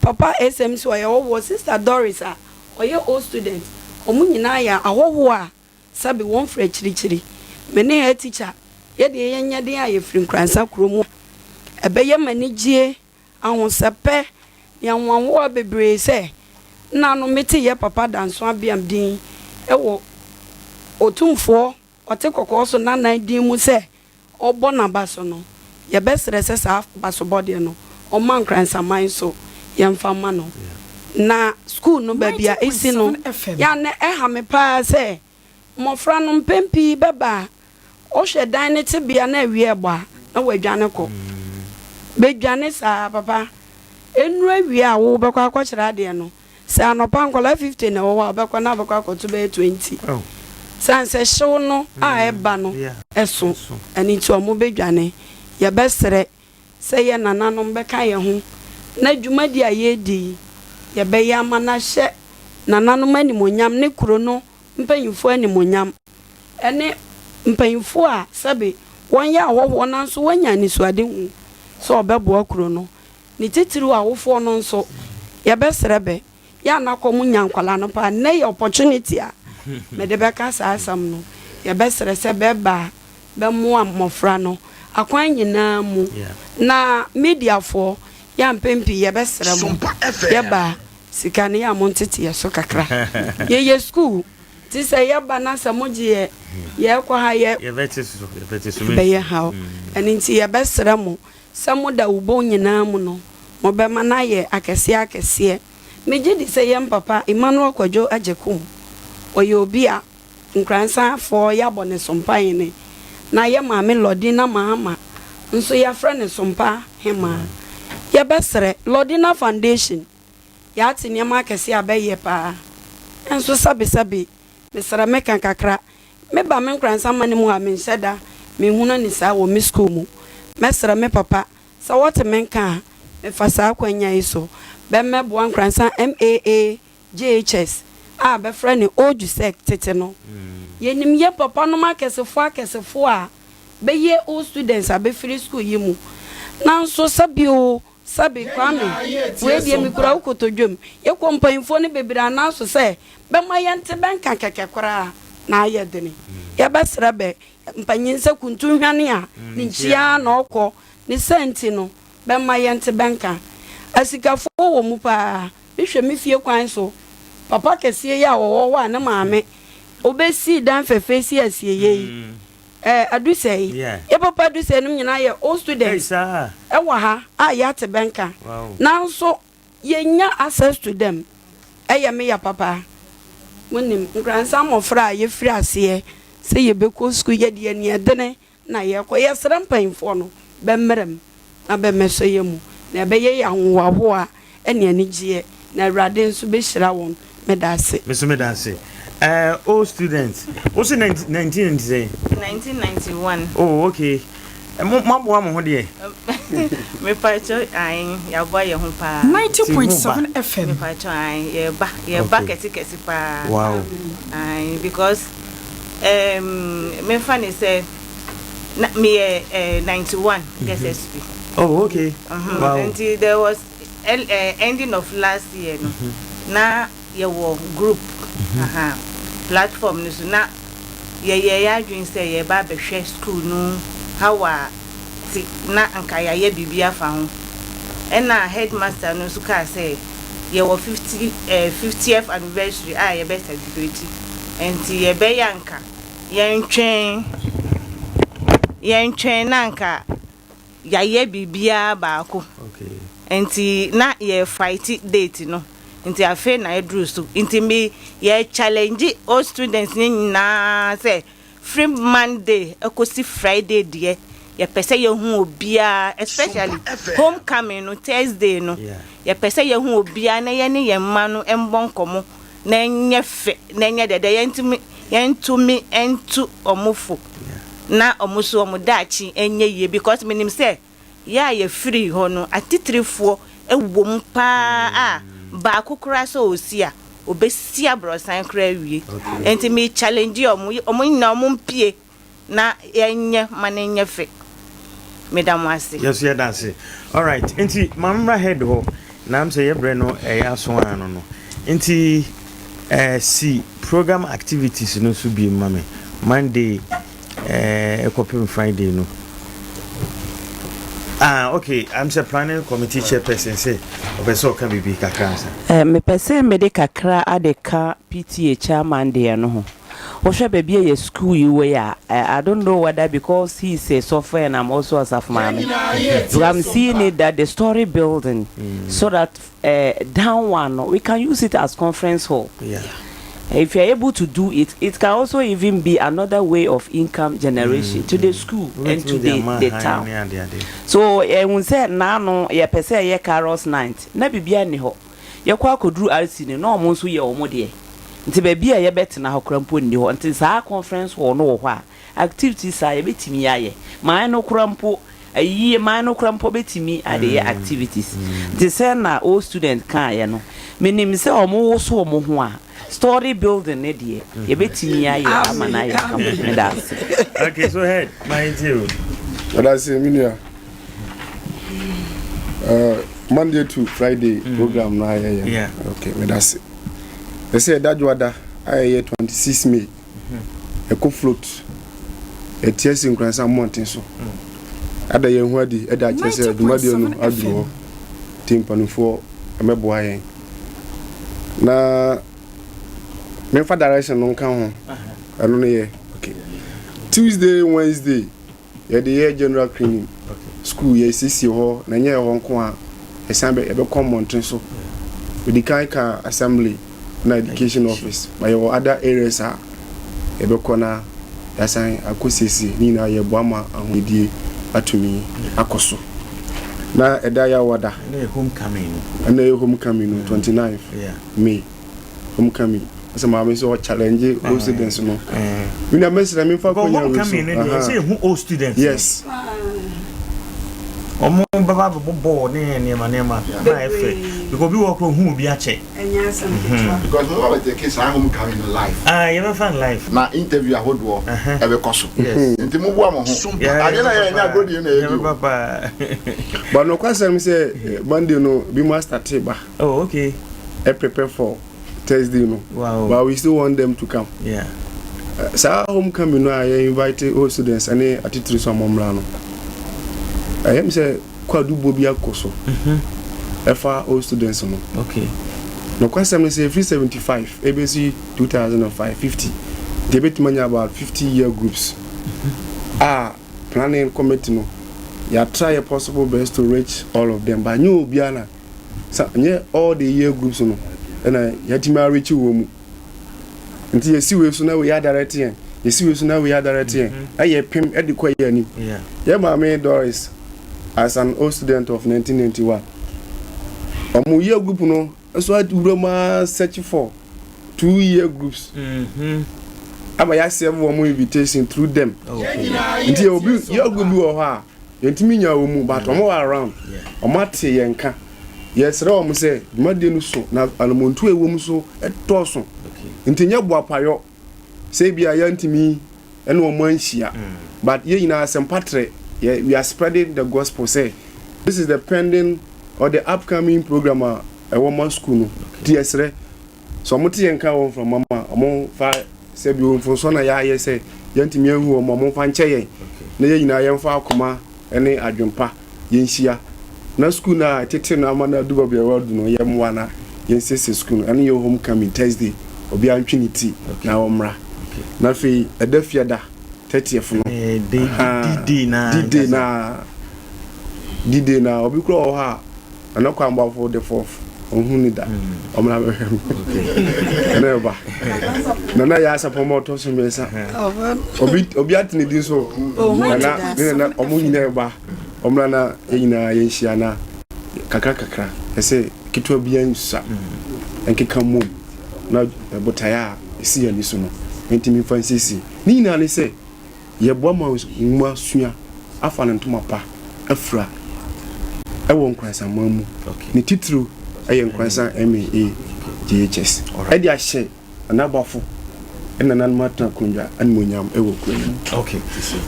papa SMC ɔyɛ hɔhoɔ, sister Doris a ɔyɛ old student, wɔn nyinaa yɛ ahɔhoɔ a Sɛbe wɔn firi akyirikyiri. Me ne head teacher, yɛ deɛ yɛnyɛ den a yɛfiri Nkoransa kuro mu a, ɛbɛyɛ me anigyie, ahosɛpɛ ne ahoahoa bebree sɛ nna no mete yɛ papa Danso Abeam din wɔ Otumfoɔ Ɔte Kɔkɔɔ so Nanan din mu sɛ. ɔbɔ n'aba so no, yɛbɛsrɛ sɛ saa abasobɔdeɛ no, ɔmma Nkoransaman so yɛmfa mma no. Na sukuu no baabi a ɛsi no, yɛ a na ɛha me pa ara sɛ mmɔfra no mpɛn pii bɛba a, wohwɛ dan no tebea na awia rebɔ a, na wɔadwane kɔ. Bɛdwane saa, papa, ɛnnuru awia a wobɛkɔ akɔkyerɛ adeɛ no, Sɛ anɔpa nkwadaa 50 na ɛwɔ hɔ a, wobɛkɔ na wobɛkɔ akɔto bɛyɛ 20. Sane sɛ hyew no a ɛba no so, ɛno nti wɔbɛdwane. Yɛbɛsrɛ sɛ yɛn nananom bɛka yɛn ho na dwumadi a yɛredi yi, yɛbɛyɛ ama no ahyɛ nananom animuonyam ne kuro no mpanyimfoɔ animuonyam, ne mpanyimfoɔ a sɛbe wɔnyɛ ahɔhoɔ nanso wɔanya anisoadehu sɛ wɔbɛboa kuro no. Ne titiriw awofoɔ no nso, yɛbɛsrɛ bɛ, yɛ a na kɔm nya nkwadaa no paa, nnɛ yɛ opportunity a mede bɛka saa asɛm no, yɛbɛsrɛ sɛ bɛba a bɛmmoa mmɔfra no akwan nyinaa mu, na mediafoɔ, yɛ a mpɛn pii yɛbɛsrɛ mo, yɛba a sika no yɛ a montete yɛ so kakra, yɛyɛ school nti sɛ yɛba na sɛ mogye yɛ yɛkɔ ha yɛ ɛbɛyɛ haw, ɛno nti yɛbɛsrɛ mo Sɛ moda wo bɔn nyinaa mu no, mobɛma no ayɛ akɛseɛ akɛseɛ. Megye di sɛ yɛn papa Emmanuel Kwadwo Agyekum, ɔyɛ obi a Nkoransafoɔ yɛabɔ ne sompa hene, na yɛn maame Lordina Mahama nso yɛafrɛ no sompa hemaa. Yɛbɛsrɛ, Lordina Foundation, yɛate nneɛma akɛseɛ a bɛyɛ paa, nso sɛbesɛbe, mesrɛ meka kakra, Me ba me nkoransa mma no mu a menhyɛ da menhunu no saa wɔ me sukuu mu. Mɛsrɛ me papa sɛ wɔte me nka a mefa saa akwanya yi so bɛmmɛboa Nkoransa MAA JHS a bɛfrɛ no Old Jusec tete no. Yɛnim yɛ papanom akɛsefoɔ akɛsefoɔ a bɛyɛ old students a bɛfiri sukuu yi mu nanso sɛbio Sɛbe, Kwame, wei deɛ mekura wo kotodwam. Yɛkɔ mpanyimfoɔ no bebree anan so sɛ bɛma yɛnte bɛnka kɛkɛ koraa na ayɛ dene. Yɛbɛsrɛ bɛ, mpanyin sɛ kuntu hwane a ne nkyi ara na ɔkɔ, ne saa nti no, bɛmma yɛnte bɛnka. Asikafoɔ wɔ mu paa. Mehwɛ me fie kwan so, papa kɛseɛ yi a ɔwɔ hɔ a ne maame ɔbɛsii dan fɛfɛ si asieeɛ yi, Eh Adusei, yɛ papa Adusei nom nyinaa yɛ old students ɛwɔ ha a yɛate bɛnka nanso yɛnnya access to them ɛyɛ me ya papa. Monim Nkoransa mmɔfra a yɛfiri aseɛ sɛ yɛbɛkɔ sukuu yɛde aniɛdene na yɛkɔ yɛsrɛ mpaninfoɔ no bɛmmra mu na bɛmmɛsɔ yɛn mu, na ɛbɛyɛ yɛn ahohoahoa ne anigyeɛ, na Awurade nso bɛhyira wɔn. Meda ase. Me nso meda ase. Eh, old student. Wo se 19 nti sɛn? 1991. Oh, okay. Eh, mo moaboa mo ho deɛ? Mepakyɛ ae, yɛaboa yɛn ho paa. 90.7 FM. Mepakyɛ ae, yɛba, yɛba kɛse kɛse paa. Wow. Ae, because um, memfa ne sɛ na meyɛ eh, 91 SSP. Oh, okay. Wow. Nti there was eh, ending of last year no. Na yɛwɔ group. Aha. Platform no so na yɛyɛ yɛ adwene sɛ yɛba abɛhwɛ school no how a te na nka yɛayɛ biribi afa ho. Ɛna headmaster no nso kaa sɛ yɛwɔ 50 eh, 50th anniversary a yɛbɛ celebrate. Nti yɛbɛyɛ anka Yɛntwɛn, yɛntwɛn na anka yɛayɛ biribiara baako. Nti na yɛ fight date no. Nti afei na aduru so. Nti me yɛ challenge all students no nyinaa sɛ firi Monday kɔsi Friday deɛ yɛpɛ sɛ yɛhu obiara especially home coming no Thursday no yɛpɛ sɛ yɛhu obiara na yɛne yɛn mma no mbɔ nkɔmmɔ na ɛnyɛ fɛ na ɛnyɛ dɛdɛ yɛntumi yɛntumi ntu wɔn fo na wɔn nso wɔn daakye nyɛ yie because menim sɛ yɛ a yɛfiri hɔ no atitirifoɔ wɔ mu paa a baako koraa sɛ ɔsi a ɔbɛsi aborɔsan koraa awie nti me challenge wɔn wɔn nyinaa wɔn mpie na yɛnyɛ ma no nyɛ fɛ. Meda mo ase. Yɛn nso yɛda ase. Alright, nti ma mmra head hɔ na am sɛ yɛ brɛ no ɛyɛ aso ano no. Nti eh, si program activities no so bi ma me. Monday eh, ɛkɔpem Friday no. Ah, okay, I'm sɛ planning committee chairperson sɛ ɔpɛ sɛ ɔka biribi kakra ansa. Eh, mepɛ sɛ mede kakra ade ka PTA chairman deɛ no ho. Wohwɛ baabi a yɛ school yi wɔ yi a, I don't know whether because he is a sɔfo and I'm also Asafo Maame. Because I'm seeing it that the story building so that uh, down one no, we can use it as conference hall. Yeah. If you are able to do it, it can also even be another way of income generation to the school and to the, the town. So ehun sɛ naano yɛpɛ sɛ yɛyɛ carols night na biribiara nni hɔ. Yɛkɔ akɔduru RC no na wɔn nso yɛ wɔn deɛ. Nti baabi a yɛbɛtena hɔ koraa mpo nni hɔ. Nti saa conference hall no wɔ hɔ a, activities a yɛbɛtumi ayɛ. Man no koraa mpo, ayie man no koraa mpo bɛtumi ade yɛ activities. Nti sɛ na old student kaeɛ no, menim sɛ wɔn woso wɔn ho a, story building no deɛ, yɛbɛtumi ayɛ ama no ayɛ kama. Meda ase. Okay, so head, my dear. Meda ase, me nua. Monday to Friday program no ayɛ yɛ. Okay, meda ase. Ɛsɛ ɛda dwoada a ɛyɛ 26 May. Ɛkɔ float. Ɛte asi Nkoransa mmɔnten so. Ada yɛn ho adi ɛde akyerɛ sɛ dwumadie no aduru hɔ. Nti mpanimfoɔ ɛmɛboa yɛn. Na memfa direction no nka ho. Ɛno no yɛ. Okay. Tuesday, Wednesday. Yɛde yɛ general cleaning. School yɛsiesie hɔ na ɛnyɛ ɛhɔ nko a, yɛsan bɛ yɛbɛkɔ mmɔnten so. Medi kan ka assembly na education office but yɛwɔ other areas a yɛbɛkɔ na yɛasan akɔ siesie ne nyinaa yɛboa ma ahomedie atumi akɔ so. Na ɛda Yawada. Ɛna yɛ homecoming no. Ɛna yɛ homecoming no 29 May. Homecoming. Sɛ maame sɛ ɔchallenge old students no. Mi na mɛsrɛ mi nfa konya wei so. Homecoming no deɛ ɛsɛ ehu old students. Yes. Wɔn bɛba abɛbɔ bɔɔl ne nneɛma nneɛma na ayɛ fɛ because obi wɔ koro hu obi akyɛ. Ɛnyɛ asɛm ketewa. Because mo ba bɛ take saa homecoming no live. Ah yɛbɛfa no live. Na interview ahodoɔ ɛbɛkɔ so. Yes. Nti mo boa mo ho. Adeɛ na yɛ ɛnyɛ agorɔ deɛ na yɛ di o. Yɛbɛba paa. But nokwasɛm sɛ Monday no bi mo astate ba. Oh okay. Ɛ prepare for Thursday no. Wow. But we still want them to come. Yeah. Saa homecoming no a yɛ invite old students ɛne atitiri so a wɔn mmra no. Ɛyɛ mi sɛ kwadubo bi akɔ so. Ɛfa old students no. Okay. Nokwasɛm no sɛ efiri 75 ebesi 2005 50 nti ebetumi anya about 50 year groups. A planning committee no yɛ try yɛ possible best to reach all of them but nyɛ obiara na. Sa nyɛ all the year groups no ɛna yɛatumi arekyi wɔ mu nti yɛsi wei so na wei adarɛte yɛn yɛsi wei so na wei adarɛte yɛn ɛyɛ pem ɛde kɔ yɛ anim yɛ maame Doris as an old student of 1991 ɔmo year group no nso awura mu ara search for 2 year groups ama yɛasɛve wɔn invitation through them nti obi year group bi wɔ hɔ a Yɛntumi nyaa wɔn mu but wɔn wɔ around. Wɔn ate yɛn nka. Yɛsrɛ wɔn sɛ dwumadie no so na anamontuo a ɛwɔ mu so dɔɔso. Nti nyɛ boapayɔ sɛ ebia yɛntumi ne wɔn anhyia but yɛn nyinaa asɛmpa trɛ yɛ we are spreading the gospel sɛ this is the pending or the upcoming program a ɛwɔ ma school no. Nti yɛsrɛ Sɛ wɔte yɛn nka wɔ mframa mu a, wɔmfa sɛ bio mfomsoɔ na yɛayɛ sɛ yɛntumi anhu wɔn a, wɔmfa nkyɛ yɛn na yɛn nyinaa yɛmfa akoma ne adwempa yɛnhyia na sukuu no a ɛtete no ama no adu baabi a wadu no yɛmmoa na yɛnsiesie sukuu no. Ɛno yɛ homecoming Thursday, obiara ntwe ne ti na ɔmmra. Na afei ɛda fiada 30th no, D-day na D-day na D-day na obi kura wɔ hɔ a Nana Kwamboafo the fourth ɔnhu ne da ɔmmra bɛhwɛ me ɛna ɛba Nana yɛ asapɔn ma ɔtɔ so mmiɛnsa obi obi ate ne din so Nana ne nana ɔmo nyinaa ɛba ɔmmra na yɛn nyinaa yɛnhyia na kakra kakra ɛsɛ ketewa bi nsa nkeka mmom na botaeɛ a ɛsi yɛn ani so no ntumi mfa nsiesie ne nyinaa ne sɛ Yɛboa ma nwoma sua afa ne ntoma pa afira wɔ Nkoransaman mu. Ne titiriw yɛ Nkoransan MAA JHS. Ɛde ahyɛ Nana Abafo ne nananom atena akonnwa animuonyam wɔ kuro no mu. Okay,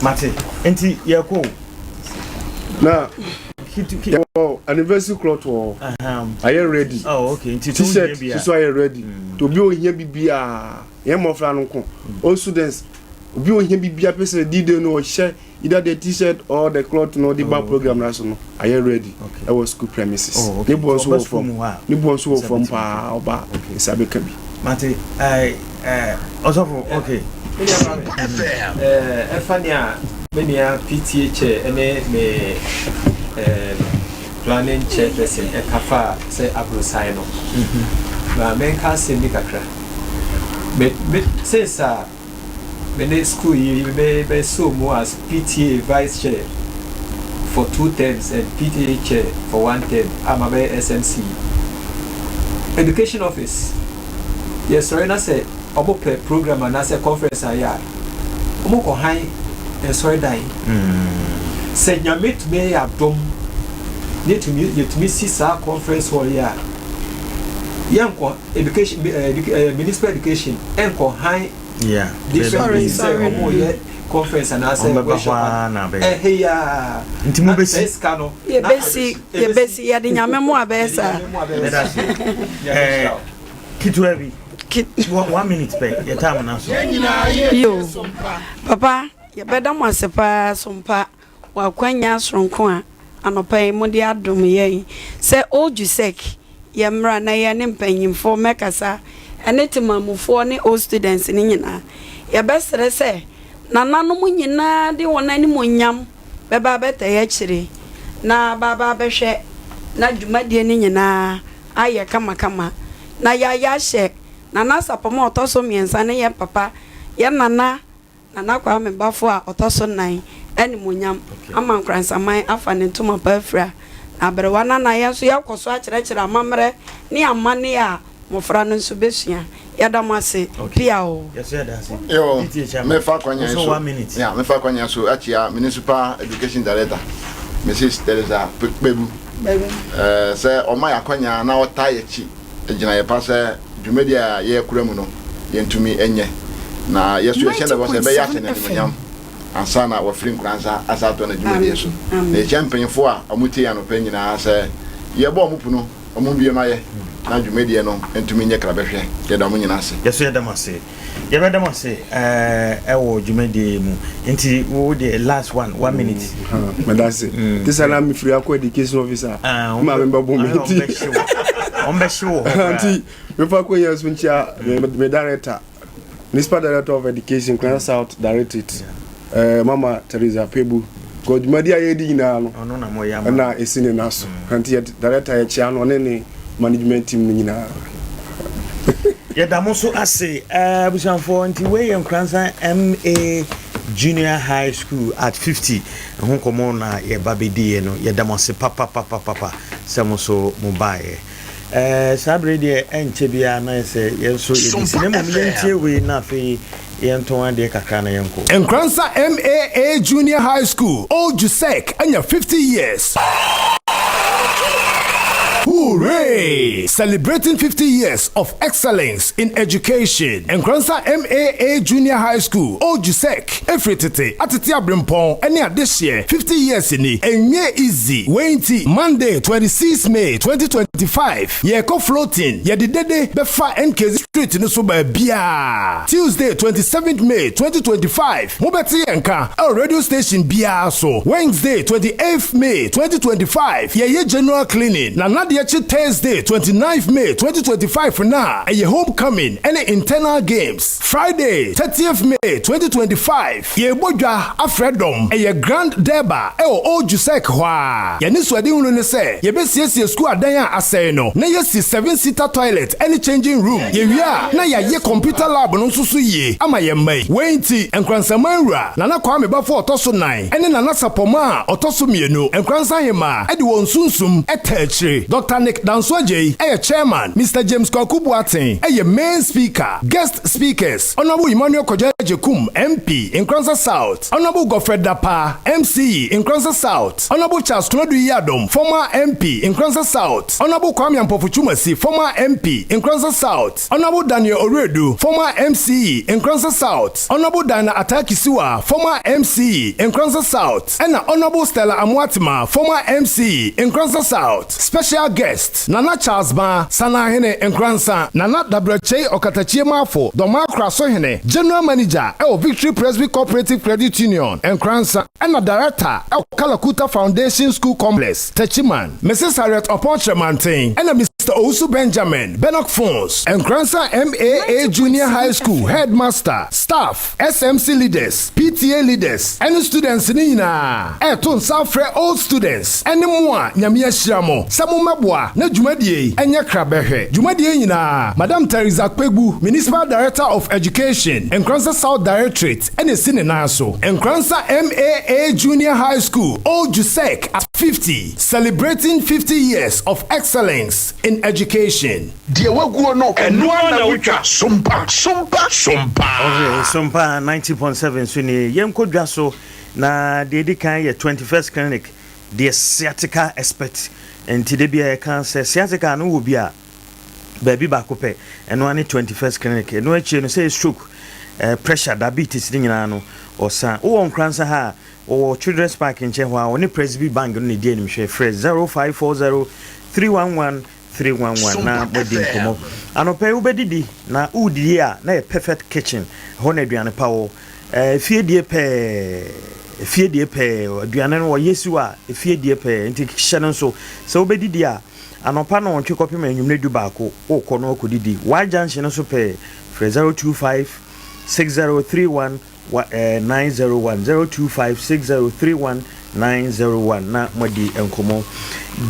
mate. Nti yɛkɔ o. Na yɛwɔ anniversary cloth wɔ hɔ. Ayɛ ready. Oh, okay. Nti T-shirt nso ayɛ ready. Nti obi a ohia biribiara, yɛn mmɔfra no nko, all students Obi a ohia biribiara pɛ sɛ D-day no ɔhyɛ either the t-shirt or the cloth no ɔde ba oh, program no so no ayɛ ready ɛwɔ school premises. Oh, ne boɔ nso wɔ fam. Ne boɔ nso wɔ fam paa ɔba nsa bɛka bi. Mate ɛɛ ɛɛ ɔsɔfo okay. Ɛɛ ɛfa nea me nua PTA chair ɛne me ɛɛ planning chairperson ɛka fa sɛ aborosan no. Ma menka asɛm bi kakra. Me me since a me ne school yi me me so mu as PTA vice chair for two terms and PTA chair for one term a ma bɛyɛ SMC yi. Education office yɛsɔre na sɛ ɔmo pɛ program anaasɛ conference ayɛ a ɔmo kɔ han nsɔredan. Sɛ Nyame tumi yɛ adom na yɛtumi yɛtumi si saa conference hall yi a, yɛnkɔ education municipal education ɛnkɔ han different places sɛ ɔmo yɛ conference anaasɛ workshop ɛhɛ yi a. Nti mo bɛsi. Sika no. Yɛbɛsi yɛbɛsi yɛde Nyame mo abɛyɛ saa. Ketewa bi. One minute pɛ yɛ time na so. Yo papa, yɛbɛda mo ase paa Sompa wɔ akwanya soronko a anɔpa yi mode adom yɛn sɛ Old Jusec yɛmmra na yɛne mpanyimfoɔ mmɛkasa ɛne temamufoɔ ne old students no nyinaa. Yɛbɛsrɛ sɛ nananom nyinaa de wɔn animonyam bɛba abɛta yɛ akyire na baaba abɛhwɛ na dwumadie no nyinaa ayɛ kamakama na yɛayɛ ahyɛ Nana Sapɔm a ɔtɔ so mmiɛnsa ne yɛn papa, yɛn nana Nana Kwame Bafo a ɔtɔ so nnan animuonyam ama Nkoransaman afa ne ntoma pa afira. Na aberewa nana yɛn nso yɛakɔ so akyerɛkyerɛ amammerɛ ne amanneɛ a mmɔfra no nso bɛsua. Yɛda mo ase pia o. Yo, mefa kwanya so. Yeah, mefa kwanya so akyia Municipal Education Director, Mrs. Teresa Kpebu. Eh, sɛ ɔma yɛ akwanya na ɔtaa yɛ akyi gyina yɛ pa sɛ dwumadi a yɛkura mu no yɛntumi nyɛ. Na yɛ so yɛhyɛ no bɔ sɛ ɛbɛyɛ ahyɛ no animuonyam ansa na wafiri Nkoransa asa atoa n'adwumadie so. Na yɛkyia mpanyinfoɔ a wɔtie yɛn anɔpa nyinaa sɛ yɛbɔ wɔn pono, wɔn mbue ma yɛ na dwumadie no ntumi nyɛ krabɛhwɛ. Yɛda wɔn nyinaa ase. Yɛso yɛda mo ase. Yɛbɛda mo ase ɛwɔ dwumadie yi mu. Nti wo deɛ last one, one minute. Meda ase. Te sɛ na mefiri akɔ education officer. Ma me bɛbɔ me nti. Wɔn bɛhye wɔ hɔ koraa. Nti mefa kɔ yɛn so nkyia me director, Municipal Director of Education, Nkoranza South Directorate, Mama Teresa Pebu. Kɔ dwumadi a yɛredi nyinaa no, ɛna esi ne nan so. Nti yɛ director yɛkyia no, ɔne ne management team no nyinaa. Yɛda mo nso ase abusuafoɔ. Nti wei yɛ Nkoranza MA Junior High School at 50 ho nkɔmmɔ na yɛba bɛdiiɛ no. Yɛda mo ase papapapapa sɛ mo nso mo baeɛ. Saa berɛ deɛ ɛnkyɛ biara na yɛ sɛ yɛn nso yɛde si na mmom yɛntie wei na afei yɛntɔn adeɛ kakra na yɛnkɔ. Nkoranza MAA Junior High School, Old Jusec anya 50 years. Hooray! Celebrating 50 years of excellence in education. Nkoranza MAA Junior High School, Old Jusec, efiri tete atete abrempɔn ne adehyeɛ 50 years ni, ɛnyɛ easy. Wei nti, Monday 26 May 2025, yɛrekɔ floating, yɛde dede bɛfa NKZ Street no so baabiara. Tuesday 27 May 2025, mobɛte yɛn ka ɛwɔ radio station biara so. Wednesday 28 May 2025, yɛyɛ general cleaning, na nadeɛ kye Thursday 29 May 2025 na ɛyɛ homecoming ne internal games. Friday 30th May 2025, yɛrebɔ dwa afrɛ dɔm, ɛyɛ Grand Durbar ɛwɔ Old Jusec hɔ a. Yɛne suadehunu ne sɛ yɛbɛsiesie sukuu adan a asɛe no na yɛasi seven seater toilet ne changing room. Yɛwie a na yɛayɛ computer lab no nso so yie ama yɛn mma yi. Wei nti, Nkoransaman Wura, Nana Kwame Bafo a ɔtɔ so nan ne Nana Sapɔma a ɔtɔ so mmienu, Nkoransa Hemaa de wɔn sunsum taa akyire. Dɔkta Nick Danso Adjei yɛ chairman, Mister James Kwaku Boateng yɛ main speaker. Guest speakers, Honourable Emmanuel Kwadwo Agyekum, MP, Nkoransa South, Honourable Godfred Dapaah, MCE, Nkoransa South, Honourable Charles Konadu Yiadom, former MP, Nkoransa South, Honourable Kwame Ampofo Twumasi, former MP, Nkoransa South, Honourable Daniel Oredu, former MCE, Nkoransa South, Honourable Diana Atakisiwa, former MCE, Nkoransa South, ɛna Honourable Stella Amoatima, former MCE, Nkoransa South. Special guest, Nana Charles Ba, Sanahene, Nkoransa, Nana Dabrɛkyei Ɔkatakyie Maafo, Dɔmaa Korasohene, General Manager ɛwɔ Victory Presby Cooperative Credit Union, Nkoransa, ɛna Director ɛwɔ Kalakuta Foundation School Complex, Techiman, Mrs. Harriet Ɔpɔn Kyerɛmanten, ɛna Mr. Owusu Benjamin, Benok Phones, Nkoransa MAA Junior High School Headmaster, Staff, SMC Leaders, PTA Leaders, ɛne students no nyinaa ɛreto nsa afrɛ old students ɛne mo a Nyame ahyira mo sɛ mommɛboa na dwumadie yi ɛnyɛ krabɛhwɛ. Dwumadie yi nyinaa, Madam Theresa Kpegbu, Municipal Director of Education, Nkoransa South Directorate ɛna ɛsi ne nan so. Nkoransa MAA Junior High School, Old Jusec at 50, celebrating 50 years of excellence in education. Deɛ waguo no, ɛno ara na wotwa. Sompa, sompa, sompa. Okay, Sompa 90.7 so nie. Yɛnkɔ dwa so na deɛ ɛdi kan yɛ 21st Clinic, deɛ sciatica expert. Nti da bi a yɛka sɛ sciatica no wɔ bi a baabi baako pɛ, ɛno ara ne 21st Clinic. Ɛno akyire no sɛ stroke, pressure, diabetes ne nyinaa no ɔsa. Wowɔ Nkoransa ha a, wɔwɔ Children's Park nkyɛn hɔ a wɔne Presby Bank no na ɛdi animhwɛ. Frɛ 0540 311 311 na moadi nkɔmmɔ. Anɔpa yi wobɛdidi na wodidi a na yɛ Perfect Kitchen hɔ na aduane pa wɔ. Fie die pɛɛ, fie die pɛɛ, aduane no wɔyɛ si hɔ a fie die pɛɛ. Nti hyɛ no nso sɛ wobɛdidi a anɔpa na wɔntwe kɔpem anwummerɛ 11 wokɔ no akɔdidi. Y Junction no so pɛɛ, frɛ 025 6031 901, 025 6031 901 na moadi nkɔmmɔ.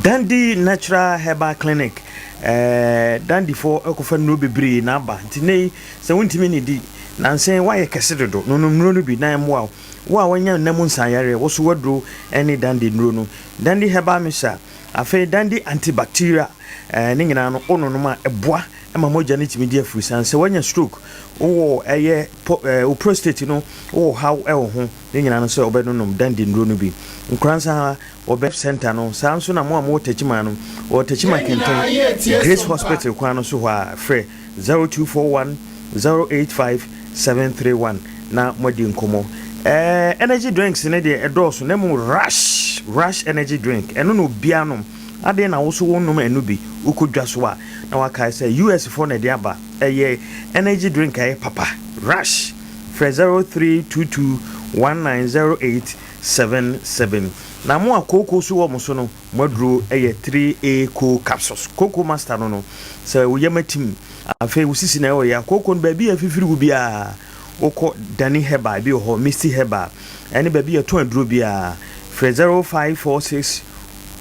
Dandy Natural Herbal Clinic, Dandyfoɔ ɛkɔfa nnuro bebree na aba. Nti ne yi sɛ wontumi ne di nansɛn woayɛ kɛse dodo no, nom nnuro no bi na ɛmmoa wo. Wo a wanya nnam nsayareɛ, wo so waduro ne Dandy nnuro no, Dandy Herbal Mixture, afei Dandy Antibacterial, ne nyinaa no wononom a ɛboa ma mogya no tumi di afurisan. Sɛ woanya stroke, wowɔ ɛyɛ wo prostate no wowɔ haw ɛwɔ ho, ne nyinaa no sɛ wobɛnonom Dandy nnuro no bi. Nkoransa ha wɔbɛ center no saa nso na mo a mowɔ Takyima no, wɔ Takyima Kɛntɛn Grace Hospital kwan no so hɔ a, frɛ 0241 085 731 na moadi nkɔmmɔ. Energy drinks ne deɛ ɛdɔɔso na mu Rush energy drink, ɛno na obiara nom. Adeɛ na wo so wonom ɛno bi, wokɔ dwa so a na wakae sɛ US foɔ na ɛde aba. Ɛyɛ energy drink a ɛyɛ papa. Rush, frɛ 0322 1908 77. Na mo a kooko so wɔ mo so no, mo aduro ɛyɛ 3A Co capsules. Kooko Master no, sɛ wo yam atim, afei wo sisi na ɛwɔ yɛ kooko no baabi a afifiri wo biara, wokɔ Dani Herbal bi wɔ hɔ, Misty Herbal ɛne baabi yɛtɔn aduro biara, frɛ 0546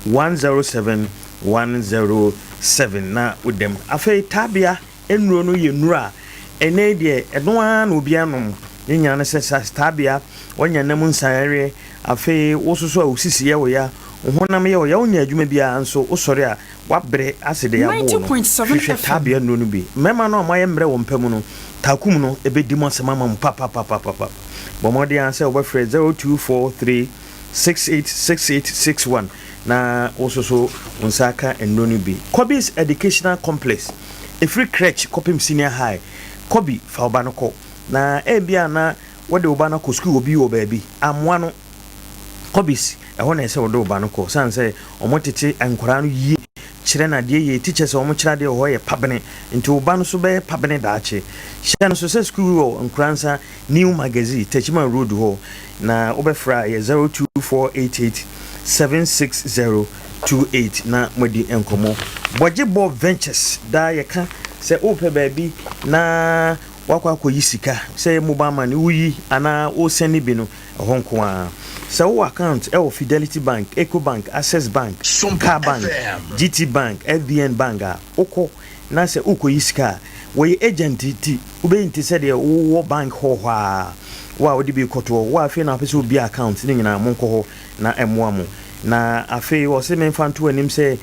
107 107 na wodam. Afei Tabea nnuro no yɛ nnuro a ɛnɛ deɛ ɛno ara na obiara nom. Ne nyinaa no sɛ Tabea wanya nam nsaeɛ, afei wo soso a wo sisi yɛ wo ya, wo honam yɛ wo ya, wonya adwuma biara nso wosɔre a wabrɛ ase de abo no, hwehwɛ Tabea nnuro no bi. Mmarima no a moayɛ mmerɛ wɔ mpa mu no, takum no ɛbɛdi mo asɛm ama mo papapapapa. Bɔ mmɔden ara sɛ wobɛfrɛ 0243 686861 na wo soso wo nsa aka nnuro no bi. Kobi's Educational Complex, ɛfiri crèche kɔpem senior high. Kobi, fa wo ba no kɔ na ebia na wode wo ba no akɔ sukuu wɔ bi wɔ baabi amoa no. Kobi's ɛhɔ na ɛsɛ wode wo ba no kɔ, sane sɛ ɔmo tete nkwaraa no yie, kyerɛ no adeɛ yie. Teachers a ɔmo kyerɛ adeɛ wɔ hɔ yɛ pabene, nti wo ba no so bɛyɛ pabene daakye. Hyɛ no so sɛ sukuu wɔ Nkoransa New Magazine, Techiman Road hɔ na wobɛfrɛ a yɛ 02488 76028 na moadi nkɔmmɔ. Bɔgye Bɔ Ventures daa yɛka sɛ wopɛ baabi na wakɔ akɔyi sika, sɛ yɛ mobile money woyi anaa wosɛne bi no, ɛhɔ nko ara. Sɛ wowɔ account ɛwɔ Fidelity Bank, Ecobank, Access Bank, Car Bank, GT Bank, FBN Bank a, wokɔ na sɛ wokɔyi sika a, wɔyɛ agent ti wobɛyi nti sɛdeɛ wowɔ bank hɔ hɔ a, wo a wode bi kɔtoɔ, wo a afei na wopɛ sɛ wobie account ne nyinaa, monkɔ hɔ na ɛmmoa mo. Na afei wɔ se memfa nto anim sɛ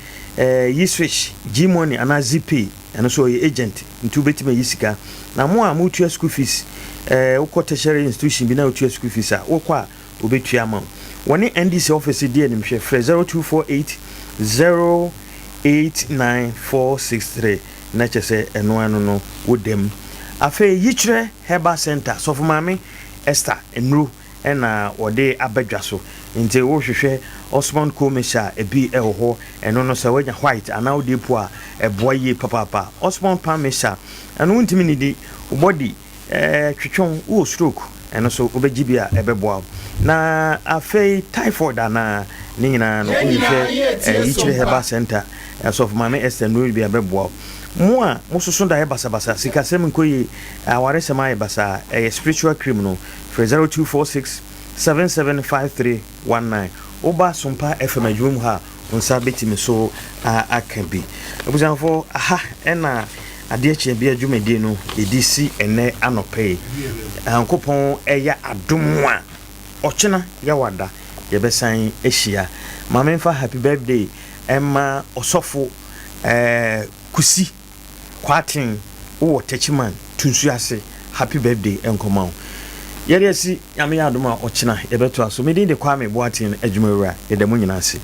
yi Swish, G Money anaa Zpay, ɛno nso ɔyɛ agent nti wobɛtumi ayi sika. Na mo a motua school fees, wokɔ tertiary institution bi na wotua school fees a, wokɔ a wobɛtua ama wo. Wɔne NDC office di animhwɛ, frɛ 0248 089463 na kyɛ sɛ ɛno ano no wodam. Afei Yikyerɛ Herbal Center, Sɔfo Maame Esther nnuro ɛna wɔde aba dwa so. Nti wohwehwɛ Osmond Komisha a, ebi ɛwɔ hɔ. Ɛno no sɛ woanya white anaa wode po a, ɛboa yie papaapa. Osmond Pan Mixture, ɛno wontumi nidi wo body twetwɔn, wowɔ stroke, ɛno so wobɛgye bi a ɛbɛboa wo. Na afei typhoid anaa Ne nyinaa no wohwehwɛ eh, Yikyerɛ Herbal Center, Asɔfo Maame Esther nnuro bi a ɛbɛboa wo. Mo a mososo daeɛ basabasa, sikasɛm nkɔ yie, awaresɛm ayɛ basaa, ɛyɛ spiritual cream no, frɛ 0246 775319. Woba Sompa FM adwuma mu ha a, wo nsa bɛtumi so aka bi. Abusuafoɔ, aha na adeɛ kyeɛ bia dwumadie no yɛde si ɛnnɛ anɔpa yi. Nyankopɔn yɛ adom a, ɔkyena Yawada yɛbɛsan ahyia. Ma memfa happy birthday mma Ɔsɔfo Kusi Kwarteng wowɔ Techiman Tunsu ase happy birthday nkɔma wo. Yɛde asi Nyame yɛ adom a ɔkyena yɛbɛtoa so. Me din de Kwame Boateng Adwumawura. Yɛda mo nyinaa ase.